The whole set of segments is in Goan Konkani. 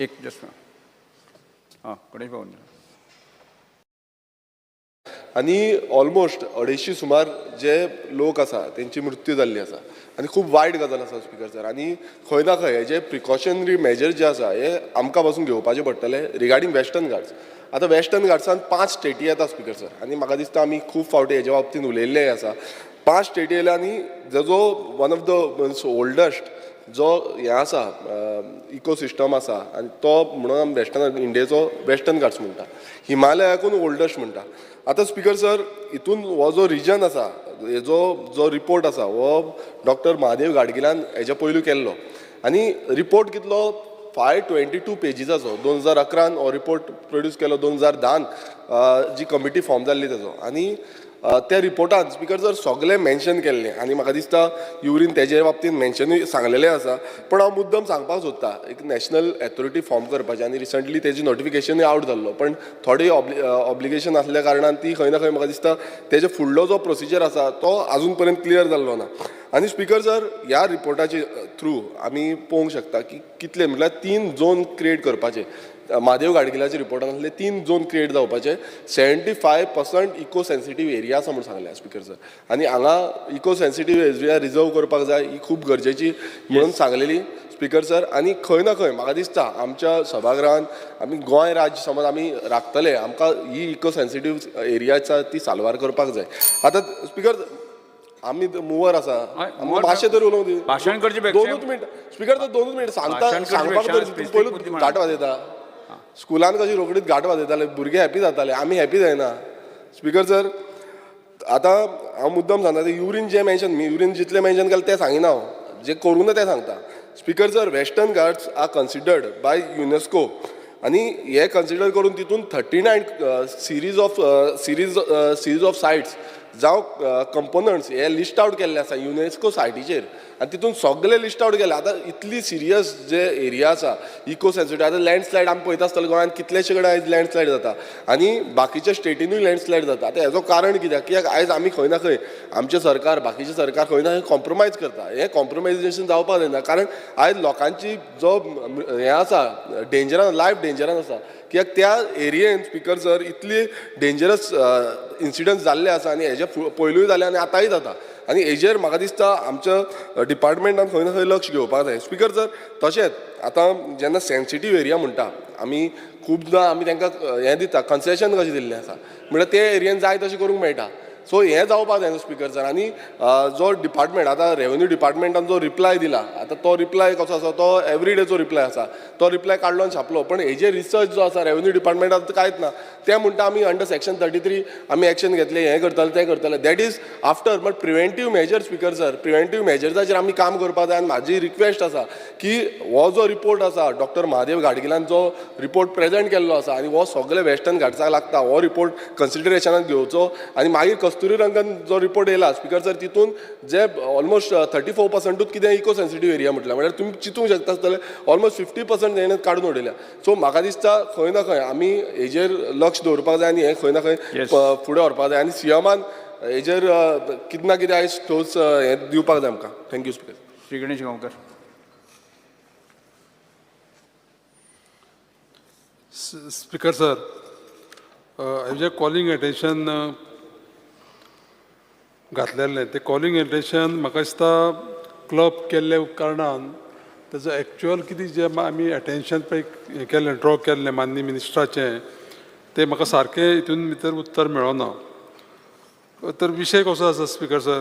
एक जस्ट हां, गणेश बाबू. आनी ऑलमोस्ट 250 सुमार जे लोक आसा तेंची मृत्यू जाल्ली आसा आनी खूब वायट गजाल आसा स्पिकर सर. आनी खंय ना खंय हे जे प्रिकॉशनरी मेजर जे आसा हे आमकां पासून घेवपाचे पडटले रिगार्डींग वेस्टर्न घाट्स. आतां वेस्टर्न घाट्सान 5 स्टेटी येता स्पिकर सर, आनी म्हाका दिसता आमी खूब फावटी हेज्या बाबतीन उलयल्लेय आसा. 5 स्टेटी येयल्या आनी Jeju one of the oldest जो हें आसा इकोसिस्टम आसा आनी तो म्हणून आमी वेस्टर्न इंडियेचो वेस्टर्न घाट्स म्हणटा, हिमालयाकून ओल्डस्ट म्हणटा. आतां स्पिकर सर, हितून हो जो रिजन आसा हेजो जो रिपोर्ट आसा हो डॉक्टर महादेव गाडगिलान हेज्या पयलू केल्लो आनी रिपोर्ट कितलो 522 पेजीसाचो, 2011 हो रिपोर्ट प्रोड्यूस केलो, 2010 जी कमिटी फॉर्म जाल्ली तेजो. आनी त्या रिपोर्टान स्पिकर सर सगळें मेन्शन केल्लें आनी म्हाका दिसता युरीन तेजे बाबतीन मेन्शनूय सांगलेलें आसा. पूण हांव मुद्दम सांगपाक सोदता एक नॅशनल एथॉरिटी फॉर्म करपाची आनी रिसंटली तेजी नोटिफिकेशनूय आवट जाल्लो, पण थोडी ऑब्लिगेशन आसल्या कारणान ती खंय ना खंय म्हाका दिसता तेजे फुडलो जो प्रोसिजर आसा तो आजून पर्यंत क्लियर जाल्लो ना. आनी स्पिकर सर, ह्या रिपोर्टाचे थ्रू आमी पळोवंक शकता की कितले म्हटल्यार 3 झोन क्रिएट करपाचे, महादेव गाडगिलाच्या रिपोर्टान आसले 3 झोन क्रिएट जावपाचे, 75% इको सेन्सिटीव एरिया आसा म्हूण सांगलें स्पिकर सर. आनी हांगा इको सेन्सिटीव एरिया रिजर्व करपाक जाय ही खूब गरजेची म्हणून सांगलेली स्पिकर सर. आनी खंय ना खंय म्हाका दिसता आमच्या सभागृहान आमी गोंय राज्य समज आमी राखतले, आमकां ही इको सेन्सिटीव एरिया आसा ती साल्वार करपाक जाय. आतां स्पिकर आमी मुवर आसा, मातशें तरी उलोवंक दी, भाशण करचे पेक्षा 2 मिनट स्पिकर सर, 2 मिनट सांगता, सांगपाक तरी पयलू घाट वाजयता. स्कुलान कशी रोखडीच घाट वाजयताले, भुरगे हॅपी जाताले, आमी हॅपी जायना स्पिकर सर. आतां हांव मुद्दम सांगता ते युरीन जे मेन्शन, युरीन जितलें मेन्शन केलें तें सांगिना हांव, जें करूं ना तें सांगता speaker sir. Western Ghats are considered by UNESCO आनी हे कन्सिडर करून तितून 39 series of sites जावं कंपोनंट्स हे लिस्ट आवट केल्ले आसा युनेस्को सायटीचेर आनी तितून सगळे लिस्ट आवट केले. आतां इतली सिरियस जे एरिया आसा इको सेन्सिटीव, आतां लँडस्लायड आमी पळयता आसतले गोंयांत कितलेशे कडेन आयज लँडस्लायड जाता आनी बाकीच्या स्टेटीनूय लँडस्लायड जाता. आतां हेजो कारण कित्याक, कित्याक आयज आमी खंय ना खंय आमचें सरकार बाकीचें सरकार खंय ना खंय कॉम्प्रोमायज करता. हें कॉम्प्रोमायजेशन जावपाक जायना, कारण आयज लोकांची जो हें आसा डेंजरान, लायफ डेंजरान आसा, कित्याक त्या एरियेन स्पिकर सर इतली डेंजरस इन्सिडंट्स जाल्ले आसा आनी हेजे पयलूय जाले आनी आतांय जाता. आनी हेजेर म्हाका दिसता आमच्या डिपार्टमेंटान खंय ना खंय लक्ष घेवपाक जाय स्पिकर सर. तशेंच आतां जेन्ना सेन्सिटीव एरिया म्हणटा आमी खुबदां आमी तांकां हें दिता, कन्सेशन कशें दिल्लें आसा, म्हळ्यार ते एरियेन जाय तशें करूंक मेळटा. सो हें जावपाक जायना स्पिकर सर. आनी जो डिपार्टमेंट आतां रेवेन्यू डिपार्टमेंटान जो रिप्लाय दिला, आतां तो रिप्लाय कसो आसा, तो एवरीडेचो रिप्लाय आसा, तो रिप्लाय काडलो आनी छापलो, पण हेजेर रिसर्च जो आसा रेवेन्यू डिपार्टमेंटान कांयच ना. ते म्हणटा आमी अंडर सेक्शन 33 आमी एक्शन घेतले, हें करतले तें करतले, that is after, but preventive measure speaker sir, preventive मेजर्साचेर आमी काम करपाक जाय. आनी म्हाजी रिक्वेस्ट आसा की हो जो रिपोर्ट आसा डॉक्टर महादेव गाडगिलान जो रिपोर्ट प्रेजेंट केल्लो आसा आनी हो सगळे वेस्टर्न घाट्साक लागता, हो रिपोर्ट कन्सिडरेशनान घेवचो. आनी मागीर कस्तुरी रंगन जो रिपोर्ट येयला स्पिकर सर, तितून जे ऑलमोस्ट 34%ूच कितें इको सेन्सिटीव एरिया म्हटल्यार, म्हळ्यार तुमी चिंतूंक शकता आसतले ऑलमोस्ट 50% हेणें काडून उडयल्या. सो म्हाका दिसता खंय ना खंय आमी हेजेर लक्ष दवरपाक जाय आनी हें खंय ना खंय फुडें व्हरपाक जाय आनी सीएमान हेजेर कितें ना कितें आयज ठोस हें दिवपाक जाय आमकां. Thank you speaker. Shri Ganesh Gaonkar. Speaker sir, हांवें कॉलिंग अटेन्शन घातलेलें तें कॉलिंग अटेन्शन म्हाका दिसता क्लब केल्ल्या कारणान तेजो एक्चुअल कितें जें आमी अटेन्शन पळय हें केल्लें, ड्रॉ केल्लें माननीय मिनिस्टराचें, तें म्हाका सारकें हितून भितर उत्तर मेळना. तर विशय कसो आसा स्पिकर सर,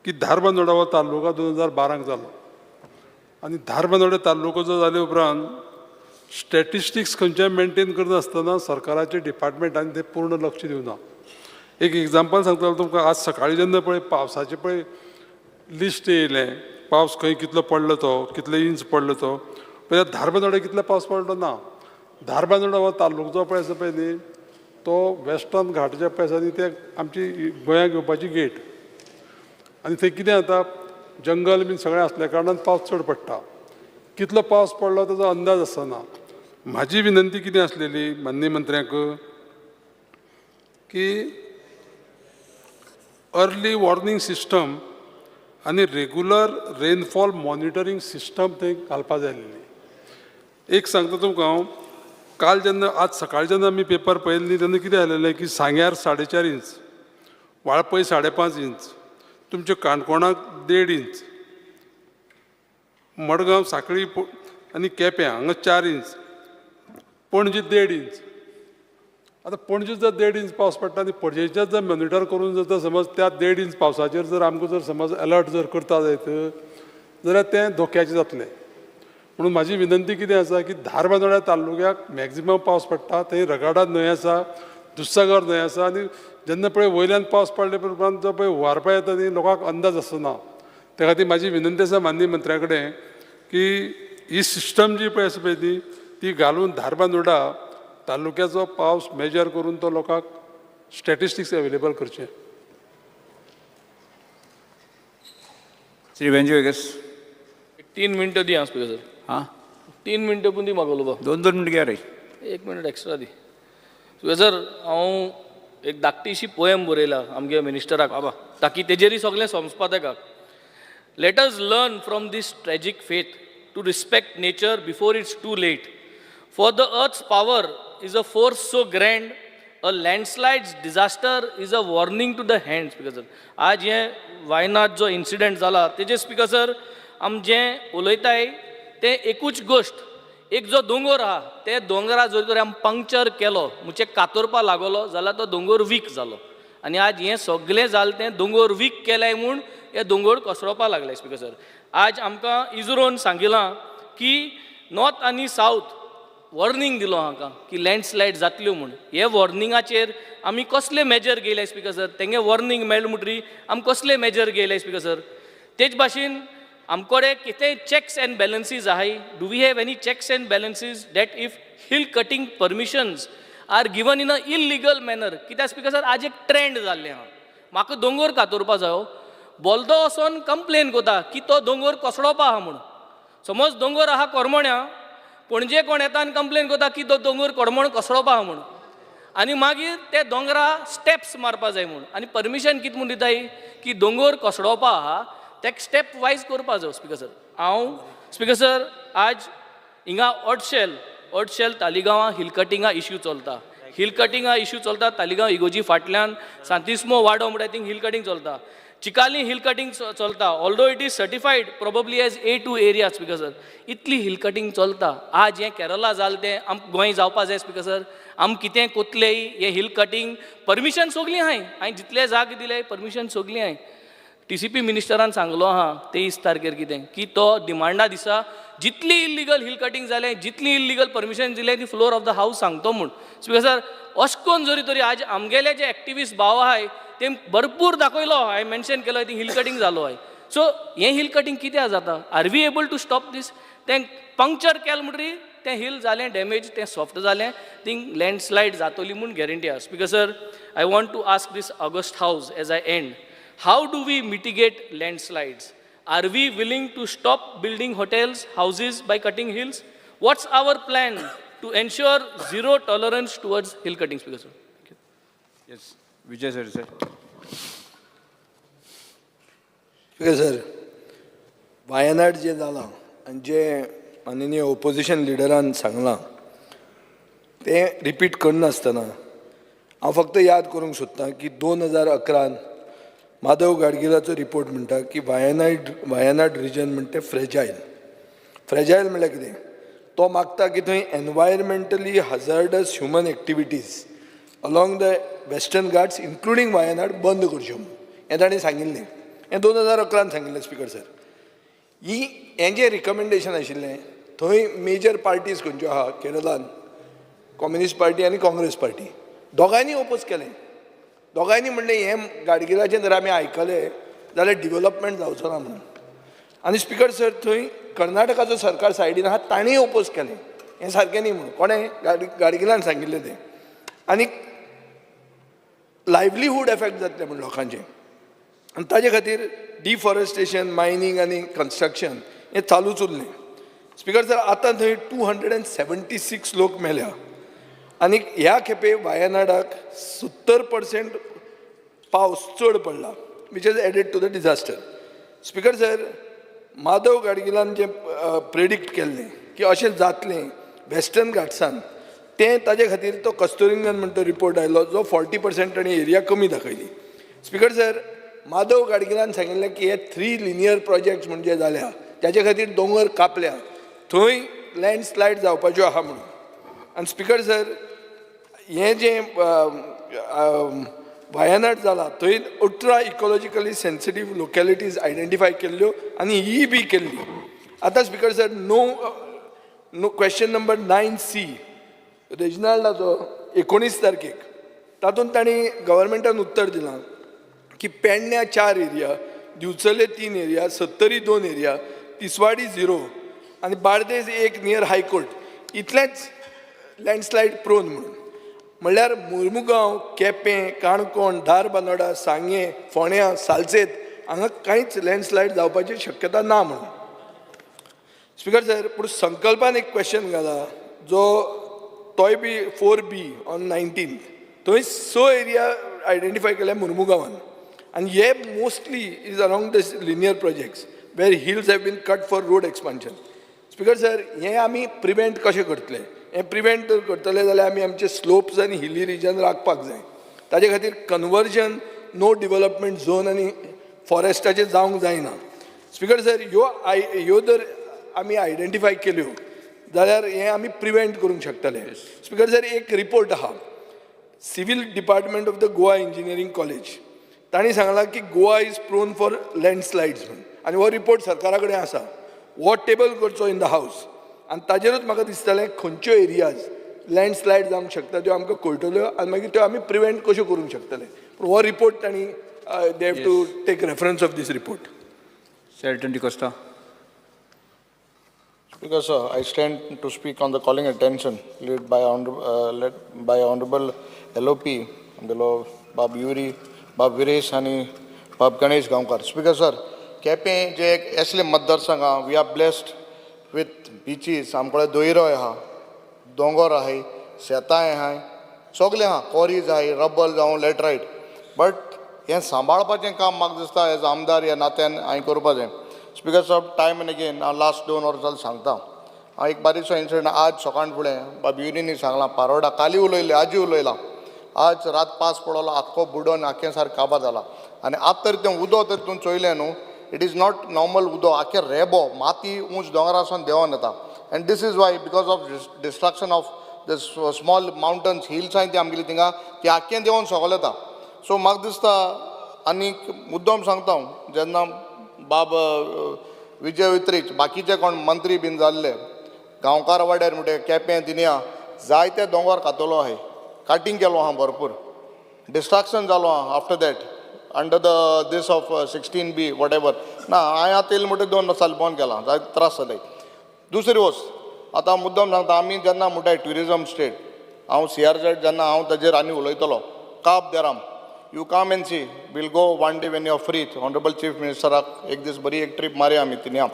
की धारबांदोडा हो तालुका 2012 जालो आनी धारबांदोडा तालुको जो जाले उपरांत स्टॅटिस्टिक्स खंयच्याय मेनटेन करनासतना सरकाराच्या डिपार्टमेंटान ते पूर्ण लक्ष दिवना. एक एग्जाम्पल सांगतलो तुमकां, आज सकाळीं जेन्ना पळय पावसाचें पळय लिस्ट येयलें, पावस खंय कितलो पडलो तो, कितले इंच पडलो तो, पळय धारबांदोडा कितलो पावस पडलो ना. धारबांदोडा हो तालुको जो पळय आसा पळय न्ही, तो वेस्टर्न घाट जे पळय आसा न्ही, ते आमची गोंयांक येवपाची गेट आनी थंय कितें जाता, जंगल बीन सगळें आसल्या कारणान पावस चड पडटा. कितलो पावस पडलो ताजो अंदाज आसना. म्हाजी विनंती कितें आसलेली माननीय मंत्र्यांक की अर्ली वॉर्निंग सिस्टम आनी रेगुलर रेनफॉल मॉनिटरींग सिस्टम थंय घालपा जाय आसलेली. एक सांगता तुमकां हांव, काल जेन्ना, आज सकाळी जेन्ना आमी पेपर पळयले न्ही, तेन्ना कितें आयलेलें की सांग्यार 4.5 इंच, वाळपय 5.5 इंच, तुमच्या काणकोणाक 1.5 इंच, मडगांव, साखळी आनी केप्यां हांगा 4 इंच, पणजी 1.5 इंच. आतां पणजे जर 1.5 इंच पावस पडटा आनी पणजेच्याच जर मॉनिटर करून जर समज त्या 1.5 इंच पावसाचेर जर आमकां जर समज अलर्ट जर करता जायत जाल्यार तें धोक्याचें जातलें. म्हणून म्हाजी विनंती कितें आसा की धारबांदोड्या तालुक्याक मॅक्झिमम पावस पडटा, थंय रगाडा न्हंय आसा, दुधसागर न्हंय आसा आनी जेन्ना पळय वयल्यान पावस पडले उपरांत जो पळय हुंवार पळय येता न्ही, लोकांक अंदाज आसना. त्या खातीर म्हाजी विनंती आसा माननीय मंत्र्या कडेन की ही सिस्टम जी पळय आसा पळय ती ती घालून धारबांदोडा तालुक्याचो पावस मेजर करून तो लोकांक स्टॅटिस्टिक्स अवेलेबल करचे. श्री वेंजी वेगस. 3 मिनटं दी आं स्पीकर सर. हां. 3 मिनटं पूण दी म्हाका उलोवपाक. दोन दोन मिनट घ्या रे. एक मिनट एक्स्ट्रा दी. स्पीकर सर, हांव एक धाकटीशी पोएम बरयला आमगे मिनिस्टराक बाबा, ताकी तेजेरय सगळें समजपा तेका. Let us learn from this tragic fate to respect nature before it's too late, for the earth's power is a force so grand, a landslide's disaster is a warning to the hand. Speaker sir, आज हें वायनाड जो इन्सिडंट जाला तेजेर स्पीकर सर, आम जें उलयताय तें एकूच गोश्ट. एक जो दोंगोर आहा, ते दोंगरा जर तर आमी पंक्चर केलो म्हणजे कातरपा लागलो जाल्यार तो दोंगोर वीक जालो आनी आज हें सगळें जालें तें दोंगोर वीक केलें म्हूण हे दोंगोर कोसळोपा लागले. स्पीकर सर, आज आमकां इजरोन सांगिलां की नॉर्थ आनी सावथ वॉर्निंग दिलो हांकां की लँडस्लायड जातल्यो म्हूण. हे वॉर्निंगाचेर आमी कसले मेजर घेयले स्पीकर सर? तेंगे वॉर्निंग मेळ्ळें म्हणटरी आमी कसले मेजर घेयले स्पीकर सर? तेच भाशेन आमकोडे कितेंय चॅक्स एंड बॅलन्सीज आहाय? Do we have any checks and balances that if hill cutting permissions are given in a illegal manner? कित्याक स्पीकर सर, आज एक ट्रेंड जाल्लें आहा, म्हाका दोंगोर कातोरपा जायो, बोलदो वचोन कंप्लेन कोता की तो दोंगोर कोसळोपा आहा म्हूण. समज दोंगोर आहा कोरमोण्या, पणजे कोण येता आनी कंप्लेन कोता की तो दोंगोर कोरमोण कोसळोपा आहा म्हूण आनी मागीर ते दोंगरा स्टेप्स मारपा जाय म्हूण. आनी परमिशन कितें म्हूण दिताय की दोंगोर कोसळोपा आहा, तेका स्टेप वायज करपा जाय. स्पीकर सर, हांव स्पीकर सर, आज हिंगा ऑडशेल ऑडशेल तालिगांवां हिल कटिंगा इश्यू चलता, हिल कटिंगा इश्यू चलता. तालिगांव इगोजी फाटल्यान सांतिस्मो वाडो म्हणटा थिंग हिल कटिंग चलता. चिकाली हिल कटिंग चलता, although it is certified probably as A2 area. Speaker sir, इतली हिल कटिंग चलता. आज हें केरला जालें तें आम गोंय जावपा जाय? स्पीकर सर, आम कितें कोतलेय? हें हिल कटिंग परमिशन सगलीं आहाय. हांवें जितले जागे दिले, परमिशन सगलीं आहाय. टीसीपी मिनिस्टरान सांगलो आहा 23 तारखेर कितें की तो डिमांडा दिसा जितली इल्लिगल हिल कटिंग जालें, जितली इल्लिगल परमिशन दिलें, ती फ्लोर ऑफ the house सांगतो म्हूण. स्पीकर सर, अशें करून जरी तरी आज आमगेले जे एक्टिविस्ट भाव आहाय ते भरपूर दाखयलो, हांवें मेन्शन केलो, ती हिल कटिंग जालो आहाय. सो हें हिल कटिंग कित्याक जाता? Are we able to stop this? तें पंक्चर केलें म्हणटरी तें हिल जालें डॅमेज, तें सॉफ्ट जालें, थिंग लँडस्लायड जातली म्हूण गॅरंटी आसा. Speaker sir, I want to ask this august house as I end, how do we mitigate landslides? Are we willing to stop building hotels, houses by cutting hills? What's our plan to ensure zero tolerance towards hill cutting, Speaker sir? Thank you. Yes, Vijay sir sir. Speaker sir, Wayanad जें जालां आनी जें माननीय ओपोजिशन लिडरान सांगलां तें रिपीट करनासतना हांव फक्त याद करूंक सोदतां की 2011न माधव गाडगिलाचो रिपोर्ट म्हणटा की वायनाड वायनाड रिजन म्हणटा तें फ्रेजायल. फ्रेजायल म्हणल्यार कितें? तो मागता की थंय environmentally hazardous human activities along the Western Ghats, including Wayanad, बंद करच्यो म्हूण. हें ताणें सांगिल्लें, हें 2011न सांगिल्लें. स्पीकर सर, ही हें जें रिकमेंडेशन आशिल्लें, थंय मेजर पार्टीज खंयच्यो आहा केरलान, कम्युनिस्ट पार्टी आनी काँग्रेस पार्टी, दोगांयनी ओपोज केलें. दोगांयनी म्हणलें, हें गाडगिलाचें जर आमी आयकलें जाल्यार डिवलपमेंट जावचो ना म्हणून. आनी स्पीकर सर, थंय कर्नाटकाचो सरकार सायडीन आहा, तांणीय ओपोज केलें, हें सारकें न्ही म्हणून. कोणें? गाडगिलान सांगिल्लें तें. आनी लायवलीहूड एफेक्ट जातलें म्हूण लोकांचें आनी ताजे खातीर डिफॉरेस्टेशन, मायनींग आनी कन्स्ट्रक्शन हें चालूच उरलें. स्पीकर सर, आतां थंय 276 लोक मेल्या आनी ह्या खेपे वायनाडाक 70% पावस चड पडला, which is added to the disaster. Speaker sir, Madhav गाडगिलान जें प्रेडिक्ट केल्लें की अशें जातलें वेस्टर्न घाट्सान, तें ताजे खातीर तो कस्तुरीरंगन म्हण तो रिपोर्ट आयलो, जो 40% ताणें एरिया कमी दाखयली. स्पिकर सर, माधव गाडगिलान सांगिल्लें की हे थ्री लिनियर प्रोजेक्ट्स म्हणजे जाल्या ताजे खातीर दोंगर कापल्या, थंय लँडस्लायड जावपाच्यो आहा म्हणून. आनी स्पिकर सर, हें जें वायनाड जाला थंय 18 इकोलॉजिकली सेन्सिटीव लोकॅलिटीज आयडेंटिफाय केल्ल्यो आनी ही बी केल्ली. आतां speaker sir, no question number 9C रेजिनाल्डाचो 19 तारखेक, तातूंत तांणी गव्हर्मेंटान उत्तर दिलां की पेडण्या चार एरिया, दिवचले तीन एरिया, सत्तरी दोन एरिया, तिसवाडी 0 आनी बार्देज एक नियर हायकोर्ट इतलेंच लँडस्लायड प्रोन म्हणून. म्हणल्यार मुर्मुगांव, केपें, काणकोण, धारबांदोडा, सांगें, फोंड्यां, सालसेत हांगा कांयच लँडस्लायड जावपाची शक्यता ना म्हणून. स्पिकर सर, पूण संकल्पान एक क्वेश्चन घाला जो तोय बी 4B on 19, थंय स एरिया आयडेंटिफाय केल्या मुर्मुगांवान आनी हे mostly is along the linear projects where hills have been cut for road expansion. Speaker sir, हें आमी प्रिवेंट कशें करतले? हें प्रिवेंट जर करतले जाल्यार आमी आमचे स्लोप्स आनी हिली रिजन राखपाक जाय. ताजे खातीर कन्वर्जन नो डिवलपमेंट झोन आनी फॉरेस्टाचें जावंक जायना. स्पिकर सर, ह्यो जर आमी आयडेंटिफाय केल्यो जाल्यार हें आमी प्रिवेंट करूंक शकतले. स्पिकर सर, एक रिपोर्ट आहा, civil department of the Goa Engineering College, तांणी सांगलां की Goa is prone for landslides म्हूण. आनी हो रिपोर्ट सरकारा कडेन आसा. हो टेबल करचो इन the house आनी ताजेरूच म्हाका दिसतलें खंयच्यो एरियाज लँडस्लायड जावंक शकता त्यो आमकां कळटल्यो आनी मागीर त्यो आमी प्रिवेंट कश्यो करूंक शकतले. पूण हो रिपोर्ट तांणी, they have to take reference of this report. Shelton D'Costa. Speaker, sir, I stand to speak on the calling attention led by Honorable LOP, आमगेलो बाब युरी, बाब विरेश आनी बाब गणेश गांवकार. स्पीकर सर, केपें जे एक असले मतदारसंघ आहा, we are blessed with beaches. आमकडे दोयरो आहा, दोंगोर आहाय, शेतांय आहाय, सगलें आहा, कॉरीज आहाय, रब्बल जावं लॅटरायट. बट हें सांबाळपाचें काम म्हाका दिसता एज आमदार ह्या नात्यान हांवें करपा जाय. स्पीकर साहब, टायम एंड अगेन हांव लास्ट 2 वर्सां जालें सांगता. हांव एक बारीकसो इन्सिडंट आज सकाळ फुडें बाब युरीनी सांगलां, पारोडा काली उलयले, आजी उलयलां. आज रात पास पडलो, आख्खो बुडोन आख्खें सारकें काबार जाला. आनी आतां तर तें उदक तर तूं चोयलें न्हू, it is not normal उदक, आख्खें रेबो माती उंच दोंगरासून देंवोन येता. And this is why, because of destruction of the small mountains, hills आहाय ती आमगेली थिंगा, ती आख्खें देंवोन सकयल येता. सो म्हाका दिसता आनीक मुद्दम सांगता हांव, जेन्ना बाब विजय वित्रीच बाकीचे कोण मंत्री बीन जाल्ले, गांवकार वाड्यार म्हणटे केपें तिन्या जायते दोंगर कातलो आहाय, काटींग केलो आहा, भरपूर डिस्ट्रक्शन जालो आहा. After that, under the this of 16B, whatever ना, हांवें आतां येयलें म्हणटकीर 2 वर्सां बंद केलां, जायते त्रास जाले. दुसरी वस्त आतां मुद्दम सांगता, आमी जेन्ना म्हणटाय ट्युरिजम स्टेट, हांव सीआरझेड जेन्ना हांव ताजेर आनी उलयतलो. काब Deram, you come and see. We'll go one day when you are free. Honourable chief मिनिस्टराक एक दीस बरी एक ट्रीप मारया आमी. थिंगा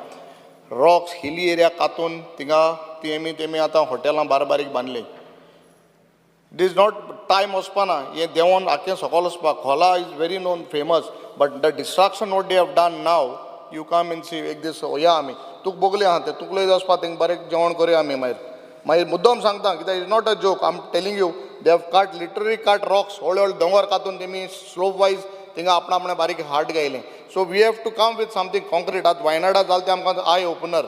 रॉक्स, हिली एरिया कातून थिंगा तेमी तेमी आतां हॉटेलां बारीक बारीक बांदलीं. It is not time वचपाना, हें देंवोन आख्खें सकयल वचपाक. खोला is very known, famous, but the destruction what they have done now, you come and see. एक दीस या आमी, तुका बोगले आहा तें, तुका लय वचपा थिंगा बरें जेवण करुया आमी मागीर. मागीर मुद्दम सांगता, कित्याक is not a joke I am telling you. They have cut, literally cut rocks. व्हडले व्हडले दोंगर कातून तेमी स्लोप वायज थिंगा आपणा आपणें बारीक heart गायलें. So we have to come with something concrete. आतां वायनाडा जालें तें आमकां eye opener.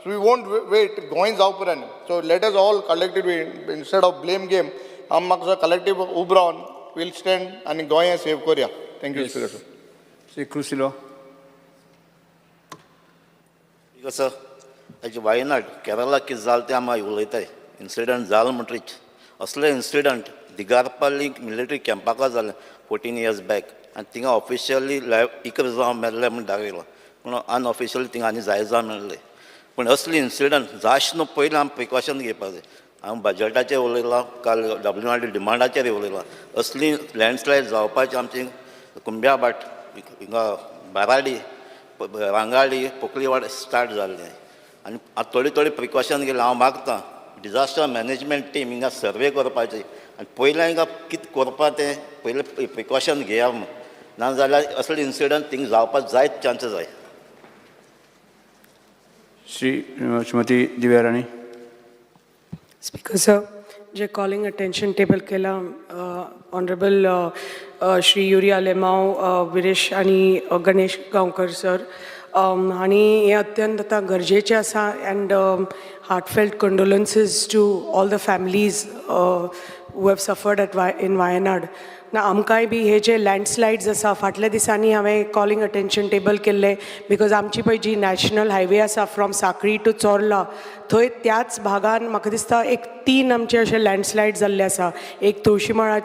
So we won't wait Goa जावं पर्यंत. So let us all collectively, instead of blame game, आम म्हाका कलेक्टीव उब रावन वील स्टँड आनी गोंय सेव करुया. Thank you, speaker sir. Shri Cruz Silva. कसं ताजे वायनाड केरला कितें जालें तें आमी उलयताय. इन्सिडंट जालो म्हणटरीच असले इन्सिडंट दिगारपल्ली मिलिटरी कॅम्पाक जालें 14 इयर्स बॅक आनी थिंगा ऑफिशियली लायव 11 जावं मेल्ले म्हूण दाखयलां, पूण अनऑफिशियली थिंगा आनी जाय जावं मेळ्ळे. पूण असले इन्सिडंट जायच न्हू, पयलीं आमी प्रिकॉशन घेवपाक जाय. हांव बजटाचेर उलयलां काल, डब्ल्यू आर डी डिमांडाचेर उलयलां. असली लँडस्लायड जावपाची आमची कुंब्याभाट हिंगा, बाराडी, रांगाडी, पोकलीवाड स्टार्ट जाल्लें आनी आतां थोडी थोडी प्रिकॉशन घेयला. हांव मागतां डिजास्टर मॅनेजमेंट टीम हिंगा सर्वे करपाची आनी पयलें हिंगा कितें करपा तें पयलें प्रिकॉशन घेया म्हूण, नाजाल्यार असले इन्सिडंट थिंग जावपाक जायत चान्सीस आहाय. श्री श्रीमती दिव्या राणी. स्पीकर सर, जे कॉलिंग अटेन्शन टेबल केला ऑनरेबल श्री युरी आलेमाव, विरेश आनी गणेश गांवकर सर आनी हें अत्यंत आतां गरजेचें आसा and heartfelt condolences to all the families who have suffered at in Wayanad. ना आमकांय बी हे जे लँडस्लायड्स आसा, फाटल्या दिसांनी हांवें कॉलिंग अटेन्शन टेबल केल्लें because आमची पळय जी नॅशनल हायवे आसा फ्रॉम साखळी टू चोर्ला, थंय त्याच भागान म्हाका दिसता एक तीन आमचे अशे लँडस्लायड जाल्ले आसा, एक तुळशीमळा,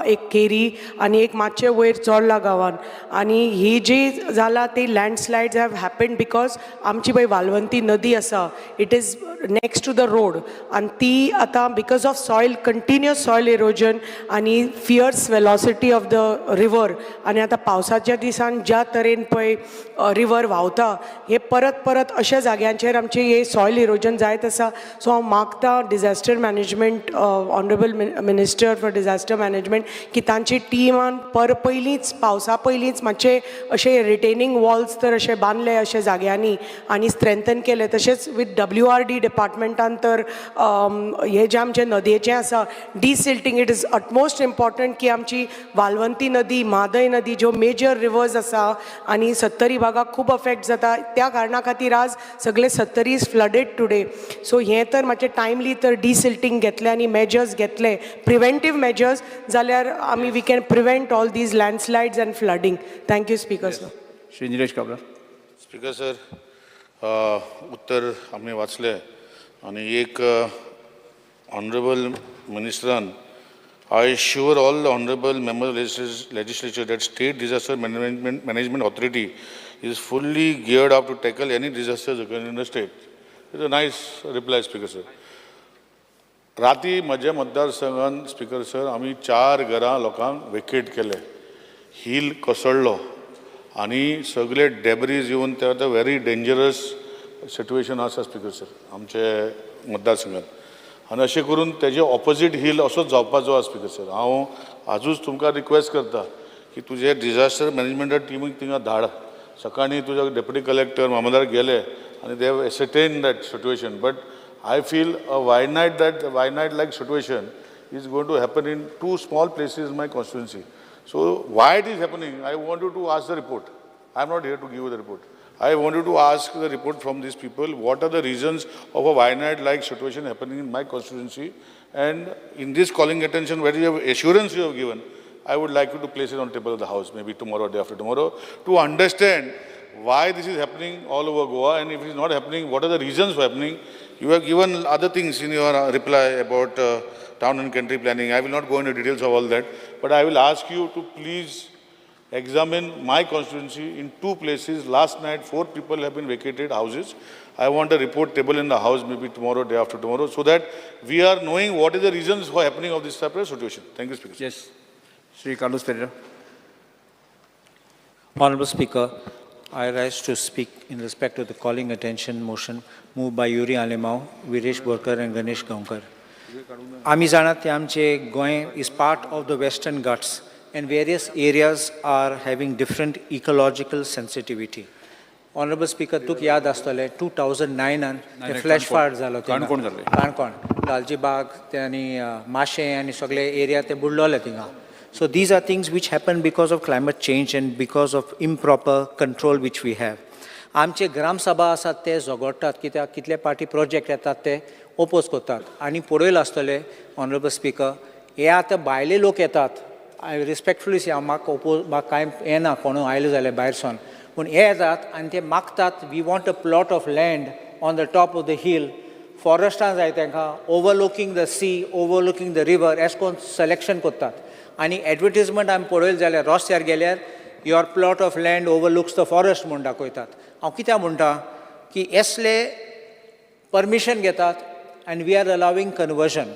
एक केरी आनी एक मातशें वयर चोर्ला गांवान. आनी ही जी जाला ती landslides have happened because आमची पळय वालवंती नदी आसा, it is next to the road आनी ती आतां because of soil, continuous soil erosion आनी fierce velocity of the river आनी आतां पावसाच्या दिसान ज्या तरेन पळय रिवर व्हांवता, हे परत परत अशा जाग्यांचेर आमचे हे सॉयल इरोजन जायत आसा. सो हांव मागता disaster management, honourable minister for disaster management की तांची टिमान पर पयलींच, पावसा पयलींच मातशे अशे रिटेनींग वॉल्स तर अशे बांदले अशे जाग्यांनी आनी स्ट्रेंथन केले. तशेंच विथ डब्ल्यू आर डी डिपार्टमेंटान तर हे जे आमचे नदयेचें आसा desilting, it is utmost important की आमची वालवंती नदी, म्हादय नदी, ज्यो मेजर रिवर्स आसा आनी सत्तरी भागाक खूब अफेक्ट जाता, त्या कारणा खातीर आज सगळे Sattari is flooded today. So हें तर मातशें टायमली तर डिसिल्टींग घेतलें आनी मेजर्स घेतले, प्रिवेंटीव मेजर्स, जाल्यार आमी we can prevent all these landslides and flooding. Thank you, Speaker sir. Shri Nilesh Cabral. Speaker sir, उत्तर आमी वाचले आनी एक honourable मिनिस्टरान, "I assure all the honourable member legislature that State Disaster Management Authority is fully geared up to tackle any disasters occurring in the state." It's a nice reply, Speaker sir. राती म्हज्या मतदारसंघान, स्पीकर सर, आमी चार घरां लोकांक वेकेट केले. हिल कोसळ्ळो आनी सगळे डेब्रीज येवन ते आतां व्हेरी डेंजरस सिट्युएशन आसा, स्पीकर सर, आमचे मतदारसंघात. आनी अशें करून तेजे ऑपोजीट हिल असोच जावपाचो आसा. स्पीकर सर, हांव आजूच तुमकां रिक्वेस्ट करता की तुजे डिजास्टर मॅनेजमेंटा टिमीक थिंगा धाड. सकाळीं तुज्या डेप्युटी कलेक्टर, मामलेदार गेले आनी they have ascertain that situation, but I feel a Wayanad, that Wayanad like situation is going to happen in two small places in my constituency. So why it is happening, I want you to ask the report. I am not here to give you the report. I want you to ask the report from these people, what are the reasons of a Wayanad like situation happening in my constituency? And in this calling attention, where you have assurance you have given, I would like you to place it on table of the house, maybe tomorrow or day after tomorrow, to understand why this is happening all over Goa, and if it is not happening, what are the reasons for happening. You have given other things in your reply about town and country planning. I will not go into details of all that, but I will ask you to please examine my constituency in two places. Last night, four people have been vacated houses. I want a report table in the house maybe tomorrow, day after tomorrow, so that we are knowing what is the reasons for happening of this type of situation. Thank you, Speaker. Yes, Shri Carlos Pereira. Honorable Speaker, I rise to speak in respect of the calling attention motion moved by Yuri Alemao, Viresh Borkar and Ganesh Gaonkar. आमी जाणात ते आमचे Goa is part of the Western Ghats and various areas are having different ecological sensitivity. Honourable Speaker, तुका याद आसतलें, 2009आन ते फ्लॅश फायर जालो तेन्ना. काणकोण जाल्लें. काणकोण, लालजी बाग ते आनी माशें आनी सगळे एरिया ते बुडलोले थिंगा. So these are things which happen because of climate change and because of improper control which we have. आमचे ग्रामसभा आसात ते झगडटात कित्याक कितले पार्टी प्रोजेक्ट येतात ते ओपोज करतात. आनी पळयलां आसतलें, ऑनरेबल स्पीकर, हे आतां भायले लोक येतात. I respectfully से, हांव म्हाका ओपोज, म्हाका कांय येना कोणूय आयले जाल्यार भायरसून, पूण हे येतात आनी ते मागतात, "We want a plot of land on the top of the hill." फॉरेस्टान जाय तांकां, overlooking the sea, overlooking the river, एशें करून सिलेक्शन करतात. आनी एडवर्टीजमेंट आमी पळयली जाल्यार रस्त्यार गेल्यार "Your plot of land overlooks the forest" म्हूण दाखयतात. हांव कित्याक म्हणटा की एसले परमिशन घेतात and we are allowing conversion.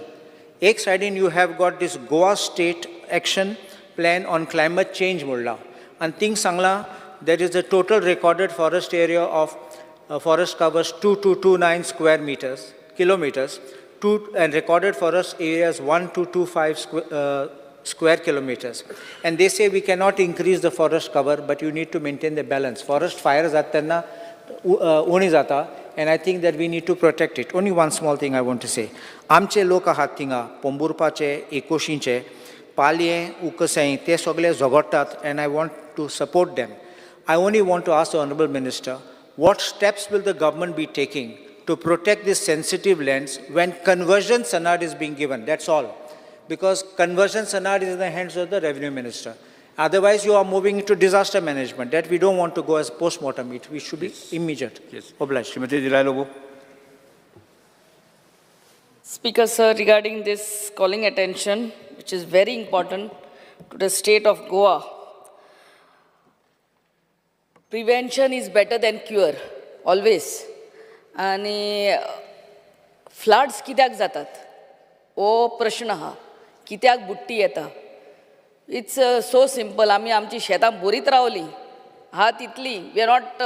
एक सायडीन you have got this Goa State Action Plan on Climate Change म्हणलां आनी थिंग सांगलां there is a total recorded forest area of forest covers 2229 square meters, kilometers, two, and recorded forest areas 1225 square kilometers. And they say we cannot increase the forest cover, but you need to maintain the balance. Forest fire जाता तेन्ना उणी जाता. And I think that we need to protect it. Only one small thing I want to say. आमचे लोक आहात थिंगा पोंबुर्पाचे, एकोशींचे, पालयें, उकसाई, ते सगळे झगडटात and I want to support them. I only want to ask the Honorable Minister, what steps will the government be taking to protect these sensitive lands when conversion sanad is being given? That's all. Because conversion sanad is in the hands of the revenue minister. Otherwise, you are moving into disaster management. That we don't want to go as post-mortem. We should be immediate. Yes. Obliged. Shrimati Delilah Lobo. Speaker, sir, regarding this calling attention, which is very important to the state of Goa, prevention is better than cure, always. आनी फ्लड्स कित्याक जातात हो प्रश्न आहा. कित्याक बुडटी येता? It's so simple. आमी आमची शेतां बोरीत रावलीं आहा तितली. We are not,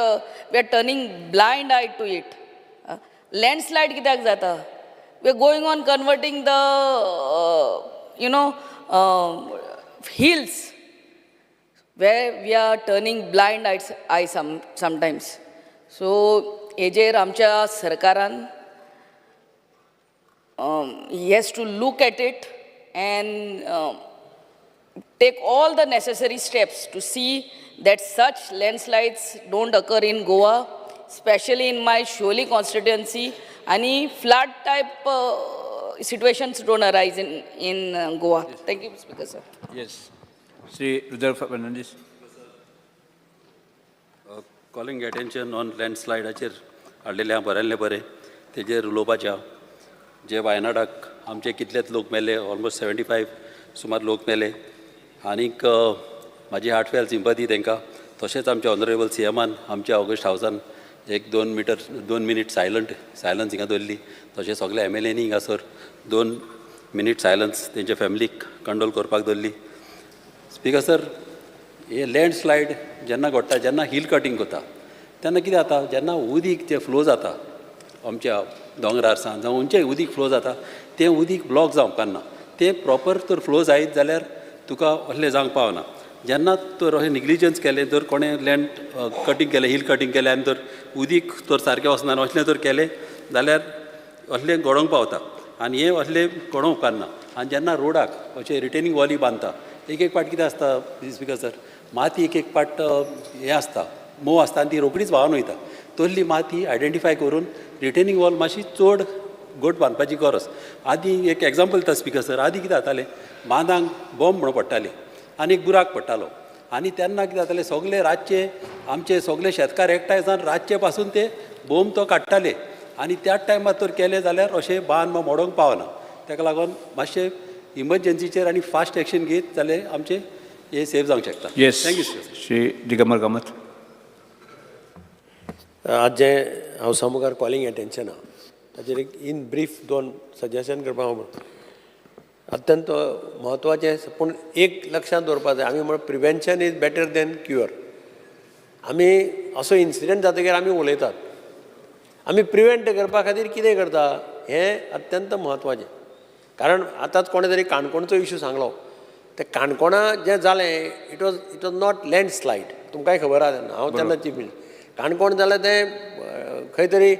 we are turning blind eye to it. Landslide कित्याक जाता? We are going on converting the hills, where we are turning blind eye sometimes. So हेजेर आमच्या सरकारान he has to look at it and take all the necessary steps to see that such landslides don't occur in Goa, especially in my Siolim constituency. Any flood type situations don't arise in Goa. Thank you, Speaker sir. Yes. Shri Rudra Fernandes. Calling attention on लँडस्लायडाचेर हाडलेलें आहा, बरयल्लें बरें, तेजेर उलोवपाचें आहा. जे वायनाडाक आमचे कितलेच लोक मेले, ऑलमोस्ट 75 सुमार लोक मेले आनीक म्हाजी हार्टफेल्ट सिंपती तांकां. तशेंच आमच्या ऑनरेबल सी एमान आमच्या ऑगस्ट हावसान एक 2 मिटर 2 मिनीट सायलन्स हिंगा दवरली. तशें सगळे एम एल एनी हिंगासर 2 मिनीट सायलन्स तेंच्या फॅमिलीक कंडोल करपाक दवरली. स्पिकर सर, हे लँडस्लायड जेन्ना घडटा, जेन्ना हिल कटींग करता तेन्ना कितें जाता, जेन्ना उदीक जें फ्लो जाता आमच्या दोंगरार सावन जावं खंयचें उदीक फ्लो जाता, तें उदीक ब्लॉक जावंक उपकारना. तें प्रॉपर तर फ्लो जायत जाल्यार तुका असलें जावंक पावना. जेन्ना तर अशें निग्लिजन्स केलें, जर कोणें लँड कटींग केलें, हिल कटींग केलें आनी जर उदीक तर सारकें वचना, असलें जर केलें जाल्यार असलें घडोवंक पावता आनी हें असलें घडोवंक उपकारना. आनी जेन्ना रोडाक अशें रिटेनींग वॉली बांदता, एक एक पाट कितें आसता स्पिकर सर, माती एक एक पाट हें आसता, मोव आसता आनी ती रोखडीच व्हांवन वयता. तसली माती आयडेंटिफाय करून रिटेनींग वॉल मातशी चड घट बांदपाची गरज. आदीं एक एग्जाम्पल दिता स्पिकर सर. आदीं कितें जातालें, बांदांक बॉम्ब म्हणून पडटाले आनी एक बुराक पडटालो आनी तेन्ना कितें जातालें, सगले रातचे आमचे सगले शेतकार एकठांय जावन रातचे पासून ते बोंब तो काडटाले आनी त्याच टायमार तर केलें जाल्यार अशें बांद मोडोंक पावना. ताका लागून मातशें इमर्जन्सीचेर आनी फास्ट एक्शन घेत जाल्यार आमचें हें सेफ जावंक शकता. Yes. Thank you sir. Shri Digambar Kamat. आज जें हावसा मुखार कॉलिंग एटेन्शन आहा ताचेर एक इन ब्रीफ दोन सजेशन करपाक हांव अत्यंत म्हत्वाचें. पूण एक लक्षांत दवरपाक जाय, आमी म्हण prevention is better than cure. आमी असो इन्सिडंट जातकीर आमी उलयतात. आमी प्रिवेंट करपा खातीर कितें करता हें अत्यंत म्हत्वाचें. कारण आतांच कोणें तरी काणकोणचो इशू सांगलो. ते काणकोणा जें जालें, it was not landslide. तुमकांय खबर आहा. तेन्ना हांव तेन्ना चीफ मिनिस्टर. काणकोण जालें तें खंय तरी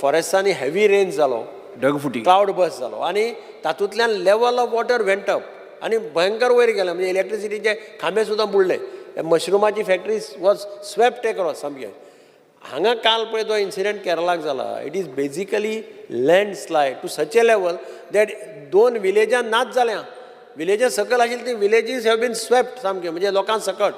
फॉरेस्टांनी हेवी रेन जालो. ढगफुटी. क्लावड बर्स्ट जालो आनी तातूंतल्यान level of water went up आनी भयंकर वयर गेलें. म्हणजे इलेक्ट्रिसिटीचे खांबे सुद्दां बुडले. मशरुमाची फॅक्टरी वॉज स्वेप्ट एक्रॉस सामकें. हांगा काल पळय तो इन्सिडंट केरलाक जाला, it is basically landslide to such a level that दोन विलेजां नाच जाल्या. विलेजां सकयल आशिल्ली ती विलेजीस have been swept सामके, म्हणजे लोकां सकट.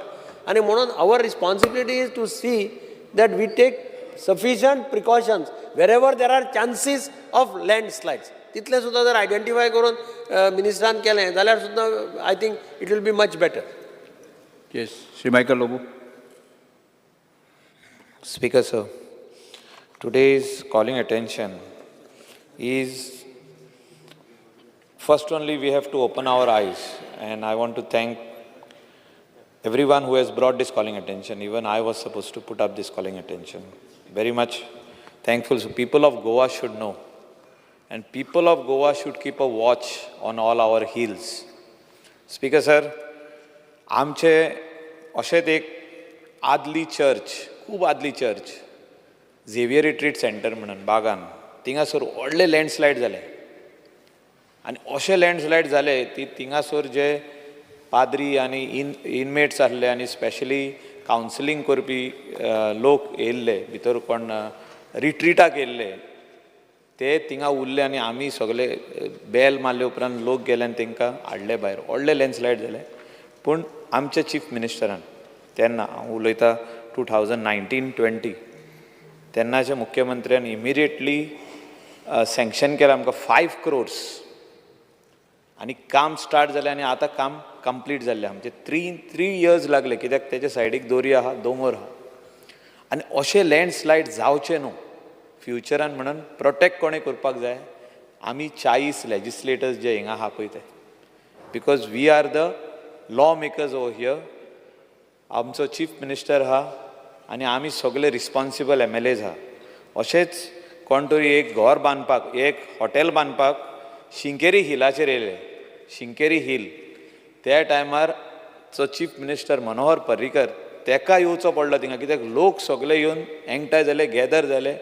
आनी म्हणून our responsibility is to see that we take sufficient precautions wherever there are chances of landslides. तितलें सुद्दां जर आयडेंटिफाय करून मिनिस्टरान केलें जाल्यार सुद्दां I think it will be much better. Yes. Shri Michael Lobo. Speaker, sir, today's calling attention is, first only we have to open our eyes, and I want to thank everyone who has brought this calling attention. Even I was supposed to put up this calling attention. Very much thankful. So people of Goa should know, and people of Goa should keep a watch on all our hills. Speaker, sir, आमचे अशेंच एक आदली चर्च, खूब आदली चर्च झेवियर रिट्रीट सेंटर म्हणून बागान, थिंगासर व्हडले लँडस्लायड जाले आनी अशे लँडस्लायड जाले ती थिंगासर जे पाद्री आनी इनमेट्स आसले आनी स्पेशली कावन्सिलींग करपी लोक येयल्ले भितर, कोण रिट्रिटाक येयल्ले ते थिंगा उरले आनी आमी सगळे बेल मारले उपरांत लोक गेले आनी तांकां हाडले भायर. व्हडले लँडस्लायड जाले. पूण आमच्या चीफ मिनिस्टरान तेन्ना, हांव उलयतां 2019-20, तेन्नाच्या मुख्यमंत्र्यान इमिडिएटली सँक्शन केलें आमकां 5 crores आनी काम स्टार्ट जालें आनी आतां काम कंप्लीट जाल्लें. आमचें थ्री इयर्स लागले कित्याक तेच्या सायडीक दोरी आहा, दोंगर आहा आनी अशें लँडस्लायड जावचें न्हू फ्युचरान म्हणून प्रोटेक्ट कोणें करपाक जाय, आमी 40 लेजिस्लेटर्स जे हिंगा आहा पळय ते, because we are the law makers over here. आमचो चीफ मिनिस्टर आहा आनी आमी सगळे रिस्पॉन्सिबल MLAs आहा. अशेंच कोण तरी एक घर बांदपाक, एक हॉटेल बांदपाक शिंकेरी हिलाचेर येयले, शिंकेरी हिल, त्या टायमार चो चीफ मिनिस्टर मनोहर पर्रीकर तेका येवचो पडलो थिंगा, कित्याक लोक सगळे येवन एकठांय जाले, गॅदर जाले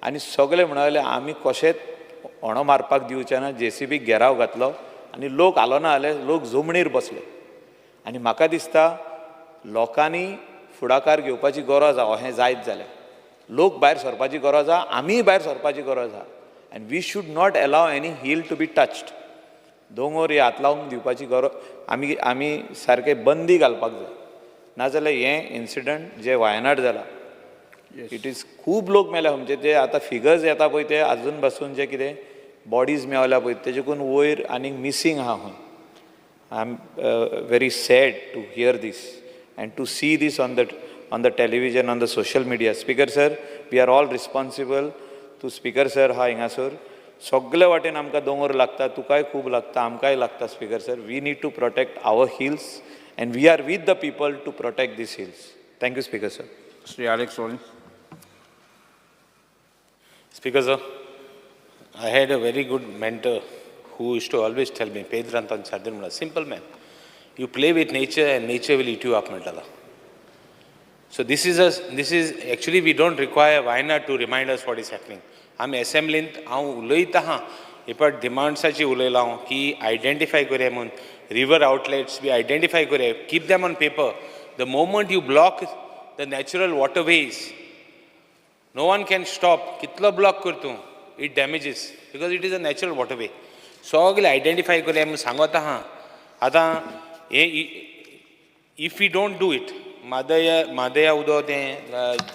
आनी सगळे म्हणले आमी कशेंच होणो मारपाक दिवचे ना. JCB घेराव घातलो आनी लोक हालोना जाले, लोक जमणीर बसले. आनी म्हाका दिसता लोकांनी फुडाकार घेवपाची गरज आहा. हें जायत जाल्यार लोक भायर सरपाची गरज आहा, आमीय भायर सरपाची गरज आहा. And we should not allow any hill to be touched. दोंगर हे हात लावंक दिवपाची गरज आमी आमी सारके बंदी घालपाक जाय, नाजाल्यार हें इन्सिडंट जे वायनाड जाला, it is खूब लोक मेल्या. म्हणजे ते आतां फिगर्स येता पळय ते आजून पासून जे कितें बॉडीज मेवल्या पळय तेजेकून वयर आनी मिसींग आहा खंय. I am very sad to hear this and to see this on the television, on the social media. Speaker sir, we are all responsible. तूं स्पीकर सर हा हिंगासर सगळे वाटेन आमकां दोंगर लागता, तुकाय खूब लागता, आमकांय लागता. Speaker sir, we need to protect our hills and we are with the people to protect these hills. Thank you, Speaker sir. Shri Alex Lawrence. Speaker sir, I had a very good mentor who used to always tell me, Pedro Anton Sardin, simple man, you play with nature and nature will eat you up, म्हणटालो. So this is actually we don't require Wayanad to remind us what is happening. आमी असेंब्लींत हांव उलयता आहा, हे डिमांड्साची उलयला हांव की आयडेंटिफाय करुया म्हणून river outlets B identify करुया, keep them on paper. The moment you block the natural waterways, no one can stop. कितलो ब्लॉक कर तूं, it damages because it is a natural waterway. सगळे आयडेंटिफाय करुया म्हणून सांगत आहा. आतां हे if we don't do it, मादया उदो तें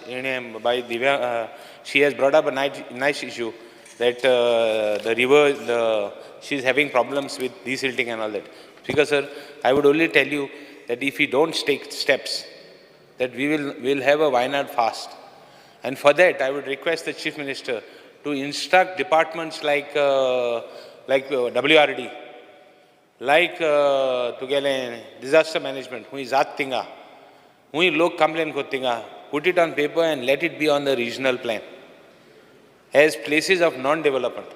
हेणें बाय Divya, she has brought up a nice issue that the river, she is having problems with desilting and all that. Because sir, I would only tell you that if we don't take steps, that we will have a Wayanad fast. And for that, I would request the Chief Minister to instruct departments like WRD, like तुगेलें disaster management, हुंय जात थिंगा, हुंय लोक complain करता थिंगा, put it on paper and let it be on the regional plan as places of non-development.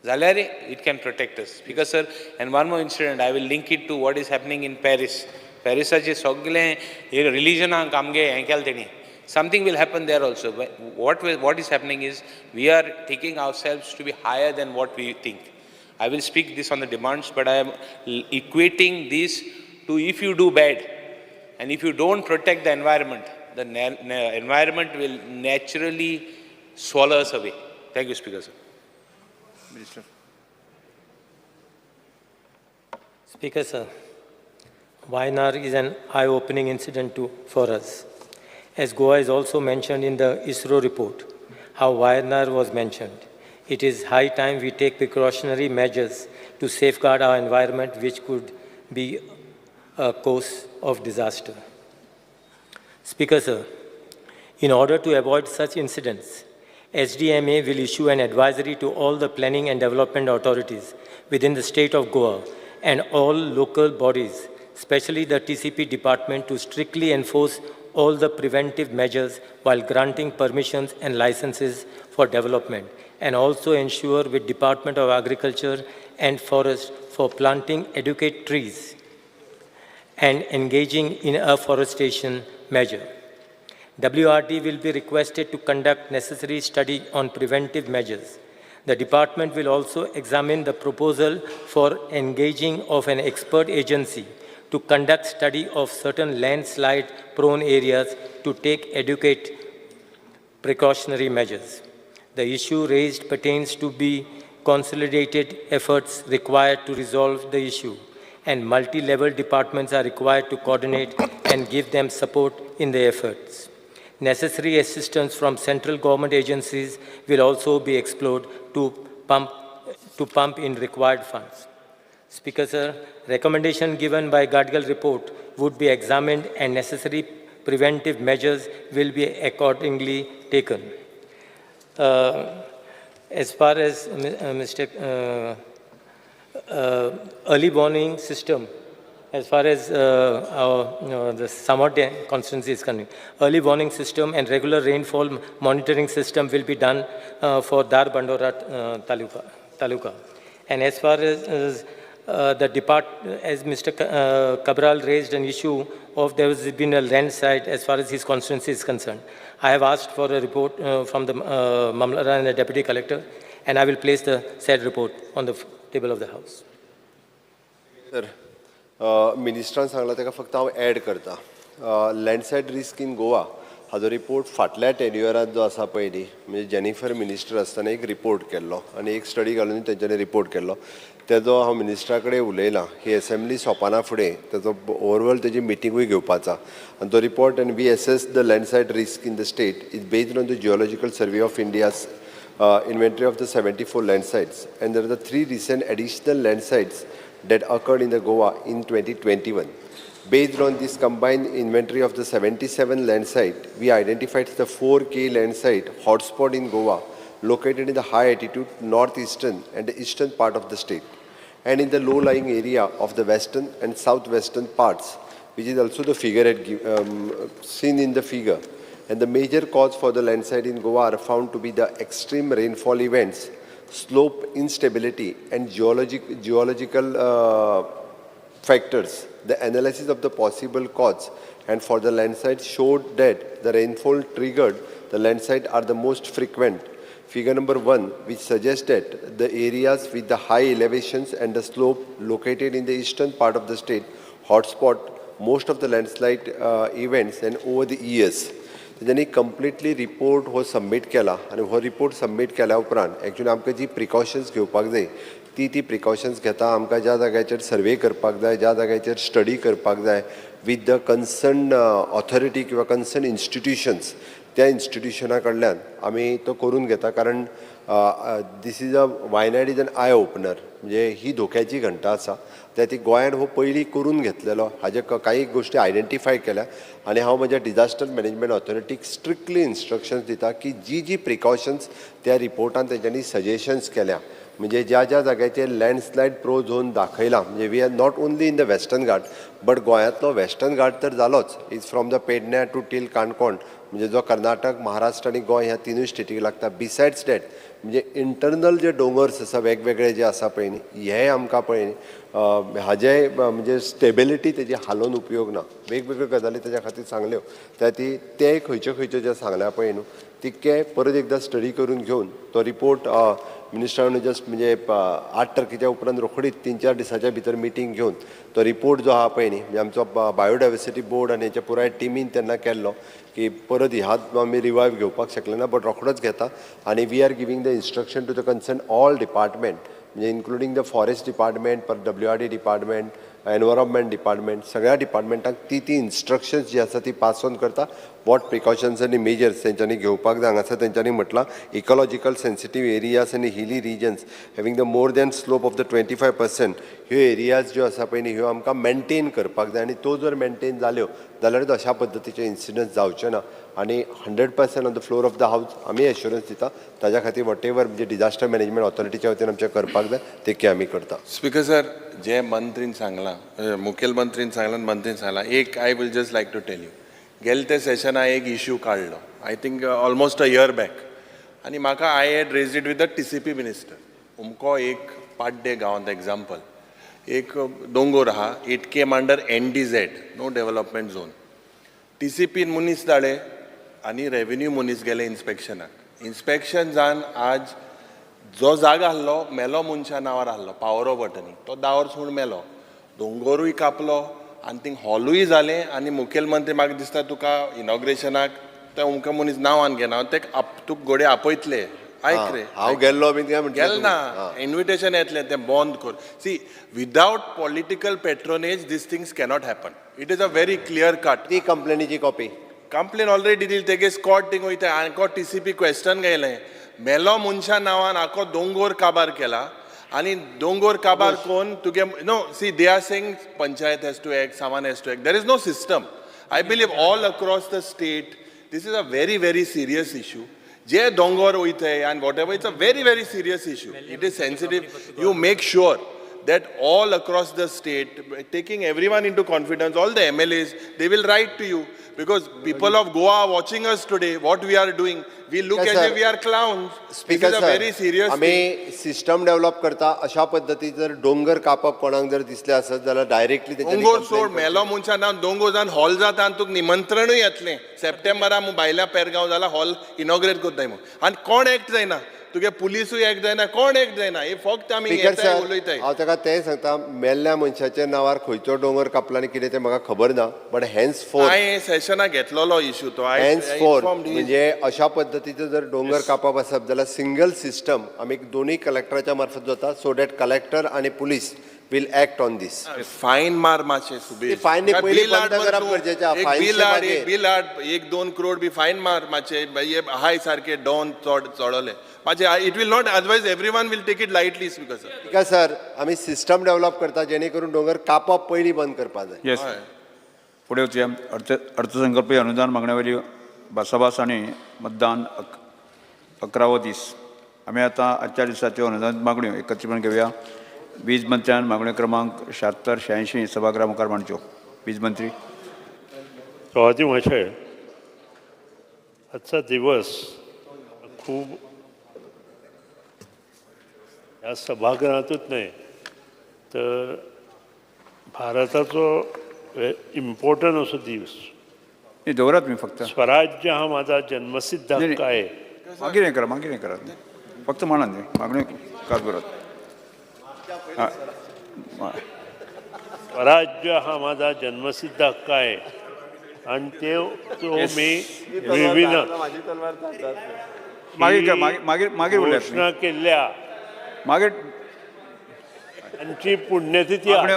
जाल्यार it can protect us. Because sir, and one more incident, I will link it to what is happening in Paris. Parisाचे सगळें रिलिजनाक आमगे हें केलें तेणी. Something will happen there also. What is happening is we are taking ourselves to be higher than what we think. I will speak this on the demands, but I am equating this to if you do bad and if you don't protect the environment, the environment will naturally swallow us away. Thank you, Speaker sir. Minister. Speaker sir, Wayanad is an eye-opening incident for us. As Goa is also mentioned in the ISRO report, how Wayanad was mentioned. It is high time we take precautionary measures to safeguard our environment, which could be a cause of disaster. Speaker sir, in order to avoid such incidents, SDMA will issue an advisory to all the planning and development authorities within the state of Goa and all local bodies, especially the TCP department, to strictly enforce all the preventive measures while granting permissions and licenses for development, and also ensure with Department of Agriculture and Forest for planting adequate trees and engaging in afforestation measure. WRD will be requested to conduct necessary study on preventive measures. The department will also examine the proposal for engaging of an expert agency to conduct study of certain landslide prone areas to take adequate precautionary measures. The issue raised pertains to be consolidated efforts required to resolve the issue, and multi-level departments are required to coordinate and give them support in the efforts. Necessary assistance from central government agencies will also be explored to pump in required funds. Speaker, sir, recommendation given by Gadgil report would be examined and necessary preventive measures will be accordingly taken. As far as Mr. Early warning system, as far as our, the Samode constituency is concerned, early warning system and regular rainfall monitoring system will be done for Dharbandora taluka. And as far as the as Mr. Cabral raised an issue of there has been a landslide as far as his constituency is concerned. I have asked for a report from the Mamlatdar and the Deputy Collector, and I will place the said report on the table of the House. Sir, मिनिस्टरान सांगला ताका फक्त हांव एड करता. लँडस्लायड रिस्क इन गोवा हाजो रिपोर्ट फाटल्या टेन्युअरांत जो आसा पळय न्ही, म्हणजे जेनिफर मिनिस्टर आसतना एक रिपोर्ट केल्लो आनी एक स्टडी घालून तेंच्यांनी रिपोर्ट केल्लो. तेजो हांव मिनिस्टरा कडेन उलयलां ही एसेंब्ली सोंपना फुडें तेजो ओवरऑल तेजी मिटिंगूय घेवपाचा आनी तो report and we assess the landslide risk in the state is based on the Geological Survey of India's inventory of the 74 landslides, and there are the 3 recent additional landslides that occurred in the Goa in 2021. Based on this combined inventory of the 77 landslide, we identified the 4K landslide hotspot in Goa, located in the high altitude northeastern and the eastern part of the state, and in the low-lying area of the western and southwestern parts, which is also the figure seen in the figure. And the major cause for the landslide in Goa are found to be the extreme rainfall events, slope instability, and geological factors. The analysis of the possible cause and for the landslide showed that the rainfall triggered the landslide are the most frequent. Figure number 1, which suggests that the areas with the high elevations and the slope located in the eastern part of the state hotspot most of the landslide events and over the years. तेंच्यांनी कंप्लिटली रिपोर्ट हो सबमीट केला आनी हो रिपोर्ट सबमीट केल्या उपरांत एक्चुअली आमकां जी प्रिकॉशन्स घेवपाक जाय ती प्रिकॉशन्स घेता. आमकां ज्या जाग्याचेर सर्वे करपाक जाय, ज्या जाग्याचेर स्टडी करपाक जाय विथ the concern authority किंवा कन्सर्न इन्स्टिट्युशन्स, त्या इन्स्टिट्युशना कडल्यान आमी तो करून घेता. कारण this is a Wayanad is an eye opener, म्हणजे ही धोक्याची घंटा आसा. त्या ती गोंयान हो पयलीं करून घेतलेलो हाजे कांय गोश्टी आयडेंटिफाय केल्या आनी हांव म्हज्या डिजास्टर मॅनेजमेंट ऑथॉरिटीक स्ट्रिक्टली इन्स्ट्रक्शन्स दिता की जी जी प्रिकॉशन्स त्या रिपोर्टान तेंच्यांनी सजेशन्स केल्या, म्हणजे ज्या ज्या जाग्याचेर लँडस्लायड प्रो झोन दाखयला, म्हणजे we are not only in the Western Ghat but गोंयांतलो वेस्टर्न घाट तर जालोच, is from the Pedne to till Canacona, म्हणजे जो कर्नाटक, महाराष्ट्र आनी गोंय ह्या तिनूय स्टेटीक लागता. बिसायड्स that म्हणजे इंटरनल जे दोंगर्स आसा वेगवेगळे जे आसा पळय न्ही, हे आमकां पळय न्ही हाजे म्हणजे स्टेबिलिटी तेजी हालोवन उपयोग ना. वेगवेगळ्यो गजाली तेज्या खातीर सांगल्यो त्या ती ते खंयच्यो खंयच्यो जे सांगल्या पळय न्हू तितके परत एकदां स्टडी करून घेवन तो रिपोर्ट मिनिस्टरान जस्ट म्हणजे 8 तारखेच्या उपरांत रोखडीच 3-4 दिसाच्या भितर मिटींग घेवन तो रिपोर्ट जो आहा पळय न्ही, म्हणजे आमचो बायोडायवर्सिटी बोर्ड आनी हेच्या पुराय टिमीन तेन्ना केल्लो की परत ह्यात आमी रिवायव घेवपाक शकले ना, बट रोखडोच घेता आनी we are giving the instruction to the concern all department, म्हणजे इन्क्लुडींग the forest department, परत WRD department, environment department, सगळ्या डिपार्टमेंटाक ती ती इन्स्ट्रक्शन्स जी आसा ती पास ऑन करता. What precautions आनी मेजर्स तेंच्यांनी घेवपाक जाय. हांगासर तेंच्यांनी म्हटलां इकॉलॉजिकल सेन्सिटीव एरियाज आनी hilly regions having the more than slope of the 25% ह्यो एरियाज ज्यो आसा पळय न्ही ह्यो आमकां मेनटेन करपाक जाय आनी त्यो जर मेनटेन जाल्यो जाल्यारूच अशा पद्दतीचे इन्सिडंट्स जावचे ना. आनी 100% on the floor of the house आमी एश्युरन्स दिता ताज्या खातीर what ever म्हणजे डिजास्टर मॅनेजमेंट ऑथॉरिटीच्या वतीन आमचें करपाक जाय ते आमी करता. स्पीकर सर, जे मंत्रीन सांगलां, मुखेलमंत्रीन सांगलां, मंत्रीन सांगलां, एक I will just like to tell you, गेले ते सेशना एक इश्यू काडलो, I think almost a year back, आनी म्हाका I had raised it with the TCP minister. अमको एक पाड्डे गांवांत एग्जाम्पल एक दोंगोर आहा, it came under NDZ, no development zone. टीसीपीन मनीस धाडले, आनी रेवेन्यू मनीस गेले इन्स्पेक्शनाक. इन्स्पेक्शन जावन आज जो जागो आहलो मेलो मनशा नांवार आहलो पावर ऑफ अटर्नी, तो 10 वर्स म्हूण मेलो, दोंगोरूय कापलो आनी थिंग हॉलूय जालें. आनी मुखेलमंत्री म्हाका दिसता तुका इनॉग्रेशनाक ते अमके मनीस नांवान घेना, ते तुका घोडये आपयतले. आयक रे, हांव गेल्लो बी काय म्हणटलें गेल ना, इन्विटेशन येतलें, तें बंद कर. See, without political patronage these things cannot happen. It is a very clear cut. ती कंप्लेनीची कॉपी कंप्लेन ऑलरेडी दिली, तेगे स्कॉट थिंग वयता. आनको टीसीपी क्वेश्चन घेयलें, मेलो मनशा नांवान आखो दोंगोर काबार केला आनी दोंगोर काबार कोन्न तुगे no. See, they are saying panchayat has to act, someone has to act. There is no system. I believe all across the state this is a very very serious issue. जे दोंगोर वयताय आनी whatever, it's a very very serious issue. It is sensitive. You make sure that all across the state, taking everyone into confidence, all the MLAs, they will write to you, because people of Goa are watching us today, what we are doing. We look Yes, as sir. if we are clowns. This speaker is a sir, very serious thing. आमी सिस्टम डेव्हलप करता. अशा पद्दती जर डोंगर कापप कोणाक जर दिसले आसत जाल्यार डायरेक्टली दोंगोर सोड, मेलो मनशा ना दोंगोर जावन हॉल जाता आनी तुका निमंत्रणूय येतलें सप्टेंबरा म्हूण भायल्या पेरगांव जाल्यार हॉल इनॉग्रेट करताय म्हूण. आनी कोण एक्ट जायना, तुगे पुलिसूय एक्ट जायना, कोण एक्ट जायना. हे फक्त आमी स्पीकर येताय सर, उलयताय. हांव ताका तें सांगता, मेल्ल्या मनशाच्या नांवार खंयचो दोंगर कापला आनी कितें तें म्हाका खबर ना, बट हेन्स फोर हांवें सेशनाक घेतलेलो इशू तो. हेन्स फोर म्हणजे अशा पद्दतीचो जर दोंगर कापप आसत जाल्यार सिंगल सिस्टम आमी दोनूय कलेक्टराच्या मार्फत जाता, सो that collector आनी police will act on this. Fine मार मातशें सुबेज. फायन काय पयलीं बिल हाड बंद मरे करप तूं. गरजेचें आहा. एक फायनशें बिल हाड, मागीर. एक बिल हाड, 1-2 करोड बी फायन मार मातशें. हे हाय सारके डॉन चड चडवले मातशें. It will not, otherwise everyone will take it lightly. Speaker sir. Speaker sir, आमी सिस्टम डेव्हलप करता जेणे करून दोंगर कापप पयलीं बंद करपाक जाय. येस, फुडें वचुया. अर्थसंकल्पीय अनुदान मागण्यावयली भासाभास आनी मतदान 11वो दीस. आमी आतां आजच्या दिसाच्यो अनुदान मागण्यो एकत्रीपणान घेवया. वीज मंत्र्यान मागण्यो क्रमांक 76 86 सभागृहा मुखार मांडच्यो. वीज मंत्री. सभापती महाशय, आजचा दिवस खूब ह्या सभाघरांतूच न्हय तर भारताचो इम्पॉर्टंट असो दीस. न्ही, दवरात तुमी फक्त. स्वराज्य हा माझा जन्मसिद्ध हक्क आहे. मागीर हें करा, मागीर हें करात, फक्त मांडा न्ही मागण्यो कात बरात. स्वराज्य हा माझा जन्मसिद्ध हक्क आहे आणि ते तो मी मिळविन. मागीर मागीर मागीर मागीर उलयात तुमी. घोषणा केल्ल्या मागीर तांची पुण्यतिथी आज.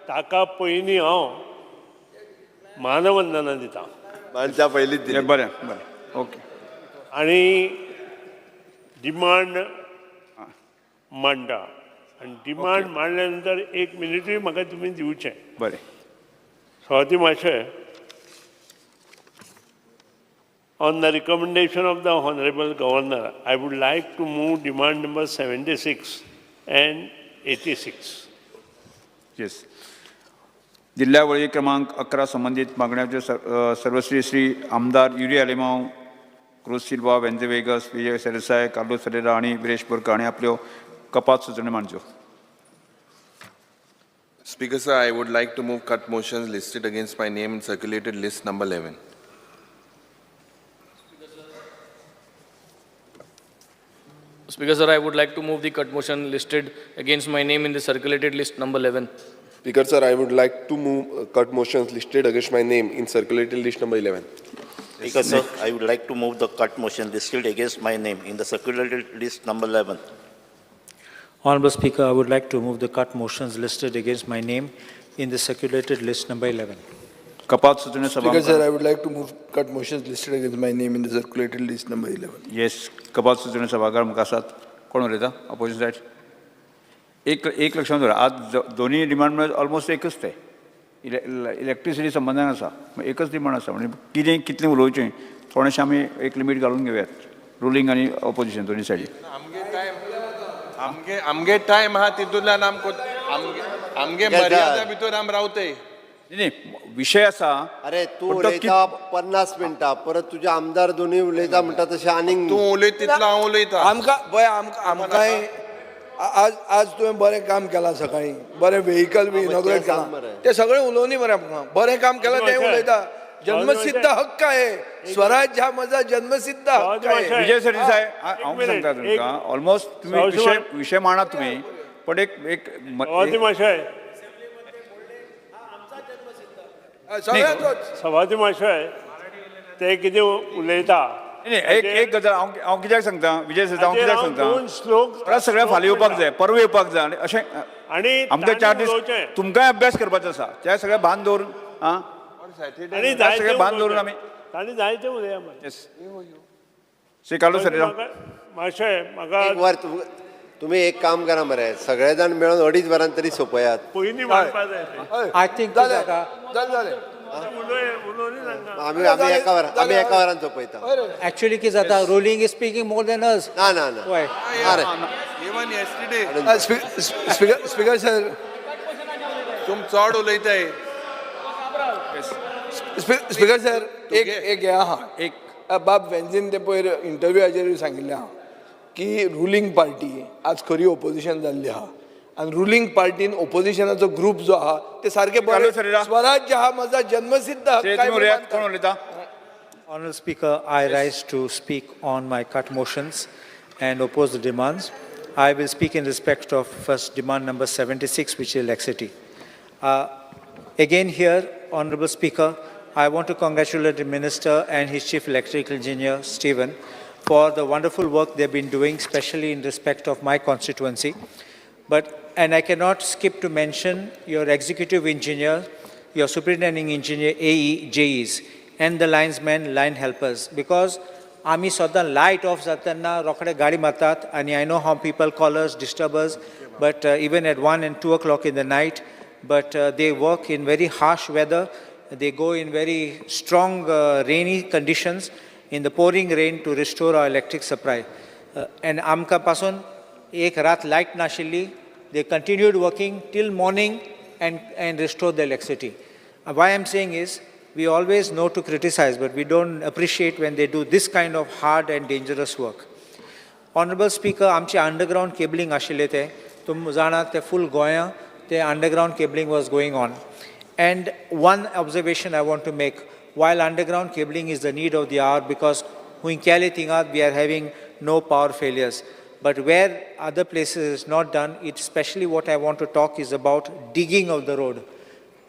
ताका पयलीं हांव मानवंदना दिता. माणसा पयलींच दिली. बरें बरें, ओके. आणि डिमांड मांडटा आनी डिमांड मांडल्या नंतर एक मिनिटूय म्हाका तुमी दिवचें. बरें. सभापती महाशय, on the recommendation of the Honorable Governor, I would like to move demand number 76 and 86. Yes. दिल्ल्या वळी क्रमांक 11 संबंदीत मागण्याच्यो सर्वश्री श्री आमदार युरी आलेमांव, क्रूज सिल्वा, वेंझे वेगस, विजय सरदेसाय, कार्लोस फेरेरा आनी विरेश बोरकार हांणी आपल्यो कपात सुचोवण्यो मांडच्यो. Speaker sir, I would like to move cut motions listed against my name in circulated list number 11. Speaker sir, I would like to move the cut motion listed against my name in the circulated list number 11. Speaker sir, I would like to move cut motions listed against my name in circulated list number 11. Speaker sir, I would like to move the cut motion listed against my name in the circulated list number 11. Honorable Speaker, I would like to move the cut motions listed against my name in the circulated list number 11. कपात सुचोवण्यो Speaker sir, सभा I would like to move cut motions listed against my name in the circulated list number 11. Yes, कपात सुचोवण्यो सभाघर मुखार आसात. कोण उलयता ऑपोजिशन सायड? एक एक लक्षांत दवर, आज दोन्ही डिमांड म्हळ्यार ऑलमोस्ट एकच ते इलेक्ट्रिसिटी संबंदान आसा, एकच डिमांड आसा. म्हणजे कितें कितलें उलोवचें थोडेशें आमी एक लिमीट घालून घेवयात, रुलींग आनी ऑपोजिशन दोन्ही सायडी. आमगे टायम, आमगे आमगे टायम आहा तितूंतल्यान आमकां आमगे आमगे Yes, sir. मर्यादा भितर आमी रावताय. न्ही, विशय आसा. अरे तूं पूण तो उलयता 50 मिनटां, परत तुजे आमदार दोनूय उलयता म्हणटा तशें आनीक तूं उलयत तितलो हांव उलयता. आमकां पळय, आमकांय आज आज तुवें बरें काम केलां, सकाळीं बरें व्हेकल बी इनॉग्रेट तें सांग केलां, मरे. तें सगळें उलोवनी मरे आमकां. बरें काम केलां तें उलयता. जन्मसिद्ध हक्क आहे. स्वराज्य हा माझा जन्मसिद्ध हक्क आहे. विजय सरदेसाय, हांव सांगता तुमकां, ऑलमोस्ट तुमी विशय विशय मांडात तुमी, पण एक एक सभापती माशय, ते कितें उलयता. एक एक गजाल हांव कित्याक सांगता विजय सरदेसाय, हांव कित्याक सांगता, दोन श्लोक परत सगळ्या फाल्यां येवपाक जाय, परवा येवपाक जाय, आनी अशें आनी आमकां 4 दीस तुमकांय अभ्यास करपाचो आसा, त्या सगळ्या भान दवरून आं आनी सगळें भान दवरून आमी तांणी जायते उलया. श्री कार्लूस फेरेरा माशय, म्हाका एक वर तुमी एक काम करा मरे, सगळे जाण मेळून 2.5 वरां तरी सोंपयात. पयलीं मांडपा जाय. I think जालें. आमी आमी एका वरान सोंपयता. एक्चुअली कितें जाता, ruling is speaking more than us. ना ना ना, अरे इवन येस्टरडे स्पीकर सर, तुम चड उलयताय. स्पीकर सर, एक एक हें आहा, एक बाब वेन्झीन ते पयर इंटरव्यूआचेरूय सांगिल्लें आहा की रुलींग पार्टी आज खरी ओपोजिशन जाल्ली आहा, आनी रुलींग पार्टीन ओपोजिशनाचो ग्रूप जो आहा ते सारके बरे. स्वराज्य हा माझा जन्मसिद्ध हक्क. कोण उलयता? Honourable Speaker, I rise to speak on my cut motions and oppose the demands. I will speak in respect of first demand number 76, which is electricity. Again here, Honourable Speaker, I want to congratulate the Minister and his Chief Electrical Engineer, Stephen, for the wonderful work they've been doing, especially in respect of my constituency. And I cannot skip to mention your executive engineer, your superintending engineer, AE, JEs, and the linesmen, line helpers, because आमी सदां light off जातना रोखडे गाडी मारतात, आनी I know how people call us, disturb us, but even at 1 and 2 o'clock in the night, but they work in very harsh weather, they go in very strong rainy conditions, in the pouring rain to restore our electric supply. And आमकां पासून एक रात लायट नाशिल्ली, they continued working till morning and restored the electricity. Why I'm saying is, we always know to criticize, but we don't appreciate when they do this kind of hard and dangerous work. Honorable Speaker, आमचे underground cabling आशिल्ले ते, तुम जाणात ते full गोंया, ते underground cabling was going on. And one observation I want to make, while underground cabling is the need of the hour, because हुंय थिंगात we are having no power failures. But where other places is not done, it especially what I want to talk is about digging of the road.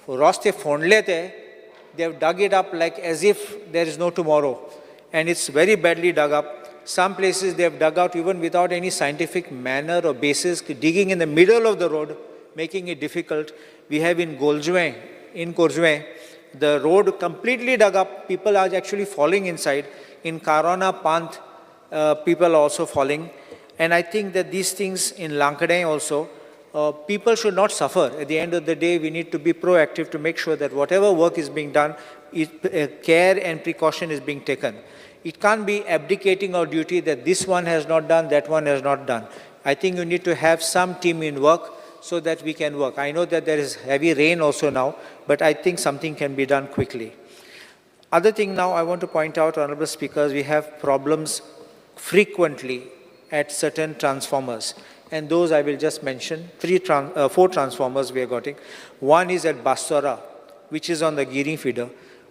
For रस्ते फोंडले ते, they have dug it up like as if there is no tomorrow. And it's very badly dug up. Some places they have dug out even without any scientific manner or basis, digging in the middle of the road, making it difficult. We have in Goljuem, in Corjuem, the road completely dug up. People are actually falling inside. In Karona Panth, people are also falling. And I think that these things in Lankadai also, people should not suffer. At the end of the day, we need to be proactive to make sure that whatever work is being done, care and precaution is being taken. It can't be abdicating our duty that this one has not done, that one has not done. I think you need to have some team in work so that we can work. I know that there is heavy rain also now, but I think something can be done quickly. Other thing now I want to point out, Honorable Speakers, we have problems frequently at certain transformers. And those I will just mention, four transformers we are getting. One is at Bastora, which is on the Gearing feeder.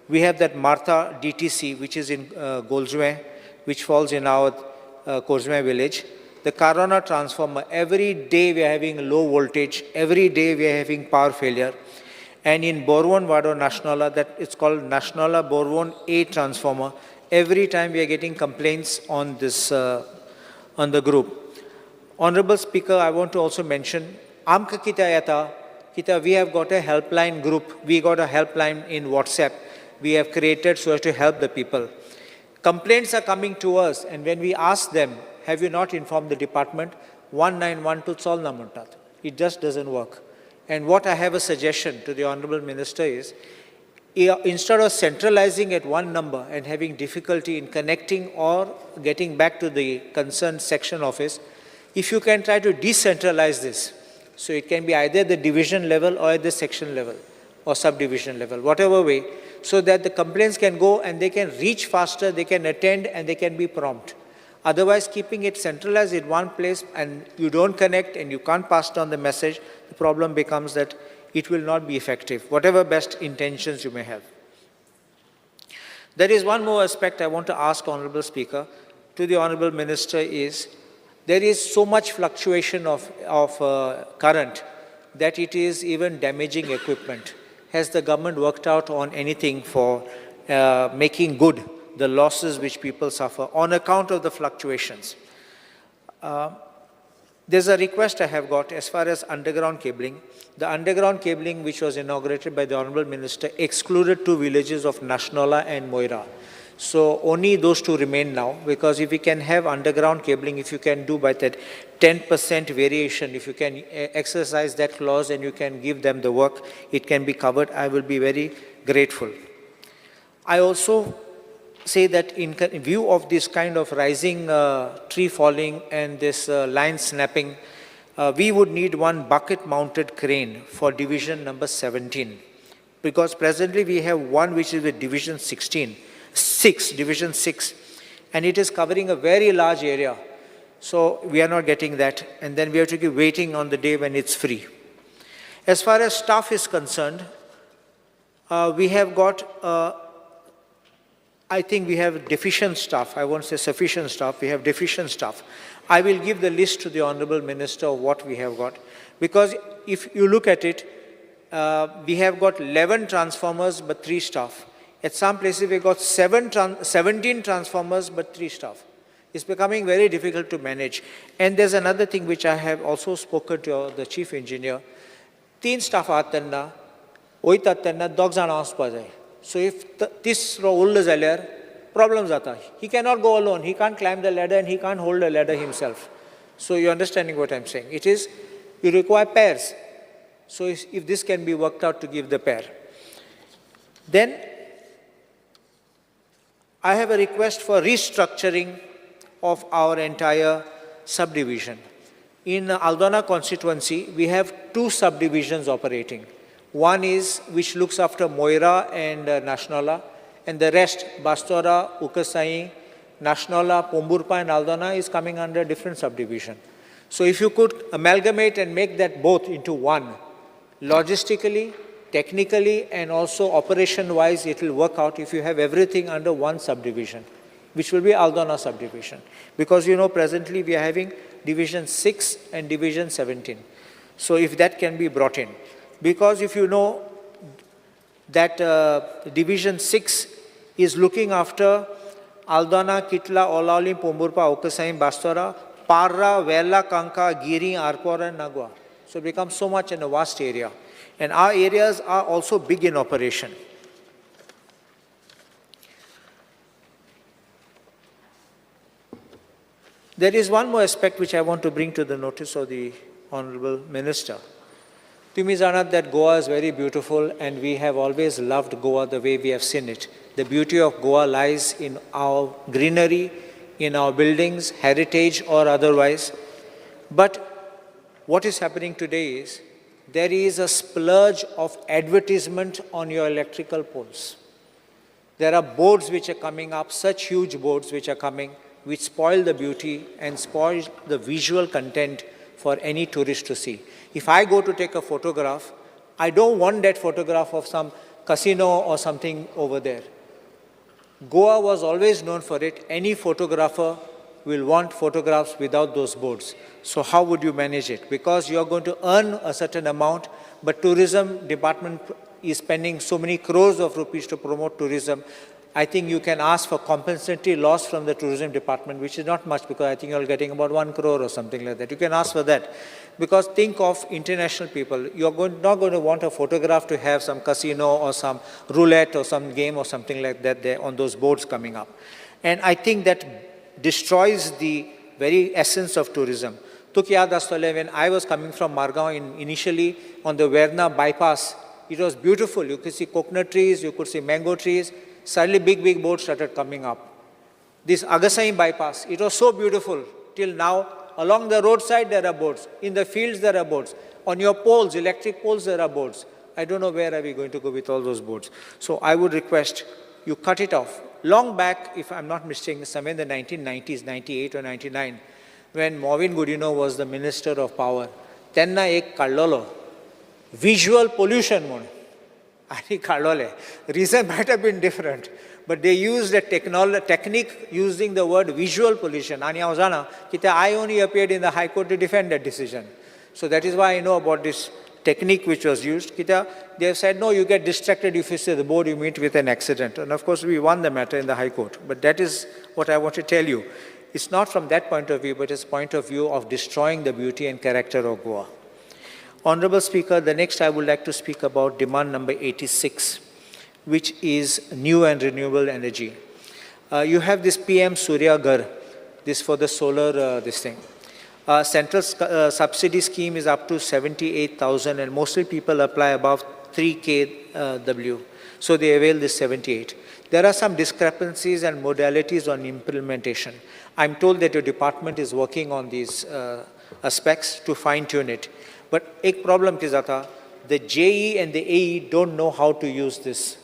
We have that Martha DTC, which is in Goljuem, which falls in our Corjuem village. The Karona transformer, every day we are having low voltage, every day we are having power failure. And in Borvon Vado Nationala, that it's called Nationala Borvon A transformer, every time we are getting complaints on this, on the group. Honorable Speaker, I want to also mention, Amka kita yata, kita, we have got a helpline group, we got a helpline in WhatsApp, we have created so as to help the people. Complaints are coming to us, and when we ask them, have you not informed the department? 1912 chalna muntat. It just doesn't work. And what I have a suggestion to the Honorable Minister is, instead of centralizing at one number and having difficulty in connecting or getting back to the concerned section office, if you can try to decentralize this, so it can be either the division level or at the section level or subdivision level, whatever way, so that the complaints can go and they can reach faster, they can attend and they can be prompt. Otherwise, keeping it centralized in one place and you don't connect and you can't pass down the message, the problem becomes that it will not be effective, whatever best intentions you may have. There is one more aspect I want to ask, Honorable Speaker, to the Honorable Minister is, there is so much fluctuation of current that it is even damaging equipment. Has the government worked out on anything for making good the losses which people suffer on account of the fluctuations? There's a request I have got as far as underground cabling. The underground cabling, which was inaugurated by the Honorable Minister, excluded two villages of Nashnola and Moira. So only those two remain now, because if we can have underground cabling, if you can do by that 10% variation, if you can exercise that clause and you can give them the work, it can be covered. I will be very grateful. I also say that in view of this kind of rising tree falling and this line snapping, we would need one bucket-mounted crane for division number 17, because presently we have one which is with division 6, and it is covering a very large area. So we are not getting that, and then we have to keep waiting on the day when it's free. As far as staff is concerned, we have got, I think we have deficient staff. I won't say sufficient staff, we have deficient staff. I will give the list to the Honorable Minister of what we have got. Because if you look at it, we have got 11 transformers but 3 staff. At some places we got 17 transformers but 3 staff. It's becoming very difficult to manage. And there's another thing which I have also spoken to the chief engineer. 3 staff आहात तेन्ना वयतात तेन्ना दोग जाणां वचपा जाय. So if तिसरो उरलो जाल्यार problem जाता. He cannot go alone. He can't climb the ladder and he can't hold the ladder himself. So you're understanding what I'm saying. It is, you require pairs. So if this can be worked out to give the pair. Then I have a request for restructuring of our entire subdivision. In Aldona constituency, we have 2 subdivisions operating. One is which looks after Moira and Nashnola, and the rest, Bastora, Ukasai, Nashnola, Pomburpa and Aldona is coming under a different subdivision. So if you could amalgamate and make that both into one, logistically, technically, and also operation-wise, it will work out if you have everything under one subdivision, which will be Aldona subdivision. Because presently we are having Division 6 and Division 17. So if that can be brought in. Because if you know that Division 6 is looking after Aldona, Kitla, Olaulim, Pomburpa, Okasaim, Bastora, Parra, Vela, Kanka, Giri, Arpora and Nagua. So it becomes so much in a vast area. And our areas are also big in operation. There is one more aspect which I want to bring to the notice of the Honorable Minister. Tumi janat that Goa is very beautiful and we have always loved Goa the way we have seen it. The beauty of Goa lies in our greenery, in our buildings, heritage or otherwise. But what is happening today is there is a splurge of advertisement on your electrical poles. There are boards which are coming up, such huge boards which are coming, which spoil the beauty and spoil the visual content for any tourist to see. If I go to take a photograph, I don't want that photograph of some casino or something over there. Goa was always known for it. Any photographer will want photographs without those boards. So how would you manage it? Because you are going to earn a certain amount, but tourism department is spending so many crores of rupees to promote tourism. I think you can ask for compensatory loss from the tourism department, which is not much because I think you're getting about 1 crore or something like that. You can ask for that. Because think of international people. You're not going to want a photograph to have some casino or some roulette or some game or something like that there on those boards coming up. And I think that destroys the very essence of tourism. Tuk yaad astole, when I was coming from Margao initially on the Verna bypass, it was beautiful. You could see coconut trees, you could see mango trees. Suddenly big, big boards started coming up. This Agassaim bypass, it was so beautiful till now. Along the roadside there are boards. In the fields there are boards. On your poles, electric poles, there are boards. I don't know where are we going to go with all those boards. So I would request you cut it off. Long back, if I'm not mistaken, somewhere in the 1990s, 98 or 99, when Mauvin Godinho was the Minister of Power, tenna ek kadlolo, visual pollution म्हूण. आनी काडलोले. Reason might have been different, but they use the technique using the word visual pollution. आनी हांव जाणा कित्याक I only appeared in the High Court to defend that decision. So that is why I know about this technique which was used. कित्याक they have said, no, you get distracted if you see the board, you meet with an accident. And of course, we won the matter in the High Court. But that is what I want to tell you. It's not from that point of view, but it's point of view of destroying the beauty and character of Goa. Honorable Speaker, the next I would like to speak about demand number 86, which is new and renewable energy. You have this PM Surya Ghar, this for the solar, this thing. Central subsidy scheme is up to 78,000, and mostly people apply above 3 kW. So they avail this 78. There are some discrepancies and modalities on implementation. I'm told that your department is working on these aspects to fine tune it. But एक problem कितें जाता, the JE and the AE don't know how to use this,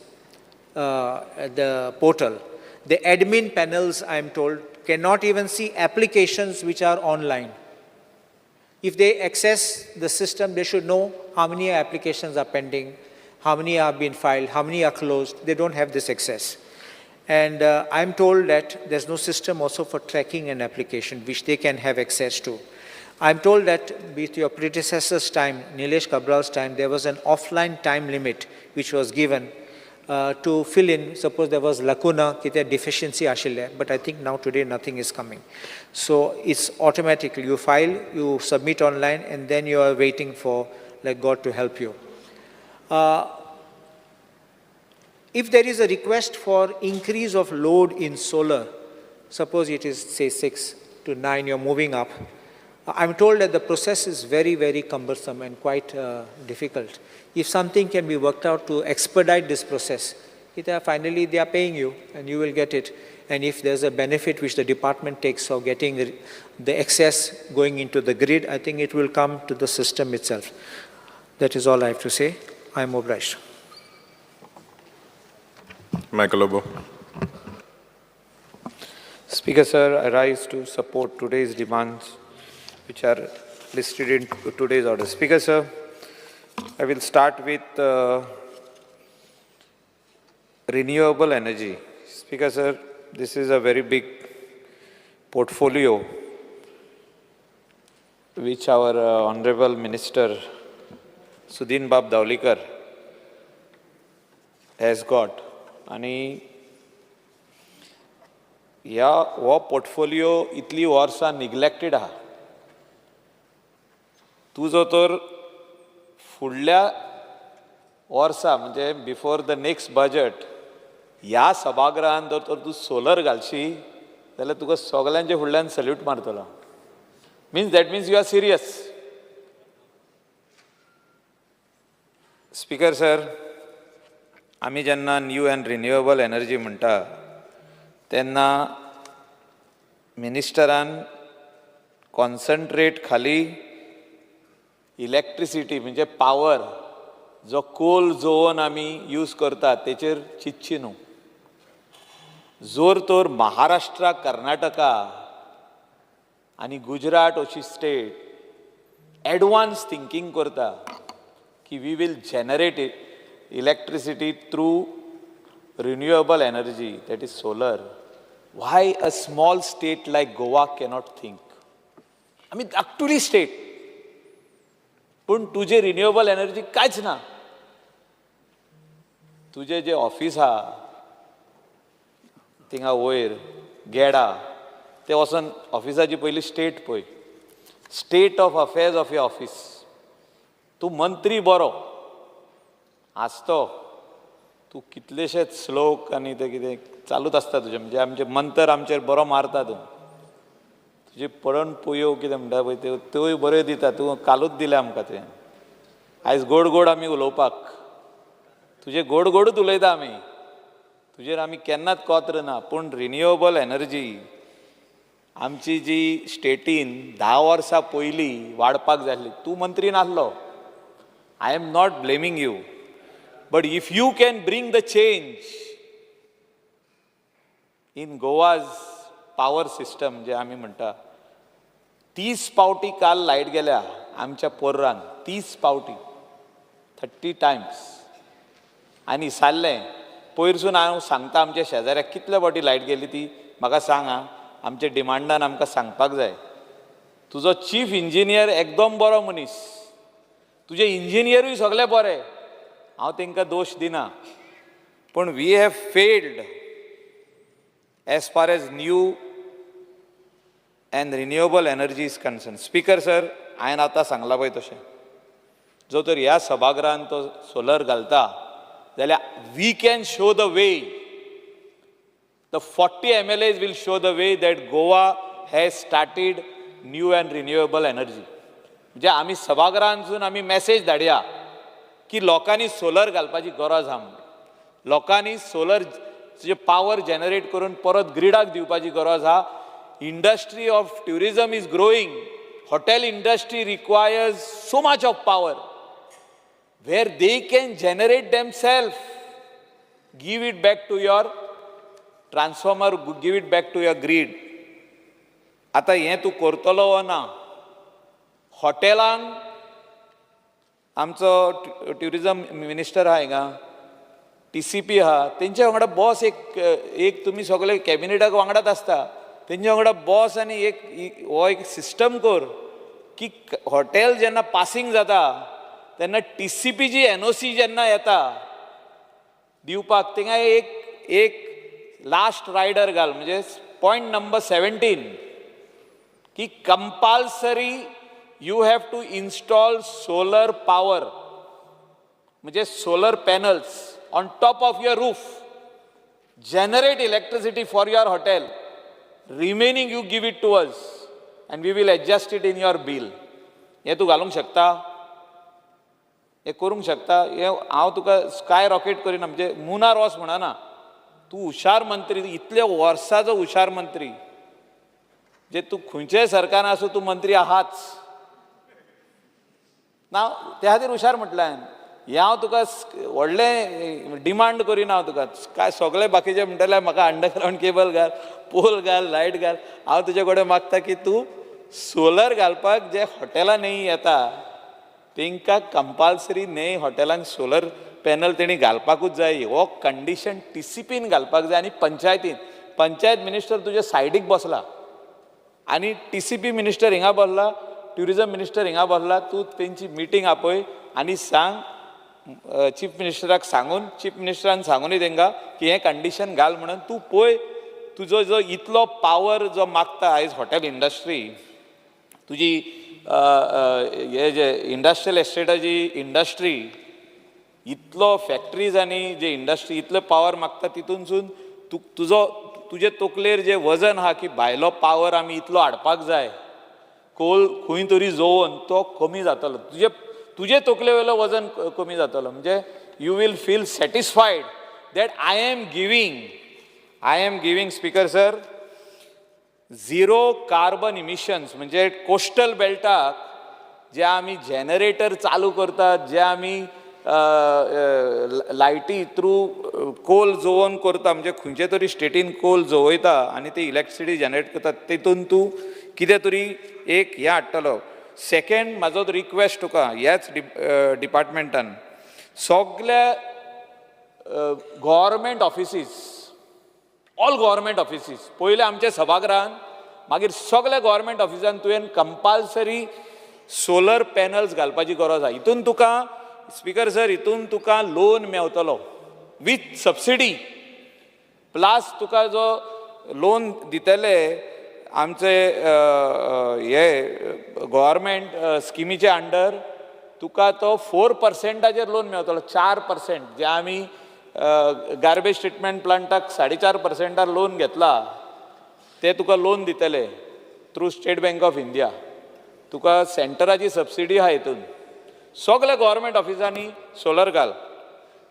the portal. The admin panels, I'm told, cannot even see applications which are online. If they access the system, they should know how many applications are pending, how many have been filed, how many are closed. They don't have this access. And I'm told that there's no system also for tracking an application, which they can have access to. I'm told that with your predecessor's time, Nilesh Cabral's time, there was an offline time limit which was given to fill in. Suppose there was lacuna, कितें deficiency आशिल्लें, but I think now today nothing is coming. So it's automatically, you file, you submit online, and then you are waiting for like God to help you. If there is a request for increase of load in solar, suppose it is say 6 to 9, you're moving up. I'm told that the process is very, very cumbersome and quite difficult. If something can be worked out to expedite this process, finally they are paying you and you will get it. And if there's a benefit which the department takes of getting the excess going into the grid, I think it will come to the system itself. That is all I have to say. I am obliged. Michael Lobo. Speaker, sir, I rise to support today's demands which are listed in today's order. Speaker, sir, I will start with renewable energy. Speaker, sir, this is a very big portfolio which our Honorable Minister Sudin Bab Dhavalikar has got. आणि ह्या हो पोर्टफोलियो इतली वर्सां निग्लेक्टेड आहा. तुजो तर फुडल्या वर्सा म्हणजे बिफोर the next budget ह्या सभागृहान जर तर तूं सोलर घालशी जाल्यार तुका सगल्यांच्या फुडल्यान salute मारतलो. Means that means you are serious. Speaker sir, आमी जेन्ना न्यू एंड रिन्युएबल एनर्जी म्हणटा तेन्ना मिनिस्टरान कॉन्सन्ट्रेट खाली इलेक्ट्रिसिटी म्हणजे पावर जो कोल जोवन आमी यूज करता तेचेर चिंतची न्हू. जोर तर महाराष्ट्रा, कर्नाटका आनी गुजरात अशी स्टेट एडवान्स थिंकींग करता की we will generate electricity through renewable energy, that is solar. Why a small state like Goa cannot think? आमी धाकटुली स्टेट, पूण तुजे रिन्युएबल एनर्जी कांयच ना. तुजें जें ऑफीस आहा थिंगा वयर गेडा, ते वचोन ऑफिसाची पयली स्टेट पळय, state of affairs of your office. तूं मंत्री बरो आसतो, तूं कितलेशेच श्लोक आनी ते कितें चालूच आसता तुजें, म्हणजे आमचे मंत्र आमचेर बरो मारता तूं. तुजी पडण पोयो कितें म्हणटा पळय त्यो त्योय बऱ्यो दिता तूं, कालूच दिलें आमकां तें. आयज गोड गोड आमी उलोवपाक, तुजें गोड गोडूच उलयता आमी, तुजेर आमी केन्नाच कोत्र ना. पूण रिन्युएबल एनर्जी आमची जी स्टेटीन 10 वर्सां पयलीं वाडपाक जाय आसली, तूं मंत्री नासलो. I am not blaming you, but if you can bring the change in Goa's power system, जे आमी म्हणटा, 30 पावटी काल लायट गेल्या आमच्या पोर्रान, 30 पावटी, 30 टायम्स. आनी विसारलें. पयरसून हांव सांगता आमच्या शेजाऱ्याक कितले फावटी लायट गेली ती म्हाका सांग आं. आमच्या डिमांडान आमकां सांगपाक जाय. तुजो चीफ इंजिनियर एकदम बरो मनीस, तुजे इंजिनियरूय सगळे बरे, हांव तांकां दोश दिना, पूण we have failed as far as new and renewable energy is concern. Speaker sir, हांवें आतां सांगलां पळय तशें, जो तर ह्या सभागृहान तो सोलर घालता जाल्यार we can show the way, the 40 MLAs will show the way that Goa has started new and renewable energy. म्हणजे आमी सभागृहांतसून आमी मॅसेज धाडया की लोकांनी सोलर घालपाची गरज आहा म्हणून, लोकांनी सोलर जे पावर जनरेट करून परत ग्रिडाक दिवपाची गरज आहा. Industry of tourism is growing, hotel industry requires so much of power where they can generate themselves, give it back to your transformer, give it back to your grid. आतां हें तूं करतलो वो ना? हॉटेलांक आमचो ट्युरिजम मिनिस्टर आहा हिंगा, TCP आहा, तेंच्या वांगडा बॉस एक एक तुमी सगळे कॅबिनेटाक वांगडाच आसता, तेंच्या वांगडा बॉस आनी एक हो एक सिस्टम कर की हॉटेल जेन्ना पासींग जाता तेन्ना TCPची NOC जेन्ना येता दिवपाक, थिंगा एक एक लास्ट रायडर घाल, म्हणजे पॉयंट नंबर 17 की compulsory you have to install solar power, म्हणजे solar panels on top of your roof, generate electricity for your hotel, remaining you give it to us and we will adjust it in your bill. हें तूं घालूंक शकता, हें करूंक शकता. हें हांव तुका स्काय रॉकेट करिना, म्हणजे मुनार वच म्हणना, तूं हुशार मंत्री, इतले वर्साचो हुशार मंत्री, जे तूं खंयच्याय सरकारान आसूं तूं मंत्री आहाच ना, त्या खातीर हुशार म्हटलें हांवें. हें हांव तुका व्हडलें डिमांड करिना, हांव तुका काय सगळे बाकीचे म्हणटले म्हाका अंडरग्रावंड केबल घाल, पोल घाल, लायट घाल, हांव तुजे कडेन मागता की तूं सोलर घालपाक जे हॉटेलां न्ही येता तांकां कंपालसरी न्ही हॉटेलांक सोलर पॅनल तेणी घालपाकूच जाय. हो कंडिशन TCPन घालपाक जाय आनी पंचायतीन. पंचायत मिनिस्टर तुज्या सायडीक बसला आनी TCP minister हिंगा बसला, ट्युरिजम मिनिस्टर हिंगा बसला, तूं तेंची मिटींग आपय आनी सांग चीफ मिनिस्टराक सांगून, चीफ मिनिस्टरान सांगूनय तांकां की हें कंडिशन घाल म्हणून. तूं पळय तुजो जो इतलो पावर जो मागता आयज हॉटेल इंडस्ट्री, तुजी हे जे इंडस्ट्रियल एस्टेटाची इंडस्ट्री, इतलो फॅक्ट्रीज आनी जे इंडस्ट्री इतलो पावर मागता, तितूनसून तूं तुजो तुजे तकलेर जे वजन आहा की भायलो पावर आमी इतलो हाडपाक जाय, कोल खंय तरी जोवन तो कमी जातलो, तुजे तुजे तकले वयलो वजन कमी जातलो. म्हणजे you will feel satisfied that I am giving speaker sir zero carbon emissions. म्हणजे कोस्टल बेल्टाक जे आमी जनरेटर चालू करतात, जे आमी लायटी थ्रू कोल जोवन करता, म्हणजे खंयचे तरी स्टेटीन कोल जोवयता आनी ती इलेक्ट्रिसिटी जनरेट करता, तेतून तूं कितें तरी एक हें हाडटलो. सेकेंड म्हाजो रिक्वेस्ट तुका ह्याच डिपार्टमेंटान सगल्या government offices, all government offices, पयलें आमच्या सभागृहान, मागीर सगल्या गव्हर्मेंट ऑफिसान तुवें कंपालसरी सोलर पॅनल्स घालपाची गरज आहा. हितून तुका स्पीकर सर, हितून तुका लोन मेवतलो विथ सबसिडी, प्लस तुका जो लोन दितले आमचे हे गव्हर्मेंट स्किमीचे अंडर, तुका तो 4%चेर लोन मेवतलो, 4% जे आमी गार्बेज ट्रिटमेंट प्लांटाक 4.5% लोन घेतला ते तुका लोन दितले through State Bank of India. तुका सेंटराची सबसिडी आहा. हितून सगल्या गव्हर्मेंट ऑफिसांनी सोलर घाल.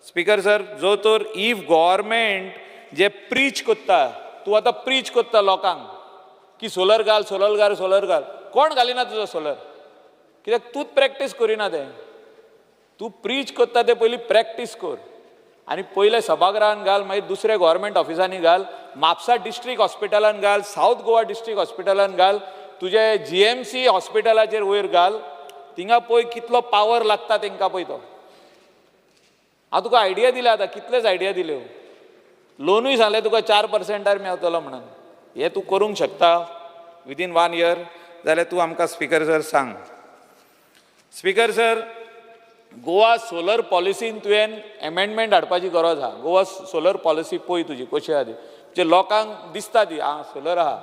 स्पीकर सर, जो तर if government जे प्रीच करता, तूं आतां प्रीच करता लोकांक की सोलर घाल, सोलर घाल, सोलर घाल, कोण घालिना तुजो सोलर? कित्याक तूंच प्रॅक्टीस करिना तें. तूं प्रीच करता तें पयलीं प्रॅक्टीस कर आनी पयलें सभागृहान घाल, मागीर दुसऱ्या गव्हर्मेंट ऑफिसांनी घाल, म्हापसा डिस्ट्रिक्ट हॉस्पिटलान घाल, सावथ गोवा डिस्ट्रिक्ट हॉस्पिटलान घाल, तुजे GMC हॉस्पिटलाचेर वयर घाल, थिंगा पळय कितलो पावर लागता तेंकां पळय तो. हांव तुका आयडिया दिल्या आतां, कितलेच आयडिया दिल्यो. लोनूय सांगलें तुका 4%-आर मेवतलो म्हणून. हें तूं करूंक शकता विदीन 1 इयर जाल्यार तूं आमकां स्पीकर सर सांग. स्पीकर सर, गोवा सोलर पॉलिसीन तुवें एमेंडमेंट हाडपाची गरज आहा. गोवा सोलर पॉलिसी पळय तुजी कशी आहा ती, म्हणजे लोकांक दिसता ती आं सोलर आहा,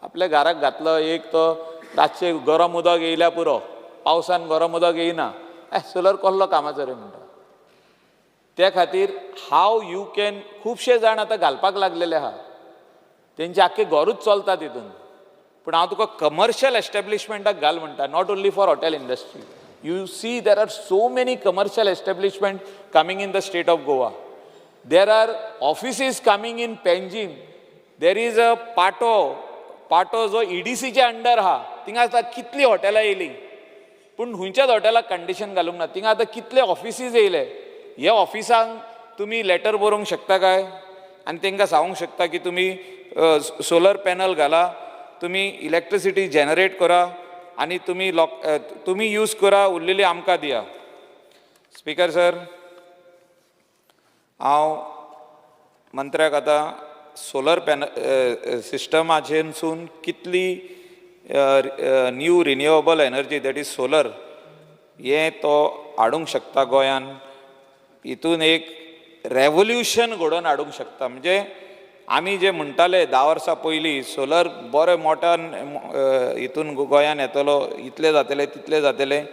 आपल्या घराक घातलो एक तो रातचें गरम उदक येयल्या पुरो, पावसान गरम उदक येयना, सोलर कसलो कामाचो रे म्हणटा. त्या खातीर how you can, खुबशे जाण आतां घालपाक लागलेले आहा, तेंचे आख्खे घरूच चलता तितून. पूण हांव तुका कमर्शियल एस्टेब्लिशमेंटाक घाल म्हणटा, not only for hotel industry. You see there are so many commercial establishment coming in the state of Goa. There are offices coming in Panjim. There is a Patto, Patto जो ईडीसीच्या अंडर आहा, थिंगा आतां कितलीं हॉटेलां येयलीं, पूण खंयच्याच हॉटेलाक कंडिशन घालूंक ना. थिंगा आतां कितले ऑफिसीज येयले, हे ऑफिसांक तुमी लेटर बरोवंक शकता काय आनी तांकां सांगूंक शकता की तुमी सोलर पॅनल घाला, तुमी इलेक्ट्रिसिटी जनरेट करा आनी तुमी तुमी यूज करा, उरलेली आमकां दिया. स्पीकर सर, हांव मंत्र्याक आतां सोलर पॅनल सिस्टमाचेरसून कितली new renewable energy that is solar हें तो हाडूंक शकता गोंयान, हितून एक रेवोल्युशन घडोवन हाडूंक शकता. म्हणजे आमी जे म्हणटाले 10 वर्सां पयलीं सोलर बरें मोट्यान हितून गोंयान येतलो, इतलें जातलें तितलें जातलें,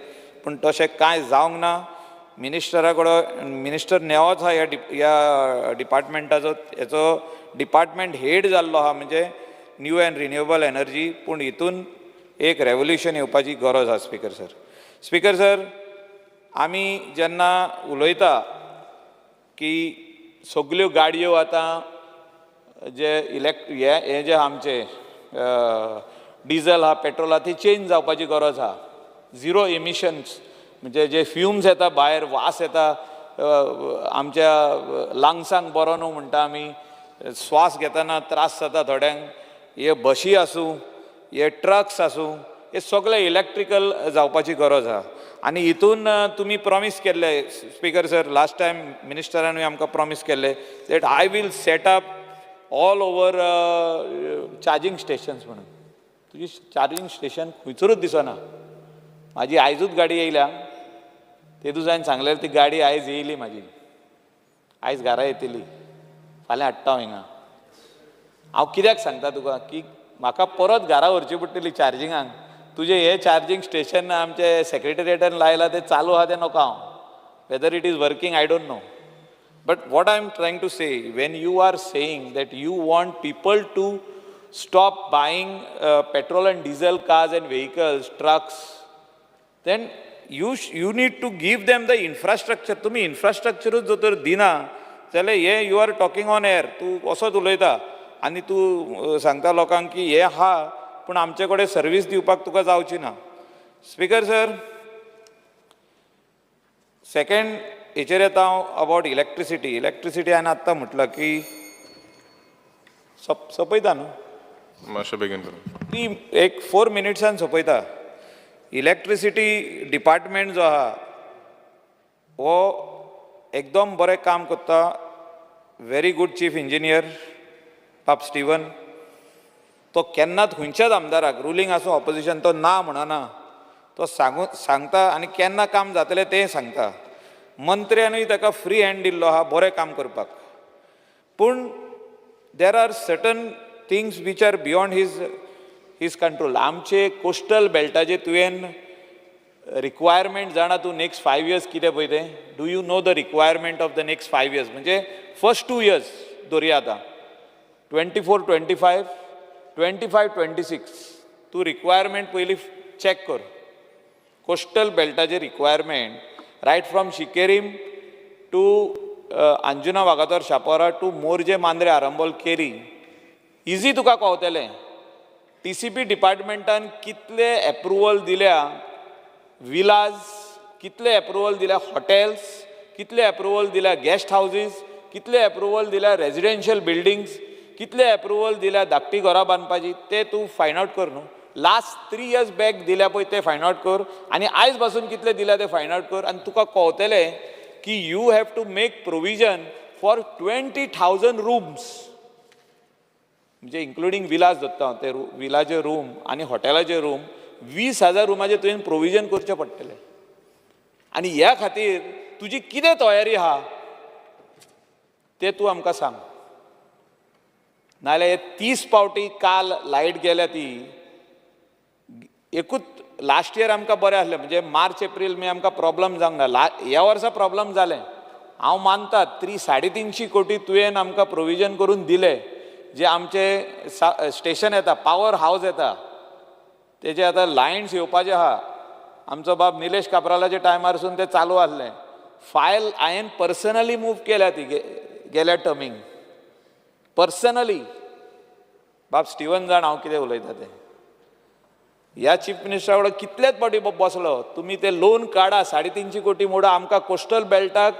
पूण तशें कांय जावंक ना. मिनिस्टरा कडेन, मिनिस्टर नेवोच आहा ह्या डिपार्टमेंटाचो, हेचो डिपार्टमेंट हेड जाल्लो आहा म्हणजे न्यू एंड रिन्युएबल एनर्जी, पूण हितून एक रेवोल्युशन येवपाची गरज आहा. स्पीकर सर, स्पीकर सर, आमी जेन्ना उलयता की सगल्यो गाडयो आतां जे हे जे आमचे डिजल आहा पेट्रोल आहा ती चेंज जावपाची गरज आहा. झिरो एमिशन्स म्हणजे जे फ्युम्स येता भायर, वास येता आमच्या लंग्सांक बरो न्हू म्हणटा आमी, श्वास घेतना त्रास जाता थोड्यांक. हे बशी आसूं, हे ट्रक्स आसूं, हे सगळे इलेक्ट्रिकल जावपाची गरज आहा. आनी हितून तुमी प्रॉमीस केल्ले स्पीकर सर, लास्ट टायम मिनिस्टरानूय आमकां प्रॉमीस केल्ले that I will set up all over charging stations म्हणून. तुजी चार्जींग स्टेशन खंयसरूच दिसना. म्हाजी आयजूच गाडी येयल्या, तेदूस हांवें सांगलें ती गाडी आयज येयली म्हाजी, आयज घरा येतली, फाल्यां हाडटा हांव हिंगा. हांव कित्याक सांगता तुका की म्हाका परत घरा व्हरची पडटली चार्जिंगाक. तुजें हें चार्जींग स्टेशन आमचे सेक्रेटेरिएटान लायलां तें चालू आहा तें नको हांव, whether it is working I don't know. But what I am trying to say, when you are saying that you want people to stop buying petrol and diesel cars and vehicles, trucks, then you need to give them the infrastructure. तुमी इन्फ्रास्ट्रक्चरूच जर तर दिना जाल्यार हे you are talking on air, तूं असोच उलयता आनी तूं सांगता लोकांक की हें आहा पूण आमचे कडेन सर्वीस दिवपाक तुका जावची ना. स्पीकर सर, सेकेंड हेचेर येता हांव अबावट इलेक्ट्रिसिटी. इलेक्ट्रिसिटी हांवें आत्तां म्हटलां की सोंपयता न्हू मातशें बेगीन करून ती एक 4 मिनिट्सान सोंपयता. इलेक्ट्रिसिटी डिपार्टमेंट जो आहा हो एकदम बरें काम करता. व्हेरी गूड चीफ इंजिनियर बाब स्टिवन, तो केन्नाच खंयच्याच आमदाराक रुलींग आसूं ऑपोजिशन तो ना म्हणना, तो सांगता आनी केन्ना काम जातलें तें सांगता. मंत्र्यानूय ताका फ्री हँड दिल्लो आहा बरें काम करपाक, पूण there are certain things which are beyond his control. आमचे कोस्टल बेल्टाचे तुवें रिक्वायरमेंट जाणा तूं नेक्स्ट 5 इयर्स कितें पळय तें, do you know the requirement of the next 5 years? म्हणजे फर्स्ट 2 इयर्स दवरया आतां 24, 25, 25, 26 तूं रिक्वायरमेंट पयलीं चॅक कर. कोस्टल बेल्टाचे requirement right from Sinquerim to Anjuna Vagator Chapora to Morjim Mandrem Arambol Keri easy तुका कळतलें. टीसीपी डिपार्टमेंटान कितले एप्रुवल दिल्या विलाज, कितले एप्रुवल दिल्या हॉटेल्स, कितले एप्रुवल दिल्या गेस्ट हावजीस, कितले एप्रुवल दिल्या रेजिडेन्शियल बिल्डिंग्स, कितले एप्रुवल दिल्या धाकटी घरां बांदपाची, ते तूं फायंड आवट कर न्हू. लास्ट 3 इयर्स बॅक दिल्या पळय ते फायंड आवट कर आनी आयज पासून कितले दिल्या ते फायंड आवट कर आनी तुका कळतलें की you have to make provision for 20,000 rooms, म्हणजे इन्क्लुडींग विलास धरता हांव, ते विलाचे रूम आनी हॉटेलाचे रूम 20,000 रुमाचें तुवें प्रोविजन करचें पडटलें. आनी ह्या खातीर तुजी कितें तयारी आहा तें तूं आमकां सांग. नाजाल्यार 30 पावटी काल लायट गेल्या ती एकूच. लास्ट इयर आमकां बरें आसलें, म्हणजे मार्च एप्रील मे आमकां प्रॉब्लम जावंक ना. ह्या वर्सा प्रॉब्लम जालें, हांव मानता. 350 कोटी तुवें आमकां प्रोविजन करून दिलें, जे आमचे स्टेशन येता, पावर हावज येता, तेजे आतां लायन्स येवपाचे आहा. आमचो बाब निलेश काब्रालाच्या टायमारसून तें चालू आसलें. फायल हांवें पर्सनली मूव केल्या ती गेल्या टर्मींग पर्सनली. बाब स्टिवन जाण हांव कितें उलयता तें. ह्या चीफ मिनिस्टरा वांगडा कितलेच फावटी बसलो, तुमी ते लोन काडा, 350 कोटी मोडा, आमकां कोस्टल बेल्टाक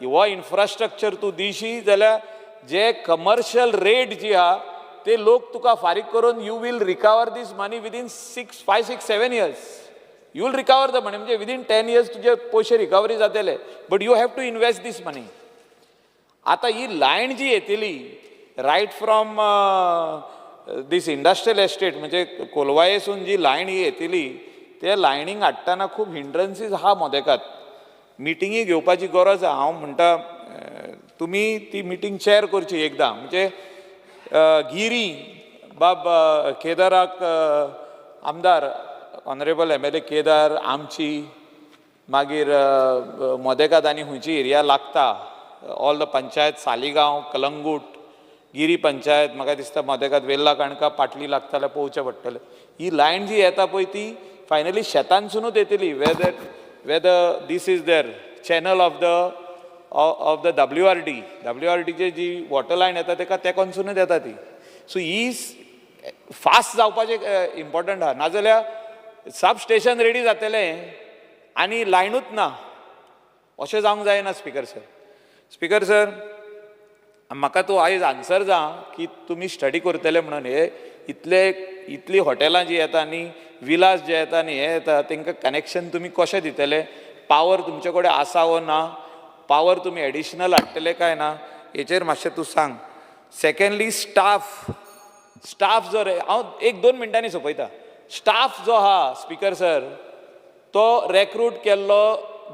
हो इन्फ्रास्ट्रक्चर तूं दिशी जाल्यार जे कमर्शियल रेट जी आहा ते लोक तुका फारीक करून you will recover this money within 6, 5, 6, 7 years. You will recover the money, म्हणजे विदीन 10 इयर्स तुजे पयशे रिकवरी जातले, but you have to invest this money. आतां ही लायन जी येतली right from this industrial estate, म्हणजे कोलवायेसून जी लायन ही येतली, ते लायनींग हाडटना खूब हिंड्रन्सीस आहा मोदेकात. मिटिंगी घेवपाची गरज आहा. हांव म्हणटा तुमी ती मिटींग चॅर करची एकदां, म्हणजे गिरी बाब केदाराक आमदार ऑनरेबल MLA Kedar, आमची मागीर मोदेकात आनी खंयची एरिया लागता, all the panchayat, Saligao, Calangute, Giri panchayat, म्हाका दिसता मोदेकात वेल्ला काणका पाटली लागता जाल्यार पळोवचें पडटलें. ही लायन जी येता पळय ती फायनली शेतानसुनूच येतली, whether this is there channel of the WRD, WRDचे ji water line येता तेका तेकोनसुनूच येता ती. सो ही फास्ट जावपाचें इम्पॉर्टंट आहा, नाजाल्यार सब स्टेशन रेडी जातलें आनी लायनूच ना, अशें जावंक जायना. स्पिकर सर, स्पिकर सर, म्हाका तूं आयज आन्सर जा की तुमी स्टडी करतले म्हणून. हे इतले इतली हॉटेलां जी येता आनी विलास जे येता आनी हे येता, तांकां कनेक्शन तुमी कशें दितले? पावर तुमचे कडेन आसा वो ना? पावर तुमी एडिशनल हाडटले काय ना? हेचेर मातशें तूं सांग. सेकेंडली, स्टाफ, स्टाफ जो हांव 1-2 मिनटांनी सोंपयता. स्टाफ जो आहा स्पिकर सर, तो रेक्रूट केल्लो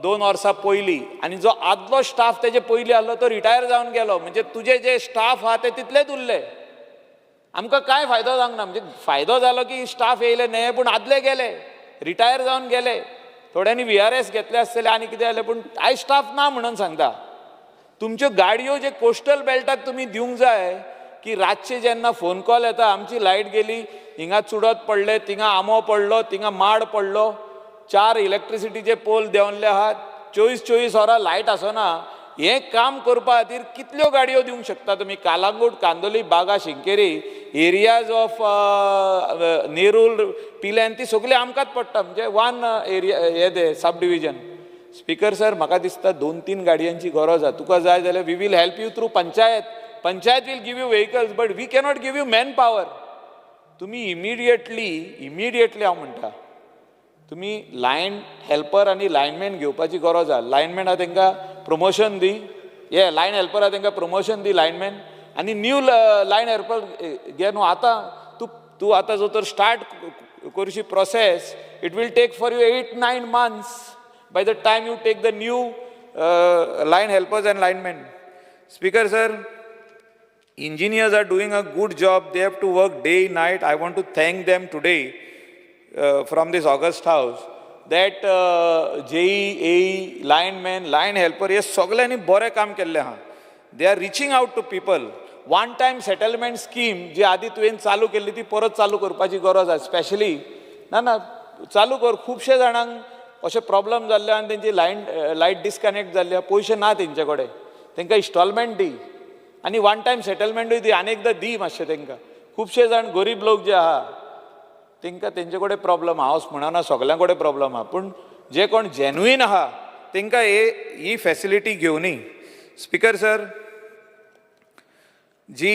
2 वर्सां पयलीं, आनी जो आदलो स्टाफ तेजे पयलीं आहलो तो रिटायर जावन गेलो. म्हणजे तुजे जे स्टाफ आहा ते तितलेच उरले. आमकां कांय फायदो जावंक ना. म्हणजे फायदो जालो की स्टाफ येयले न्हय, पूण आदले गेले, रिटायर जावन गेले. थोड्यांनी VRS घेतले आसतले आनी कितें जालें, पूण आयज स्टाफ ना म्हणून सांगता. तुमच्यो गाडयो जे कोस्टल बेल्टाक तुमी दिवंक जाय की रातचे जेन्ना फोन कॉल येता, आमची लायट गेली, हिंगा चुडत पडले, थिंगा आंबो पडलो, थिंगा माड पडलो, 4 इलेक्ट्रिसिटीचे पोल देंवले आहात, 24 वरां लायट आसना. हें काम करपा खातीर कितल्यो गाडयो दिवंक शकता तुमी? कालांगूट, कांदोली, बागा, शिंकेरी एरियाज ऑफ नेरूल, पिल्यान ती सगळी आमकांच पडटा. म्हणजे वन एरिया हे ते सब डिविजन. स्पिकर सर, म्हाका दिसता 2-3 गाडयांची गरज आसा. तुका जाय जाल्यार we will help you through panchayat. Panchayat will give you vehicles, but we cannot give you man power. तुमी इमिडिएटली हांव म्हणटा, तुमी लायन हेल्पर आनी लायनमॅन घेवपाची गरज आसा. लायनमॅन आहा तांकां प्रमोशन दी, हे लायन हेल्पर आहा तांकां प्रमोशन दी लायनमॅन, आनी न्यू लायन हेल्पर घे न्हू. आतां तूं आतां जो तर start करशी process, it will take for you 8-9 months by the time you take the new line helpers and linemen. Speaker sir, engineers are doing a good job. They have to work day, night. I want to thank them today from this august house that JE, AE, linemen, line helper, हे सगळ्यांनी बरें काम केल्लें आहा. They are reaching out to people. One time settlement scheme जी आदी तुवें चालू केल्ली ती परत चालू करपाची गरज आसा. स्पेशली ना ना चालू कर. खुबशे जाणांक अशे प्रॉब्लम जाल्ले आनी तेंची लायट डिस्कनेक्ट जाल्ली आहा, पयशे ना तेंचे कडेन, तेंकां इन्स्टॉलमेंट दी आनी वन टायम सेटलमेंटूय दी, आनी एकदां दी मातशें तेंकां. खुबशे जाण गरीब लोक जे आहा तेंकां तेंचे कडेन प्रॉब्लम आहा. हांव म्हणना सगळ्यां कडेन प्रॉब्लम आहा, पूण जे कोण जेन्युइन आहा तेंकां ही फॅसिलिटी घेवनी. स्पिकर सर, जी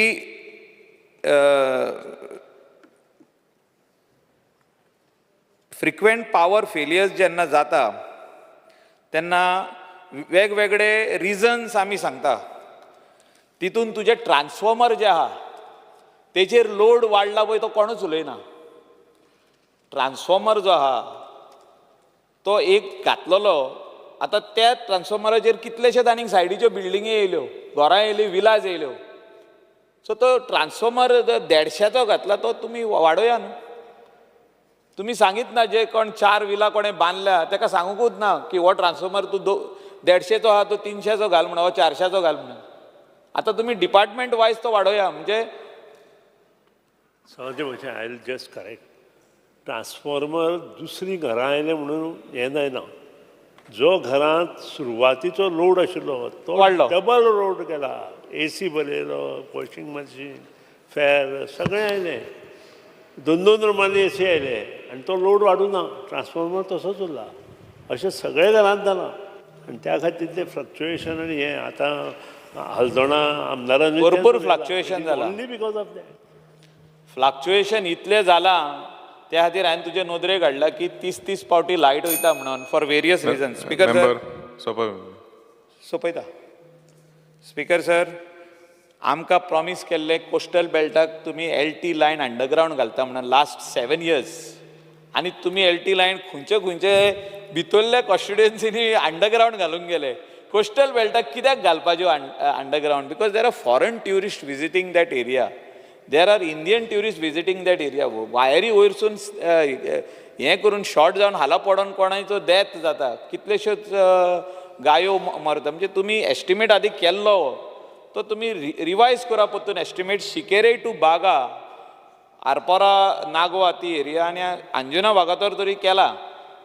फ्रिक्वेंट पावर फेलियर्स जेन्ना जाता तेन्ना वेगवेगळे रिजन्स आमी सांगता. तितून तुजें ट्रान्सफॉर्मर जें आहा तेजेर लोड वाडला पळय तो कोणूच उलयना. ट्रान्सफॉर्मर जो आहा तो एक घातलेलो, आतां त्या ट्रान्सफॉर्मराचेर कितलेशेच आनीक सायडीच्यो बिल्डिंगी येयल्यो, घरां येयलीं, विलाज येयल्यो. सो तो ट्रान्सफॉर्मर 150चो घातला तो तुमी वाडोया न्हू. तुमी सांगीत ना जे कोण 4 विला कोणें बांदल्या ताका सांगूकूच ना की हो ट्रान्सफॉर्मर तूं 150चो आहा तो 300चो घाल म्हणून, हो 400चो घाल म्हणून. आतां तुमी डिपार्टमेंट वायज तो वाडोया. म्हणजे सांगचे भशेन I will just correct, transformer दुसरीं घरां आयलें म्हणून हें जायना. जो घरांत सुरवातीचो लोड आशिल्लो तो वाडलो, डबल लोड केला, ए सी बरयलो, वॉशिंग मशीन, फॅर सगळें आयलें, 2-2 रुमांनी ए सी आयले आनी तो लोड वाडूं ना, ट्रान्सफॉर्मर तसोच उरला. अशें सगळें घरांत जालां आनी त्या खातीर तें फ्लक्चुएशन. आनी हें आतां हल्दोणा आमदारान भरपूर फ्लक्चुएशन जालां. Only because of that. Fluctuation इतलें जालां त्या खातीर हांवें तुजे नदरेक हाडला की 30-30 पावटी लायट वयता म्हणून for various reasons. Speaker sir, member सोंपय. सोंपयता. स्पीकर सर, आमकां प्रॉमीस केल्लें कोस्टल बेल्टाक तुमी एल टी लायन अंडरग्रावंड घालता म्हणून लास्ट 7 इयर्स, आनी तुमी एल टी लायन खंयचे खंयचे भितरल्या कॉन्स्टिट्युएन्सीनी अंडरग्रावंड घालूंक गेले. कोस्टल बेल्टाक कित्याक घालपाच्यो underground? Because there are foreign tourist visiting that area, there are Indian tourist visiting that area. वायरी वयरसून हें करून शॉर्ट जावन हाला पडोन कोणाचो डेथ जाता, कितलेश्योच गायो मरता. म्हणजे तुमी एस्टिमेट आदी केल्लो तो तुमी रिवायज करा परतून एस्टिमेट. शिकेरे टू बागा, आरपोरा, नागवा ती एरिया आनी अंजुना वागातोर तरी केला,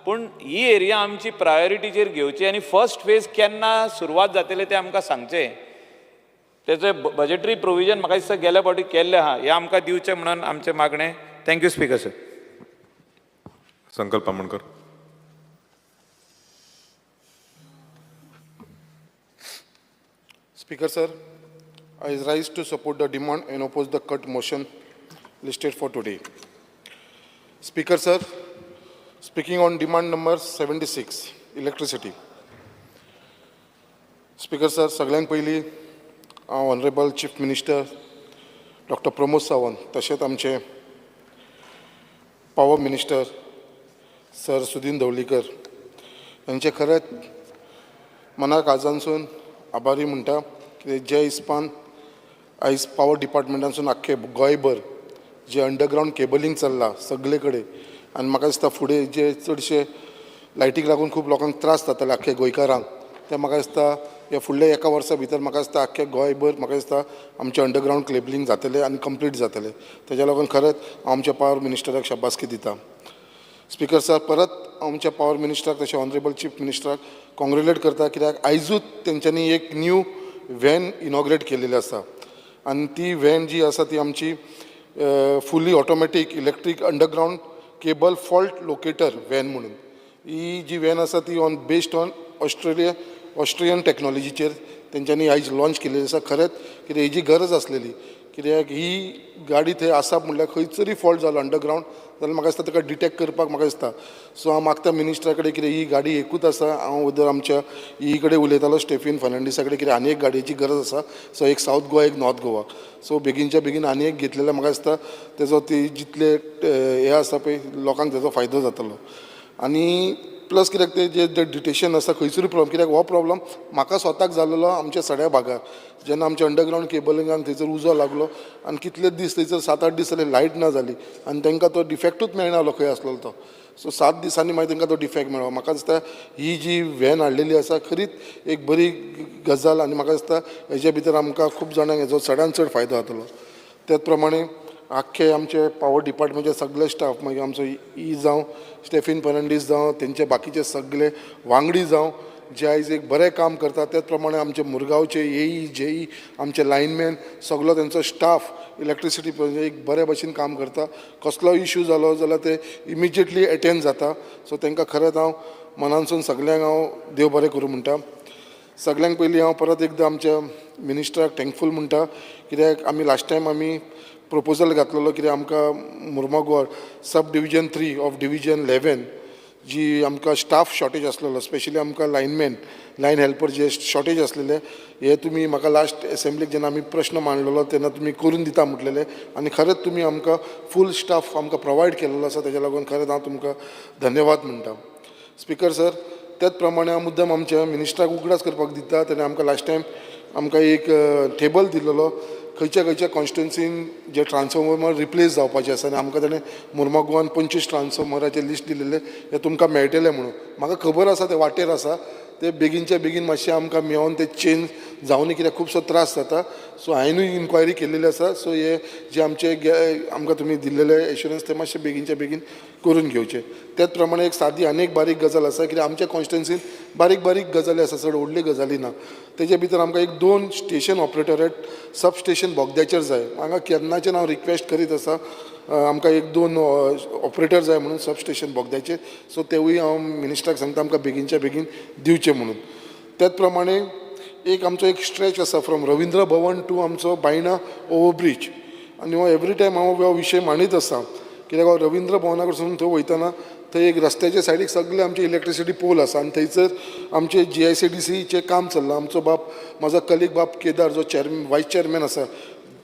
पूण ही एरिया आमची प्रायोरिटीचेर घेवची आनी फर्स्ट फेज केन्ना सुरवात जातली तें आमकां सांगचें. तेचें बजेटरी प्रोविजन म्हाका दिसता गेल्या फावटी केल्लें आहा, हें आमकां दिवचें म्हणून आमचें मागणें. Thank you speaker sir. Sankalp Amonkar. Speaker sir, I rise to support the demand and oppose the cut motion listed for today. Speaker sir, speaking on demand number 76, electricity. Speaker sir, सगळ्यांत पयलीं हांव honourable chief minister doctor Pramod Sawant तशेंच आमचे power minister sir Sudin Dhavalikar हांचे खरेंच मना काळजांसून आभारी म्हणटा की जे हिसपान आयज पावर डिपार्टमेंटांसून आख्खे गोंयभर जे अंडरग्रावंड केबलिंग चल्लां सगळे कडेन, आनी म्हाका दिसता फुडें जे चडशे लायटीक लागून खूब लोकांक त्रास जातले आख्खे गोंयकारांक, ते म्हाका दिसता ह्या फुडल्या एका वर्सा भितर म्हाका दिसता आख्खे गोंयभर म्हाका दिसता आमचें अंडरग्रावंड केबलिंग जातलें आनी कंप्लीट जातलें. तेज्या लागून खरेंच हांव आमच्या पावर मिनिस्टराक शाबासकी दिता. स्पिकर सर, परत आमच्या पावर मिनिस्टराक तशें ऑनरेबल चीफ मिनिस्टराक कॉंग्रेजुलेट करता, कित्याक आयजूच तेंच्यांनी एक न्यू व्हॅन इनॉग्रेट केलेली आसा आनी ती व्हॅन जी आसा ती आमची fully automatic electric underground cable fault locator van म्हणून. ही जी व्हॅन आसा ती on based on Austrian टॅक्नॉलॉजीचेर तेंच्यांनी आयज लॉन्च केलेली आसा. खरेंच कित्याक हेजी गरज आसलेली, कित्याक ही गाडी थंय आसा म्हणल्यार खंयसरूय फॉल्ट जालो अंडरग्रावंड जाल्यार म्हाका दिसता ताका डिटेक्ट करपाक म्हाका दिसता. सो हांव मागता मिनिस्टरा कडेन कितें ही गाडी एकूच आसा. हांव वदर आमच्या ई कडेन उलयतालो, स्टेफीन फर्नांडीसा कडेन, कितें आनी एक गाडयेची गरज आसा. सो एक सावथ गोवा, एक नॉर्थ गोवा. सो बेगीनच्या बेगीन आनी एक घेतलेल्या म्हाका दिसता तेजो ती जितले हे आसा पळय लोकांक तेजो फायदो जातलो. आनी प्लस कित्याक ते जे डिटेक्शन आसा खंयसरूय प्रॉब्लम, कित्याक हो प्रॉब्लम म्हाका स्वताक जाल्लो आमच्या सड्या भागार, जेन्ना आमच्या अंडरग्रावंड केबलिंगाक थंयसर उजो लागलो आनी कितले दीस थंयसर 7-8 दीस जाले लायट ना जाली आनी तांकां तो डिफेक्टूच मेळना जालो खंय आसलेलो तो. सो 7 दिसांनी मागीर तांकां तो डिफेक्ट मेळ्ळो. म्हाका दिसता ही जी व्हॅन हाडलेली आसा खरीच एक बरी गजाल आनी म्हाका दिसता हेजे भितर आमकां खूब जाणांक हेजो चडान चड फायदो जातलो. त्याच प्रमाणे आख्खे आमचे पावर डिपार्टमेंटचे सगळे स्टाफ, मागीर आमचो ई जावं, स्टेफीन फर्नांडीस जावं, तेंचे बाकीचे सगळे वांगडी जावं, जे आयज एक बरें काम करता. त्याच प्रमाणे आमचे मुरगांवचे एई, जेई, आमचे लायनमॅन, सगलो तेंचो स्टाफ इलेक्ट्रिसिटी एक बरे भशेन काम करता. कसलो इशू जालो जाल्यार ते इमिजिएटली एटेंड जाता. सो तांकां खरेंच हांव मनानसून सगल्यांक हांव देव बरें करूं म्हणटा. सगल्यांक पयलीं हांव परत एकदां आमच्या मिनिस्टराक थँकफूल म्हणटा, कित्याक आमी लास्ट टायम आमी प्रपोजल घातलेलो कित्याक आमकां मुर्मागोर sub division 3 of division 11 जी आमकां स्टाफ शॉर्टेज आसलेलो, स्पेशली आमकां लायनमॅन, लायन हेल्पर जे शॉर्टेज आसलेले, हे तुमी म्हाका लास्ट एसेंब्लीक जेन्ना आमी प्रश्न मांडलेलो तेन्ना तुमी करून दिता म्हटलेले आनी खरेंच तुमी आमकां फूल स्टाफ आमकां प्रोवायड केल्लो आसा. तेज्या लागून खरेंच हांव तुमकां धन्यवाद म्हणटा. स्पिकर सर, त्याच प्रमाणे हांव मुद्दम आमच्या मिनिस्टराक उगडास करपाक दिता, तेणें आमकां लास्ट टायम आमकां एक टेबल दिल्लो, खंयच्या खंयच्या कॉन्स्टिट्युन्सीन जे ट्रान्सफॉर्मर रिप्लेस जावपाचे आसा, आनी आमकां ताणें मुर्मागोवान 25 ट्रान्सफॉर्मराचे लिस्ट दिलेलें, हें तुमकां मेळटलें म्हणून. म्हाका खबर आसा ते वाटेर आसा, ते बेगीनच्या बेगीन मातशें आमकां मेळोन ते चेंज जावनी, कित्याक खुबसो त्रास जाता. सो हांवेनूय इन्क्वायरी केल्लेली आसा. सो हे जे आमचे आमकां तुमी दिल्लेले एश्युरन्स ते मातशे बेगीनच्या बेगीन करून घेवचे. त्याच प्रमाणे एक सादी आनी एक बारीक गजाल आसा, कित्याक आमच्या कॉन्स्टिट्युन्सीन बारीक बारीक गजाली आसा, चड व्हडल्यो गजाली ना. तेजे भितर आमकां एक 2 स्टेशन ऑपरेटर सब स्टेशन बोगद्याचेर जाय. हांगा केन्नाच्यान हांव रिक्वेस्ट करीत आसा, आमकां एक 2 ऑपरेटर जाय म्हणून सब स्टेशन बोगद्याचेर. सो तेवूय हांव मिनिस्टराक सांगता आमकां बेगीनच्या बेगीन दिवचें म्हणून. त्याच प्रमाणे एक आमचो एक स्ट्रेच आसा फ्रॉम रविंद्र भवन टू आमचो बायणा ओवरब्रीज, आनी हो एवरी टायम हांव हो विशय मांडीत आसा, कित्याक हो रविंद्र भवना कडसून थंय वयतना थंय एक रस्त्याच्या सायडीक सगळे आमचे इलेक्ट्रिसिटी पोल आसा आनी थंयसर आमचे GICDCचें काम चल्लां. आमचो बाप, म्हाजो कलीग बाब केदार जो चेअरमॅन, वायस चेअरमॅन आसा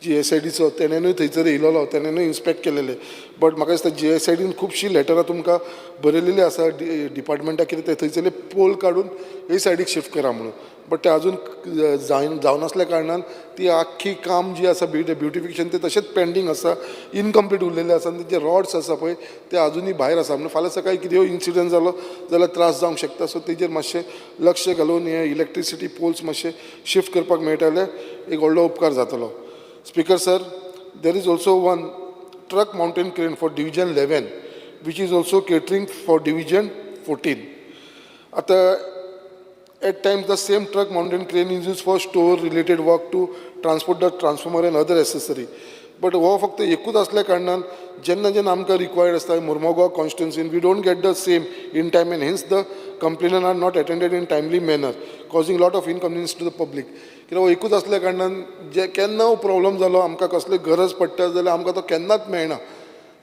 GSIDचो, तेणेनूय थंयसर येयलेलो, तेणेनूय इन्स्पेक्ट केलेले. बट म्हाका दिसता GSIDन खुबशीं लेटरां तुमकां बरयलेलीं आसा डिपार्टमेंटाक, कितें ते थंयसरले पोल काडून हे सायडीक शिफ्ट करा म्हणून. बट ते आजून जावनासल्या कारणान ती आख्खी काम जी आसा ब्युटिफिकेशन ते तशेंच पेंडींग आसा, इनकम्प्लीट उरलेलें आसा. आनी तेजे रॉड्स आसा पळय ते आजुनूय भायर आसा, म्हणून फाल्यां सकाळीं कितेंय इन्सिडंट जालो जाल्यार त्रास जावंक शकता. सो तेजेर मातशें लक्ष घालून हे इलेक्ट्रिसिटी पोल्स मातशे शिफ्ट करपाक मेळटा जाल्यार एक व्हडलो उपकार जातलो. Speaker sir, there is also one truck mountain crane for division 11 which is also catering for division 14. आतां at times the same truck mountain crane is used for store related work to transport the transformer and other accessory. But हो फक्त एकूच असल्या कारणान जेन्ना जेन्ना आमकां रिक्वायर्ड आसता Mormugao कॉन्स्टिट्युन्सीन, we don't get the same in time and hence the complainant are not attended in timely manner, causing lot of inconvenience to the public. कित्याक हो एकूच असल्या कारणान जे केन्ना प्रॉब्लम जालो, आमकां कसली गरज पडटा जाल्यार आमकां तो केन्नाच मेळना,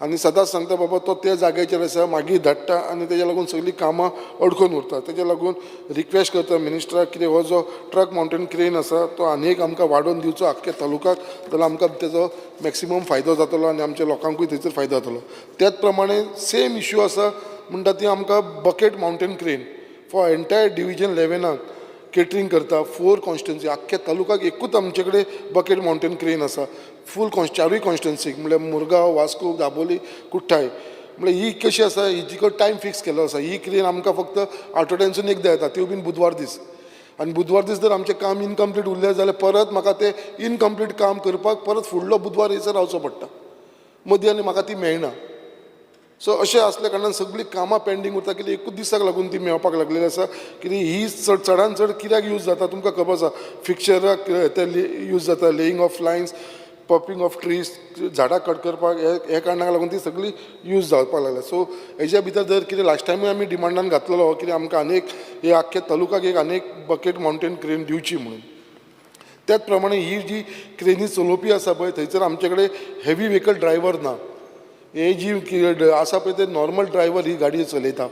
आनी सदांच सांगता बाबा तो त्या जाग्याचेर आसा, मागीर धाडटा आनी तेज्या लागून सगळीं कामां अडकून उरता. तेज्या लागून रिक्वेस्ट करता मिनिस्टराक कितें हो जो ट्रक मावंटेन क्रेन आसा तो आनी एक आमकां वाडोवन दिवचो आख्ख्या तालुक्याक, जाल्यार आमकां तेजो मॅक्सिमम फायदो जातलो आनी आमच्या लोकांकूय थंयसर फायदो जातलो. त्याच प्रमाणे सेम इश्यू आसा म्हणटा ती आमकां bucket mountain crane for entire division 11 catering करता, 4 कॉन्स्टिट्युन्सी आख्ख्या तालुक्याक एकूच आमचे कडेन बकेट मावंटेन क्रेन आसा, फूल चारूय कॉन्स्टिट्युन्सीक, म्हणल्यार मुरगांव, वास्को, दाबोली, कुठ्ठाळे. म्हणल्यार ही कशी आसा, हिजी टायम फिक्स केल्लो आसा. ही क्रेन आमकां फक्त आठवड्यानसून एकदां येता, त्यो बीन बुधवार दीस, आनी बुधवार दीस जर आमचें काम इनकम्प्लीट उरलें जाल्यार परत म्हाका तें इनकम्प्लीट काम करपाक परत फुडलो बुधवार येयसर रावचो पडटा मदीं, आनी म्हाका ती मेळना. सो अशें आसल्या कारणान सगळीं कामां पेंडींग उरता, कित्याक एकूच दिसाक लागून ती मेळपाक लागलेली आसा. कित्याक ही चड चडान चड कित्याक यूज जाता तुमकां खबर आसा, फिक्चराक ते यूज जाता, laying of lines, popping of trees, झाडां कट करपाक, हे कारणाक लागून ती सगळी यूज जावपाक लागल्या. सो हेज्या भितर जर कितें लास्ट टायमूय आमी डिमांडान घातलेलो कितें आमकां आनी एक हे आख्ख्या तालुक्याक एक आनी एक बकेट मावंटेन क्रेन दिवची म्हणून. त्याच प्रमाणे ही जी क्रेनी चलोवपी आसा पळय थंयसर आमचे कडेन हेवी व्हेकल ड्रायवर ना, हे जी आसा पळय ते नॉर्मल ड्रायवर ही गाडी चलयता.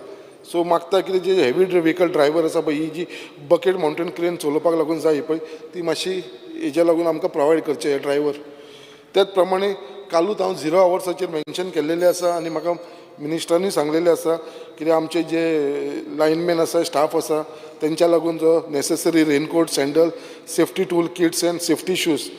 सो मागता कितें जे हेवी व्हेकल ड्रायवर आसा पळय ही जी बकेट मावंटेन क्रेन चलोवपाक लागून जाय पळय ती मातशी हेज्या लागून आमकां प्रोवायड करचे हे ड्रायवर. त्याच प्रमाणे कालूच हांव 0 आवर्साचेर मेन्शन केल्लेलें आसा आनी म्हाका मिनिस्टरांनी सांगलेलें आसा कित्याक आमचे जे लायनमॅन आसा, स्टाफ आसा तेंच्या लागून जो necessary raincoat, sandal, safety tool kits and safety shoes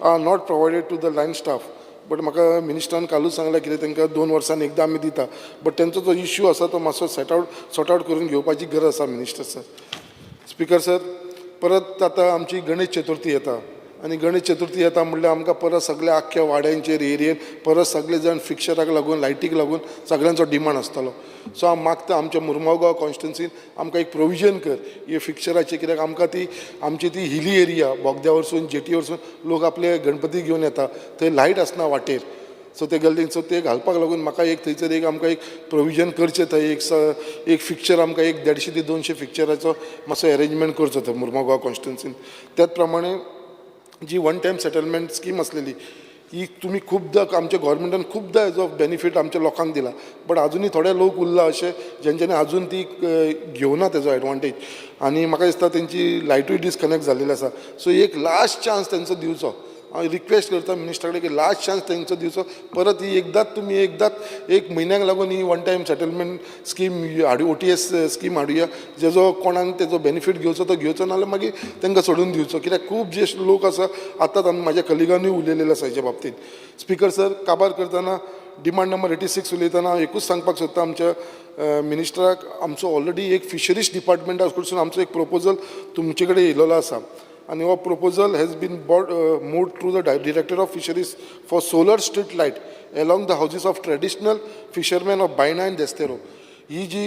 are not provided to the line staff. But म्हाका मिनिस्टरान कालूच सांगलें कितें तांकां 2 वर्सान एकदां आमी दिता, बट तेंचो जो इश्यू आसा तो मातसो सॉर्ट आवट करून घेवपाची गरज आसा मिनिस्टर सर. स्पिकर सर, परत आतां आमची गणेश चतुर्थी येता आनी गणेश चतुर्थी येता म्हणल्यार आमकां परत सगल्या आख्ख्या वाड्यांचेर एरियेन परत सगळे जाण फिक्शराक लागून, लायटीक लागून सगळ्यांचो डिमांड आसतलो. सो हांव मागता आमच्या मुर्मगांव कॉन्स्टिट्युन्सीन आमकां एक प्रोविजन कर हे फिक्शराचें, कित्याक आमकां ती आमची ती हिली एरिया बोगद्या वरसून जेटी वरसून लोक आपले गणपती घेवन येता, थंय लायट आसना वाटेर, सो ते गल्लीन, सो ते घालपाक लागून म्हाका एक थंयसर एक आमकां एक प्रोविजन करचें, थंय एक फिक्चर आमकां एक 150 ते 200 फिक्चराचो मातसो एरेंजमेंट करचो थंय मुर्मगांव कॉन्स्टिट्युन्सीन. त्याच प्रमाणे जी वन टायम सेटलमेंट स्कीम आसलेली ही तुमी खुबदां आमच्या गोवोरमेंटान खुबदां हेजो बेनिफीट आमच्या लोकांक दिला, बट आजुनूय थोडे लोक उरला अशे जेंच्यांनी आजून ती घेवना तेजो एडवांटेज आनी म्हाका दिसता तेंची लायटूय डिसकनेक्ट जाल्लेली आसा. सो एक लास्ट चान्स तेंचो दिवचो. हांव रिक्वेस्ट करता मिनिस्टरा कडेन की लास्ट चान्स तेंचो दिवचो परत. ही एकदांच तुमी एकदांच एक म्हयन्याक लागून ही one time settlement scheme हाडू, OTS scheme हाडुया, Jeju कोणाक तेजो बेनिफीट घेवचो तो घेवचो, नाजाल्यार मागीर तांकां सोडून दिवचो, कित्याक खूब जे लोक आसा आतांच आमी म्हाज्या कलिगांनी उलयलेले आसा हेच्या बाबतींत. स्पीकर सर, काबार करतना डिमांड नंबर 86 उलयतना हांव एकूच सांगपाक सोदता आमच्या मिनिस्टराक, आमचो ऑलरेडी एक फिशरीज डिपार्टमेंटा कडसून आमचो एक प्रपोजल तुमचे कडेन येयलेलो आसा आनी हो proposal has been brought moved through the Director of Fisheries for solar street light along the houses of traditional fishermen of Baina and Destero. ही जी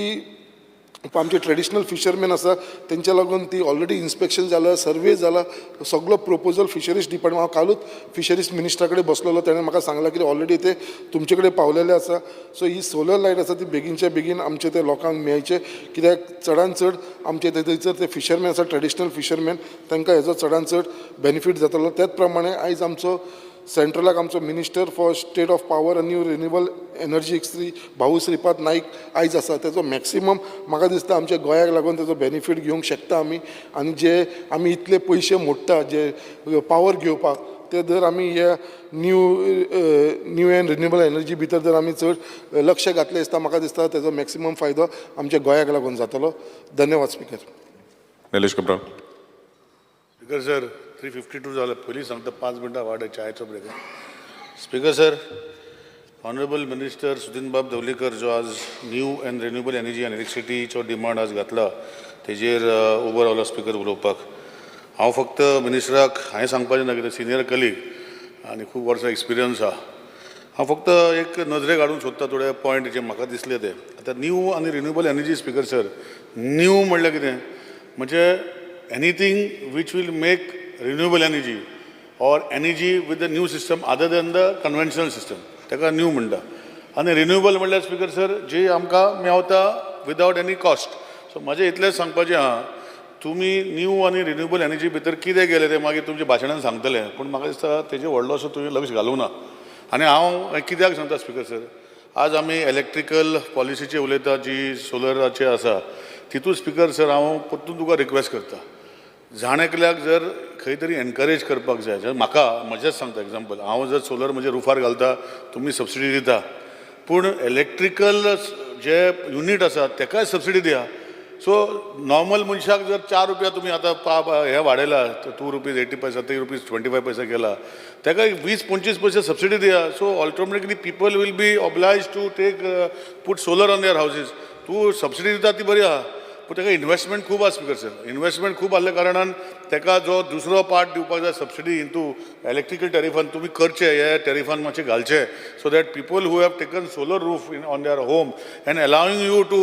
आमचे ट्रेडिशनल फिशरमॅन आसा तेंच्या लागून ती ऑलरेडी इन्स्पेक्शन जाला, सर्वे जाला, सगलो प्रपोजल फिशरीज डिपार्टमेंट. हांव कालूच फिशरीज मिनिस्टरा कडेन बसलेलो, तेणें म्हाका सांगलां की ऑलरेडी ते तुमचे कडेन पावलेले आसा. सो ही सोलर लायट आसा ती बेगीनच्या बेगीन आमचे ते लोकांक मेळचे, कित्याक चडान चड आमचे ते थंयसर ते फिशरमॅन आसा, ट्रेडिशनल फिशरमॅन, तांकां हेजो चडान चड बेनिफीट जातलो. त्याच प्रमाणे आयज आमचो सेंट्रलाक आमचो Minister for State of Power आनी न्यू रिन्युएबल एनर्जी श्री भाऊ श्रीपाद नाईक आयज आसा. तेजो मॅक्सिमम म्हाका दिसता आमच्या गोंयाक लागून तेजो बेनिफीट घेवंक शकता आमी आनी जे आमी इतले पयशे मोडटा जे पावर घेवपाक, ते जर आमी हे new and renewable energy भितर जर आमी चड लक्ष घातलें दिसता, म्हाका दिसता तेजो मॅक्सिमम फायदो आमच्या गोंयाक लागून जातलो. धन्यवाद speaker. Nilesh Cabral. Speaker sir, 3:52 जालें. पयलीं सांगता, 5 मिनटां वाड, चायचो break. Speaker sir, honourable minister Sudin बाब दवलीकर जो आज न्यू अँड रिन्युएबल एनर्जी आनी इलेक्ट्रिसिटीचो डिमांड आज घातला, तेजेर उबो रावलो स्पीकर उलोवपाक. हांव फक्त मिनिस्टराक हांवें सांगपाचें ना, कित्याक सिनियर कलीग आनी खूब वर्सां एक्सपिरियन्स आहा. हांव फक्त एक नजरेक हाडूंक सोदता थोडे पॉयंट जे म्हाका दिसले ते. आतां न्यू आनी renewable energy, speaker sir, new म्हणल्यार कितें? म्हणजे anything which will make renewable energy or energy with the new system other than the conventional system, ताका न्यू म्हणटा. आनी रिन्युएबल म्हणल्यार स्पीकर सर, जी आमकां मेवता विदावट एनी कॉस्ट. सो म्हाजें इतलेंच सांगपाचें आहा, तुमी न्यू आनी रिन्युएबल एनर्जी भितर कितें केलें तें मागीर तुमच्या भाशणान सांगतले, पूण म्हाका दिसता तेजेर व्हडलोसो तुवें लक्ष घालूंक ना. आनी हांव कित्याक सांगता स्पीकर सर, आज आमी इलेक्ट्रिकल पॉलिसीचेर उलयता जी सोलराचे आसा, तितून स्पीकर सर हांव परतून तुका रिक्वेस्ट करता, जाण एकल्याक जर खंय तरी एनकरेज करपाक जाय जाल्यार, म्हाका म्हजेंच सांगता एग्जाम्पल, हांव जर सोलर म्हज्या रुफार घालता, तुमी सबसिडी दिता, पूण इलेक्ट्रिकल जे युनीट आसा तेकाय सबसिडी दिया. सो नॉर्मल मनशाक जर 4 रुपया तुमी आतां पा हें वाडयला, ₹2.80, ₹3.25 केला, तेका 20-25 पयशे सबसिडी दिया. So automatically people will be oblige to take put solar on their houses. तूं सबसिडी दिता ती बरी आहा, पूण तेका इन्वेस्टमेंट खूब आसा स्पीकर सर. इन्वेस्टमेंट खूब आहल्या कारणान तेका जो दुसरो पार्ट दिवपाक जाय सबसिडी इंटू इलेक्ट्रिकल टॅरिफान, तुमी करचे, हे टॅरिफान मातशें घालचे, so that people who have taken solar roof in on their home and allowing you to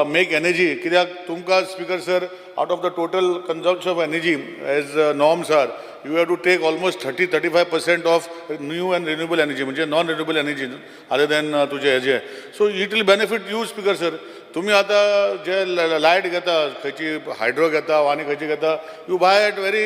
make energy. कित्याक तुमकां speaker sir, out of the total consumption of energy as norms are, you have to take almost 30-35% of new and renewable energy, म्हणजे non renewable energy other than तुजे हेजे. So it will benefit you, speaker sir. तुमी आतां जे लायट घेता, खंयची हायड्रो घेता आनी खंयची घेता, you buy at very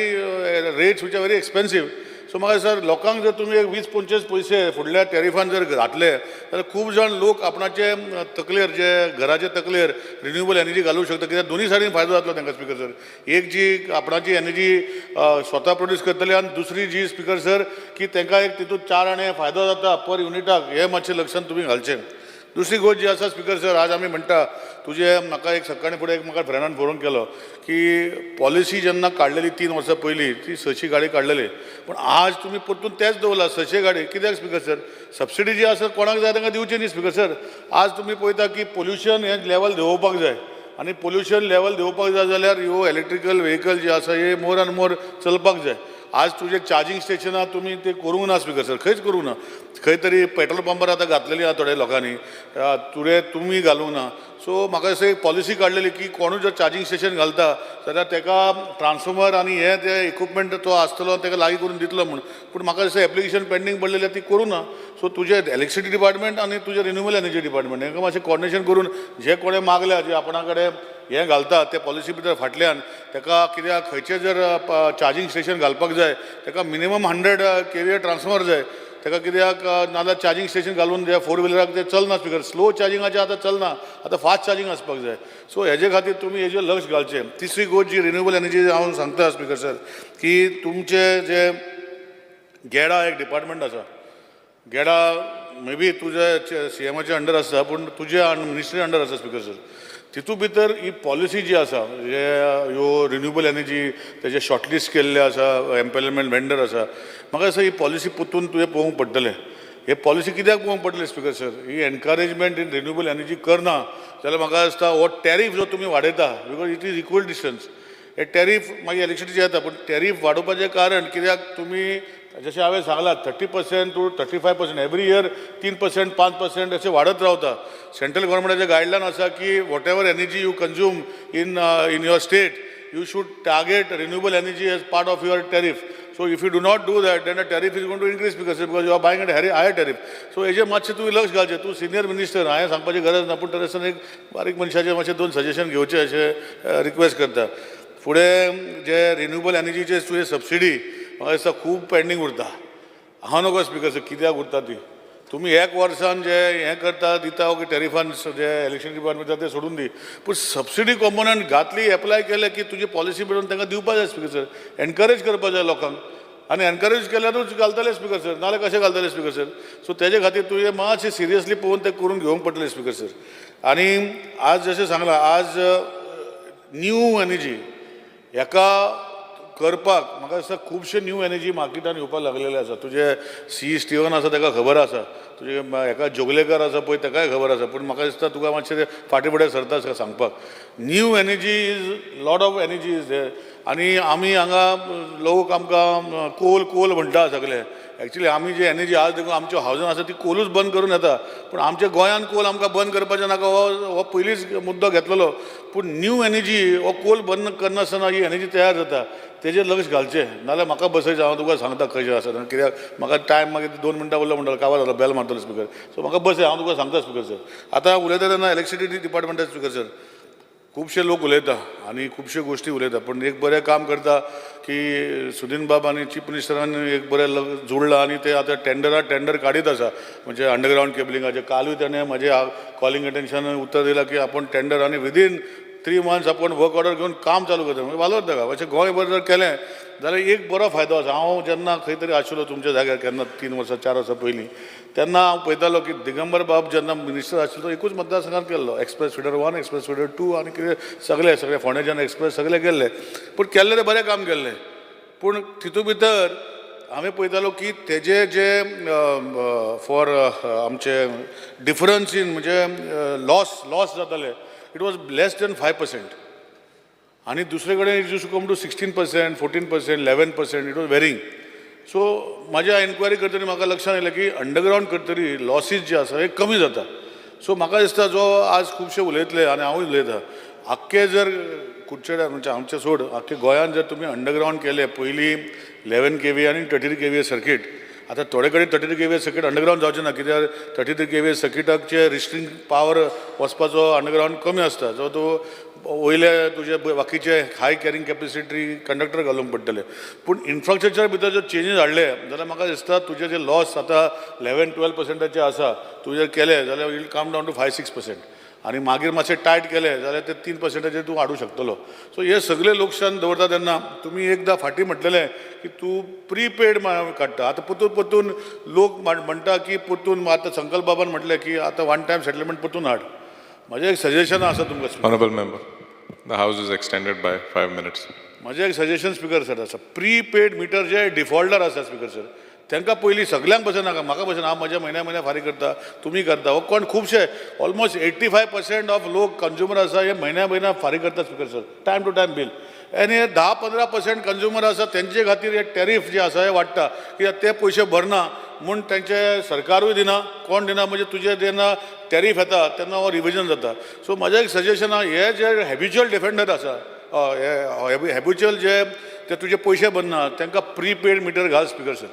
rates which are very expensive. So म्हाका सर, लोकांक जर तुमी एक 20-25 पयशे फुडल्या टॅरिफान जर घातले जाल्यार खूब जाण लोक आपणाचे तकलेर, जे घराचे तकलेर रिन्युएबल एनर्जी घालूंक शकता, कित्याक दोनूय सायडीन फायदो जातलो तांकां स्पीकर सर. एक जी आपणाची एनर्जी स्वता प्रोड्यूस करतले आनी दुसरी जी स्पीकर सर की तांकां एक तितून 4 आणे फायदो जाता पर युनिटाक. हें मातशें लक्षांत तुमी घालचें. दुसरी गोश्ट जी आसा स्पीकर सर, आज आमी म्हणटा तुजें, म्हाका एक सकाळीं फुडें एक म्हाका फ्रेंडान फोन केलो की पॉलिसी जेन्ना काडलेली 3 वर्सां पयलीं, ती 600 गाडी काडलेली, पूण आज तुमी परतून तेच दवरला 600 गाडी. कित्याक स्पीकर सर? सबसिडी जी आसा कोणाक जाय तांकां दिवची न्ही स्पीकर सर. आज तुमी पळयता की पोल्युशन हें लेवल देंवोवपाक जाय आनी पोल्युशन लेवल देंवोवपाक जाय जाल्यार ह्यो इलेक्ट्रिकल व्हेकल जे आसा हे मोर आनी मोर चलपाक जाय. आज तुजे चार्जींग स्टेशनां तुमी ते करूंक ना स्पीकर सर, खंयच करूंक ना. खंय तरी पेट्रोल पंपार आतां घातलेली आहा थोड्या लोकांनी, तुवें तुमी घालूंक ना. सो म्हाका दिसता एक पॉलिसी काडलेली की कोणूय जर चार्जींग स्टेशन घालता जाल्यार तेका ट्रान्सफॉर्मर आनी हे ते इक्विपमेंट तो आसतलो तेका लागीं करून दितलो म्हूण. पूण म्हाका दिसता एप्लिकेशन पेंडींग पडलेली आहा ती करूं ना. सो तुजें इलेक्ट्रिसिटी डिपार्टमेंट आनी तुजें रिन्युएबल एनर्जी डिपार्टमेंट हेंकां मातशें कॉर्डिनेशन करून जे कोणें मागल्या, जे आपणा कडेन हें घालता ते पॉलिसी भितर फाटल्यान तेका, कित्याक खंयचें जर चार्जींग स्टेशन घालपाक जाय तेका मिनिमम 100 केवीए ट्रान्सफॉर्मर जाय. ताका कित्याक नाजाल्यार चार्जींग स्टेशन घालून जे फोर व्हिलराक ते चलना स्पीकर. स्लो चार्जिंगाचें आतां चलना, आतां फास्ट चार्जींग आसपाक जाय. सो हेजे खातीर तुमी हेजेर लक्ष घालचें. तिसरी गोश्ट जी रिन्युएबल एनर्जी हांव सांगता स्पीकर सर की तुमचे जे गेडा एक डिपार्टमेंट आसा, गेडा मे बी तुज्या सीएमाच्या अंडर आसा पूण तुज्या मिनिस्ट्री अंडर आसा स्पीकर सर. तितू भितर ही पॉलिसी जी आसा जे ह्यो रिन्युएबल एनर्जी तेजे शॉर्टलिस्ट केल्ले आसा, एम्पेनलमेंट वेंडर आसा, म्हाका दिसता ही पॉलिसी परतून तुवें पळोवंक पडटलें. हे पॉलिसी कित्याक पळोवंक पडटली speaker sir, he encouragement in renewable energy करना जाल्यार म्हाका दिसता हो टॅरीफ जो तुमी वाडयता because it is equal distance, hey tariff मागीर इलेक्ट्रिसिटी येता पूण टॅरीफ वाडोवपाचें कारण कित्याक तुमी जशें हांवें सांगलां 30% टू 35% एवरी इयर 3% 5% अशें वाडत रावता. सेंट्रल गव्हर्मेंटाचें गायडलायन आसा की whatever energy you consume in your state you should target renewable energy as part of your tariff. So if you do not do that then the tariff is going to increase because you are buying at higher tariff. So हेजेर मातशें तुवें लक्ष घालचें. तूं सिनियर मिनिस्टर, हांवें सांगपाची गरज ना पूण तरी आसतना एक बारीक मनशाचें मातशें 2 सजेशन घेवचें अशें रिक्वेस्ट करता. फुडें जे रिन्युएबल एनर्जीचे तुवें सबसिडी म्हाका दिसता खूब पेंडींग उरता. हांव नकळो स्पीकर सर कित्याक उरता ती. तुमी एक वर्सान जे हें करता दिता ओके टॅरिफान जे इलेक्शन डिपार्टमेंट ते सोडून दी पूण सबसिडी कॉम्पोनंट घातली एप्लाय केले की तुजी पॉलिसी मेळून तांकां दिवपा जाय स्पीकर सर. एनकरेज करपा जाय लोकांक आनी एनकरेज केल्यारूच घालतले स्पीकर सर, नाजाल्यार कशें घालतले स्पीकर सर. सो तेजे खातीर तुवें मातशें सिरियसली पळोवन तें करून घेवंक पडटलें स्पीकर सर. आनी आज जशें सांगलां आज न्यू एनर्जी हेका करपाक म्हाका दिसता खुबशे न्यू एनर्जी मार्केटान येवपाक लागलेले आसा. तुजे सी स्टिवन आसा ताका खबर आसा, तुजे हेका जोगलेकर आसा पळय ताकाय खबर आसा, पूण म्हाका दिसता तुका मातशें ते फाटीं फुडें सरता सांगपाक. New energy is lot of energy is there. आनी आमी हांगा लोक आमकां कोल कोल म्हणटा सगळे, एक्चुली आमी जी एनर्जी आज देखून आमच्या हावजान आसा ती कोलूच बंद करून येता पूण आमच्या गोंयान कोल आमकां बंद करपाचें नाका हो पयलींच मुद्दो घेतलेलो. पूण न्यू एनर्जी हो कोल बंद करनासतना ही एनर्जी तयार जाता तेजेर लक्ष घालचें. नाजाल्यार म्हाका बसयचें, हांव तुका सांगता खंयचें आसा कित्याक म्हाका टायम मागीर 2 मिनटां उरलो म्हणटालो काबार जालो बेल मारतलो स्पीकर. सो म्हाका बसय, हांव तुका सांगता स्पीकर सर. आतां उलयता तेन्ना इलेक्ट्रिसिटी डिपार्टमेंटाचो स्पीकर सर खुबशे लोक उलयता आनी खुबश्यो गोश्टी उलयता पूण एक बरें काम करता की सुदीन बाब आनी चीफ मिनिस्टरान एक बरें जोडलां आनी ते आतां टेंडर काडीत आसा म्हणजे अंडरग्रावंड केबलिंगाचें. कालूय ताणें म्हजें कॉलिंग अटेन्शन उत्तर दिलां की आपूण टेंडर आनी विदीन 3 मंथ्स आपूण वर्क ऑर्डर घेवन काम चालू करता. म्हणजे वालोर ताका. अशें गोंयभर जर केलें जाल्यार एक बरो फायदो आसा. हांव जेन्ना खंय तरी आशिल्लो तुमच्या जाग्यार केन्ना 3 वर्सां 4 वर्सां पयलीं तेन्ना हांव पळयतालो की दिगंबर बाब जेन्ना मिनिस्टर आशिल्लो एकूच मतदारसंघात केल्लो, एक्सप्रेस फिडर 1 एक्सप्रेस फिडर 2 आनी कितें सगळे सगळे फोंडेच्यान एक्सप्रेस सगळे केल्ले, पूण केल्ले ते बरें काम केल्लें. पूण तितू भितर हांवें पळयतालो की तेजे जे फॉर आमचे डिफरन्स इन म्हणजे लॉस जाताले it was less than 5% आनी दुसरे कडेन it used to come to 16%, 14%, 11%, it was varying. So म्हाज्या एन्क्वायरी करतरी म्हाका लक्षांत आयलें की अंडरग्रावंड करतरी लॉसीस जे आसा हे कमी जाता. सो म्हाका दिसता जो आज खुबशे उलयतले आनी हांवूय उलयता, आख्खे जर कुडचड्यार म्हणजे आमचें सोड आख्खे गोंयांत जर तुमी अंडरग्रावंड केले पयलीं 11 kV आनी 33 kV circuit, आतां थोडे कडेन 33 kV circuit underground जावचें ना कित्याक 33 kV सर्किटाचे रिस्ट्रिंग पावर वचपाचो अंडरग्रावंड कमी आसता, जो तूं वयले तुजे बाकीचे हाय कॅरिंग कॅपेसिटी कंडक्टर घालूंक पडटले. पूण इन्फ्रास्ट्रक्चर भितर जर चेंजीस हाडले जाल्यार म्हाका दिसता तुजे जे लॉस आतां 11-12% आसा तूं जर केले जाल्यार will come down to 5-6% आनी मागीर मातशें टायट केलें जाल्यार ते 3% तूं हाडूंक शकतलो. सो हे सगळे लक्षान दवरता तेन्ना तुमी एकदां फाटीं म्हटलेलें की तूं प्रीपेड काडटा. आतां परतून परतून लोक म्हणटा की परतून आतां संकल्प बाबान म्हटलें की आतां वन टायम सेटलमेंट परतून हाड. म्हजें एक सजेशन आसा तुमकां. Honourable member, the house is extended by 5 minutes. म्हजें एक सजेशन स्पीकर सर आसा, प्रीपेड मिटर जे डिफॉल्टर आसा स्पीकर सर तांकां पयलीं सगल्यांक बसून नाका, म्हाका बसून हांव म्हज्या म्हयन्या म्हयन्या फारीक करता, तुमी करता, हो कोण खुबशे ऑलमोस्ट 85% ऑफ लोक कंज्युमर आसा हे म्हयन्या म्हयन्या फारीक करता speaker sir, time to time bill. आनी हे 10-15% कंज्युमर आसा तेंचे खातीर हे टॅरीफ जे आसा हे वाडटा कित्याक ते पयशे भरना म्हूण तेंचे सरकारूय दिना, कोण दिना म्हणजे तुजे जेन्ना टॅरीफ येता तेन्ना हो रिविजन जाता. सो म्हजें एक सजेशन आहा, हे जे हॅबिच्युअल डिफेंडर आसा, हे हॅबिच्युअल जे ते तुजे पयशे भरना तांकां प्रीपेड मिटर घाल स्पीकर सर,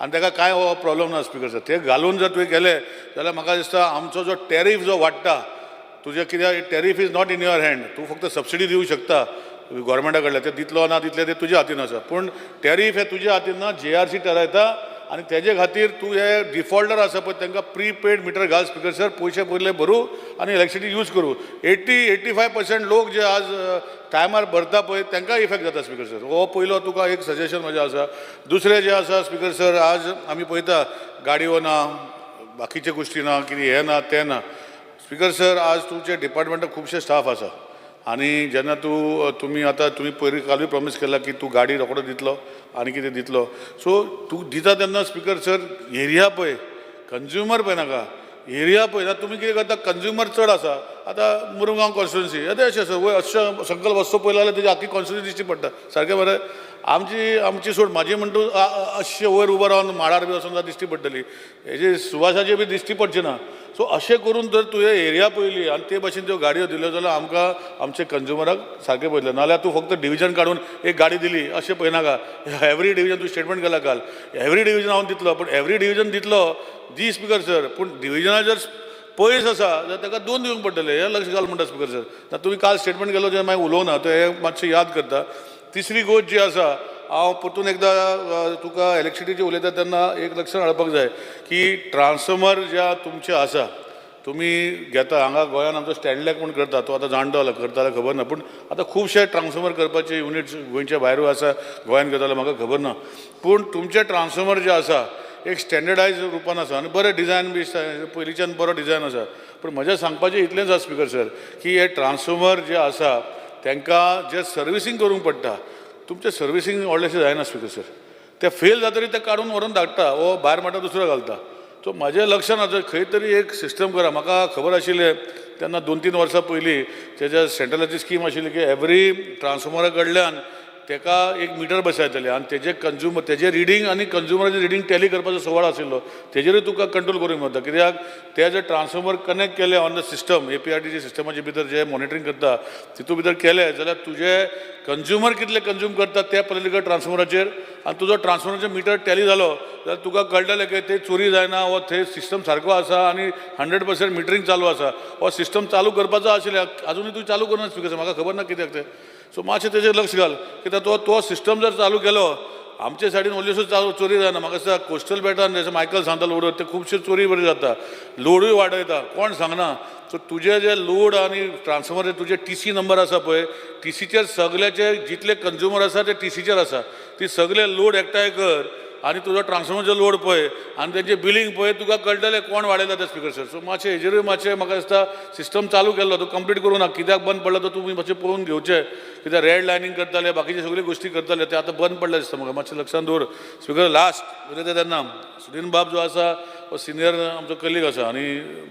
आनी ताका कांय हो प्रॉब्लम ना स्पीकर सर. ते घालून जर तुवें केलें जाल्यार म्हाका दिसता आमचो जो टॅरीफ जो वाडटा तुजें कित्याक tariff is not in your hand, तूं फक्त सबसिडी दिवंक शकता गोवोरमेंटा कडल्यान, ते दितलो ना दितले ते तुज्या हातीन आसा, पूण टॅरीफ हे तुज्या हातीन ना, JRC थारायता आनी तेजे खातीर तूं हे डिफॉल्टर आसा पळय तांकां प्रीपेड मिटर घाल स्पिकर सर, पयशे पयले भरूं आनी इलेक्ट्रिसिटी यूज करूं. 80-85% लोक जे आज टायमार भरता पळय तांकां इफेक्ट जाता स्पिकर सर. हो पयलो तुका एक सजेशन म्हजें आसा. दुसरें जें आसा स्पिकर सर, आज आमी पळयता गाडयो ना, बाकीचे गोश्टी ना, कितें हें ना तें ना. स्पिकर सर, आज तुमच्या डिपार्टमेंटाक खुबशे स्टाफ आसा आनी जेन्ना तूं तुमी आतां तुमी पयर कालूय प्रॉमीस केला की तूं गाडी रोकडो दितलो आनी कितें दितलो, सो तूं दिता तेन्ना स्पिकर सर एरिया पळय, कंज्युमर पळय नाका, एरिया पळय ना. तुमी कितें करता, कंज्युमर चड आसा. आतां मुरगांव कॉन्स्टिट्युन्सी आतां अशें आसा, वयर अशें सकयल वस्तू पळयलो जाल्यार तेजी आख्खी कॉन्स्टिट्युन्सी दिश्टी पडटा सारकें बरें. आमची आमची सोड म्हाजी म्हणटा अशें वयर उबो रावन माडार बी वचून दिश्टी पडटली, हेजे सुवासाचे बी दिश्टी पडची ना. सो अशें करून जर तुवें एरिया पळयली आनी ते भाशेन त्यो गाडयो दिल्यो जाल्यार आमकां आमचे कंज्युमराक सारकें पळयतलें. नाजाल्यार तूं फक्त डिविजन काडून एक गाडी दिली अशें पळयनाका. एवरी डिविजन तूं स्टेटमेंट केला काल, एवरी डिविजन हांव दितलो, पूण एवरी डिविजन दितलो दी स्पिकर सर, पूण डिविजना जर पयस आसा जाल्यार ताका दोन दिवंक पडटले, हें लक्ष घाल म्हणटा स्पिकर सर. आतां तुमी काल स्टेटमेंट केलो जेन्ना मागीर उलोवना तो हें मातशें याद करता. तिसरी गोश्ट जी आसा, हांव परतून एकदां तुका इलेक्ट्रिसिटीची उलयता तेन्ना एक लक्षात हाडपाक जाय की ट्रान्सफॉर्मर ज्या तुमचे आसा तुमी घेता हांगा गोंयान आमचो स्टँडलॅक म्हूण करता, तो आतां जाणटो जाला करता जाल्यार खबर ना, पूण आतां खुबशे ट्रान्सफॉर्मर करपाचे युनिट्स गोंयच्या भायरूय आसा, गोंयान करता जाल्यार म्हाका खबर ना. पूण तुमचे ट्रान्सफॉर्मर जे आसा एक स्टँडर्डायज रुपान आसा आनी बरें डिजायन बी पयलींच्यान बरो डिजायन आसा. पूण म्हजें सांगपाचें इतलेंच आसा स्पिकर सर की हे ट्रान्सफॉर्मर जे आसा तांकां जे सर्विसींग करूंक पडटा, तुमचें सर्विसींग व्हडलेंशें जायना स्पिकर सर. ते फेल जातरी ते काडून व्हरून धाडटा वो भायर म्हणटा दुसरो घालता. सो म्हाजें लक्षान आसा खंय तरी एक सिस्टम करा. म्हाका खबर आशिल्लें तेन्ना 2-3 वर्सां पयलीं तेज्या सेंट्रलाची स्कीम आशिल्ली की एवरी ट्रान्सफॉर्मरा कडल्यान ताका एक मिटर बसयतले आनी तेजे कंज्युमर तेजे रिडींग आनी कंज्युमराचे रिडींग टॅली करपाचो सवाल आशिल्लो, तेजेरूय तुका कंट्रोल करूंक मेळटा. कित्याक ते जर ट्रान्सफॉर्मर कनेक्ट केले ऑन the system, APRTC सिस्टमाचे भितर जे मॉनिटरींग करता तितू भितर केले जाल्यार तुजे कंज्युमर कितले कंज्यूम करता ते पळयले ट्रान्सफॉर्मराचेर आनी तुजो ट्रान्सफॉर्मराचेर मिटर टॅली जालो जाल्यार तुका कळटलें की ते चोरी जायना वो थंय सिस्टम सारको आसा आनी 100% मिटरींग चालू आसा. हो सिस्टम चालू करपाचो आशिल्लें, आजुनूय तूं चालू करूना स्पिकर, म्हाका खबर ना कित्याक तें. सो मातशें तेजेर लक्ष घाल कित्याक तो तो सिस्टम जर चालू केलो आमचे सायडीन व्हडल्योश्यो चालू चोरी जायना. म्हाका दिसता कोस्टल बेटान जशें मायकल सांगता लोड ते खुबशे चोरी बरी जाता, लोडूय वाडयता, कोण सांगना. सो तुजे जे लोड आनी ट्रान्सफॉर्मर तुजे टीसी नंबर आसा पळय, टीसीचेर सगल्याचे जितले कंज्युमर आसा ते टीसीचेर आसा, ती सगळे लोड एकठांय कर आनी तुजो ट्रान्सफॉर्मरचो लोड पळय आनी तेंचे बिलींग पळय, तुका कळटलें कोण वाडयता ते स्पिकर सर. सो मातशें हेजेरूय मातशें म्हाका दिसता सिस्टम चालू केल्लो तो कंप्लीट करूं ना, कित्याक बंद पडला तो तुमी मातशें पळोवन घेवचें. कित्याक रेड लायनींग करताले, बाकीचे सगळ्यो गोश्टी करताले, ते आतां बंद पडले दिसता म्हाका, मातशें लक्षान दवर स्पिकर. लास्ट उलयता तेन्ना सुदिन बाब जो आसा हो सिनियर आमचो कलीग आसा आनी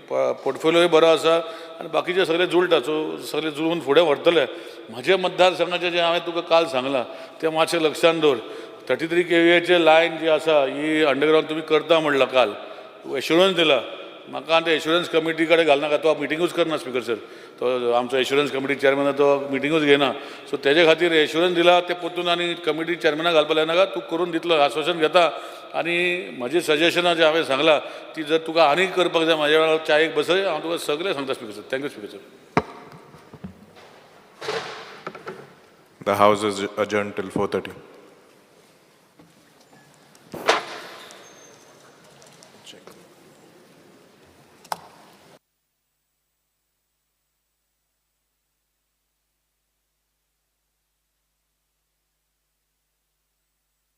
पोर्टफोलियोय बरो आसा आनी बाकीचे सगळे जुळटा, सो सगळे जुळून फुडें व्हरतले. म्हजे मतदारसंघाचें जें हांवें तुका काल सांगलां तें मातशें लक्षान दवर. 33 kVAचे लायन जी आसा ही अंडरग्रावंड तुमी करता म्हणलां, काल एश्युरन्स दिला म्हाका, आनी ते एश्युरन्स कमिटी कडेन घालनाका, तो मिटिंगूच करना स्पिकर सर, तो आमचो एश्युरन्स कमिटी चेअरमॅन तो मिटिंगूच घेयना. सो तेजे खातीर एश्युरन्स दिला ते परतून आनी कमिटी चेअरमॅनाक घालपा लायनाका, तूं करून दितलो आश्वासन घेता. आनी म्हजी सजेशनां जें हांवें सांगलां ती जर तुका आनीक करपाक जाय म्हाज्या वेळार चायेक बसय, हांव तुका सगळें सांगता speaker sir. Thank you speaker sir. The House is adjourned till 4:30.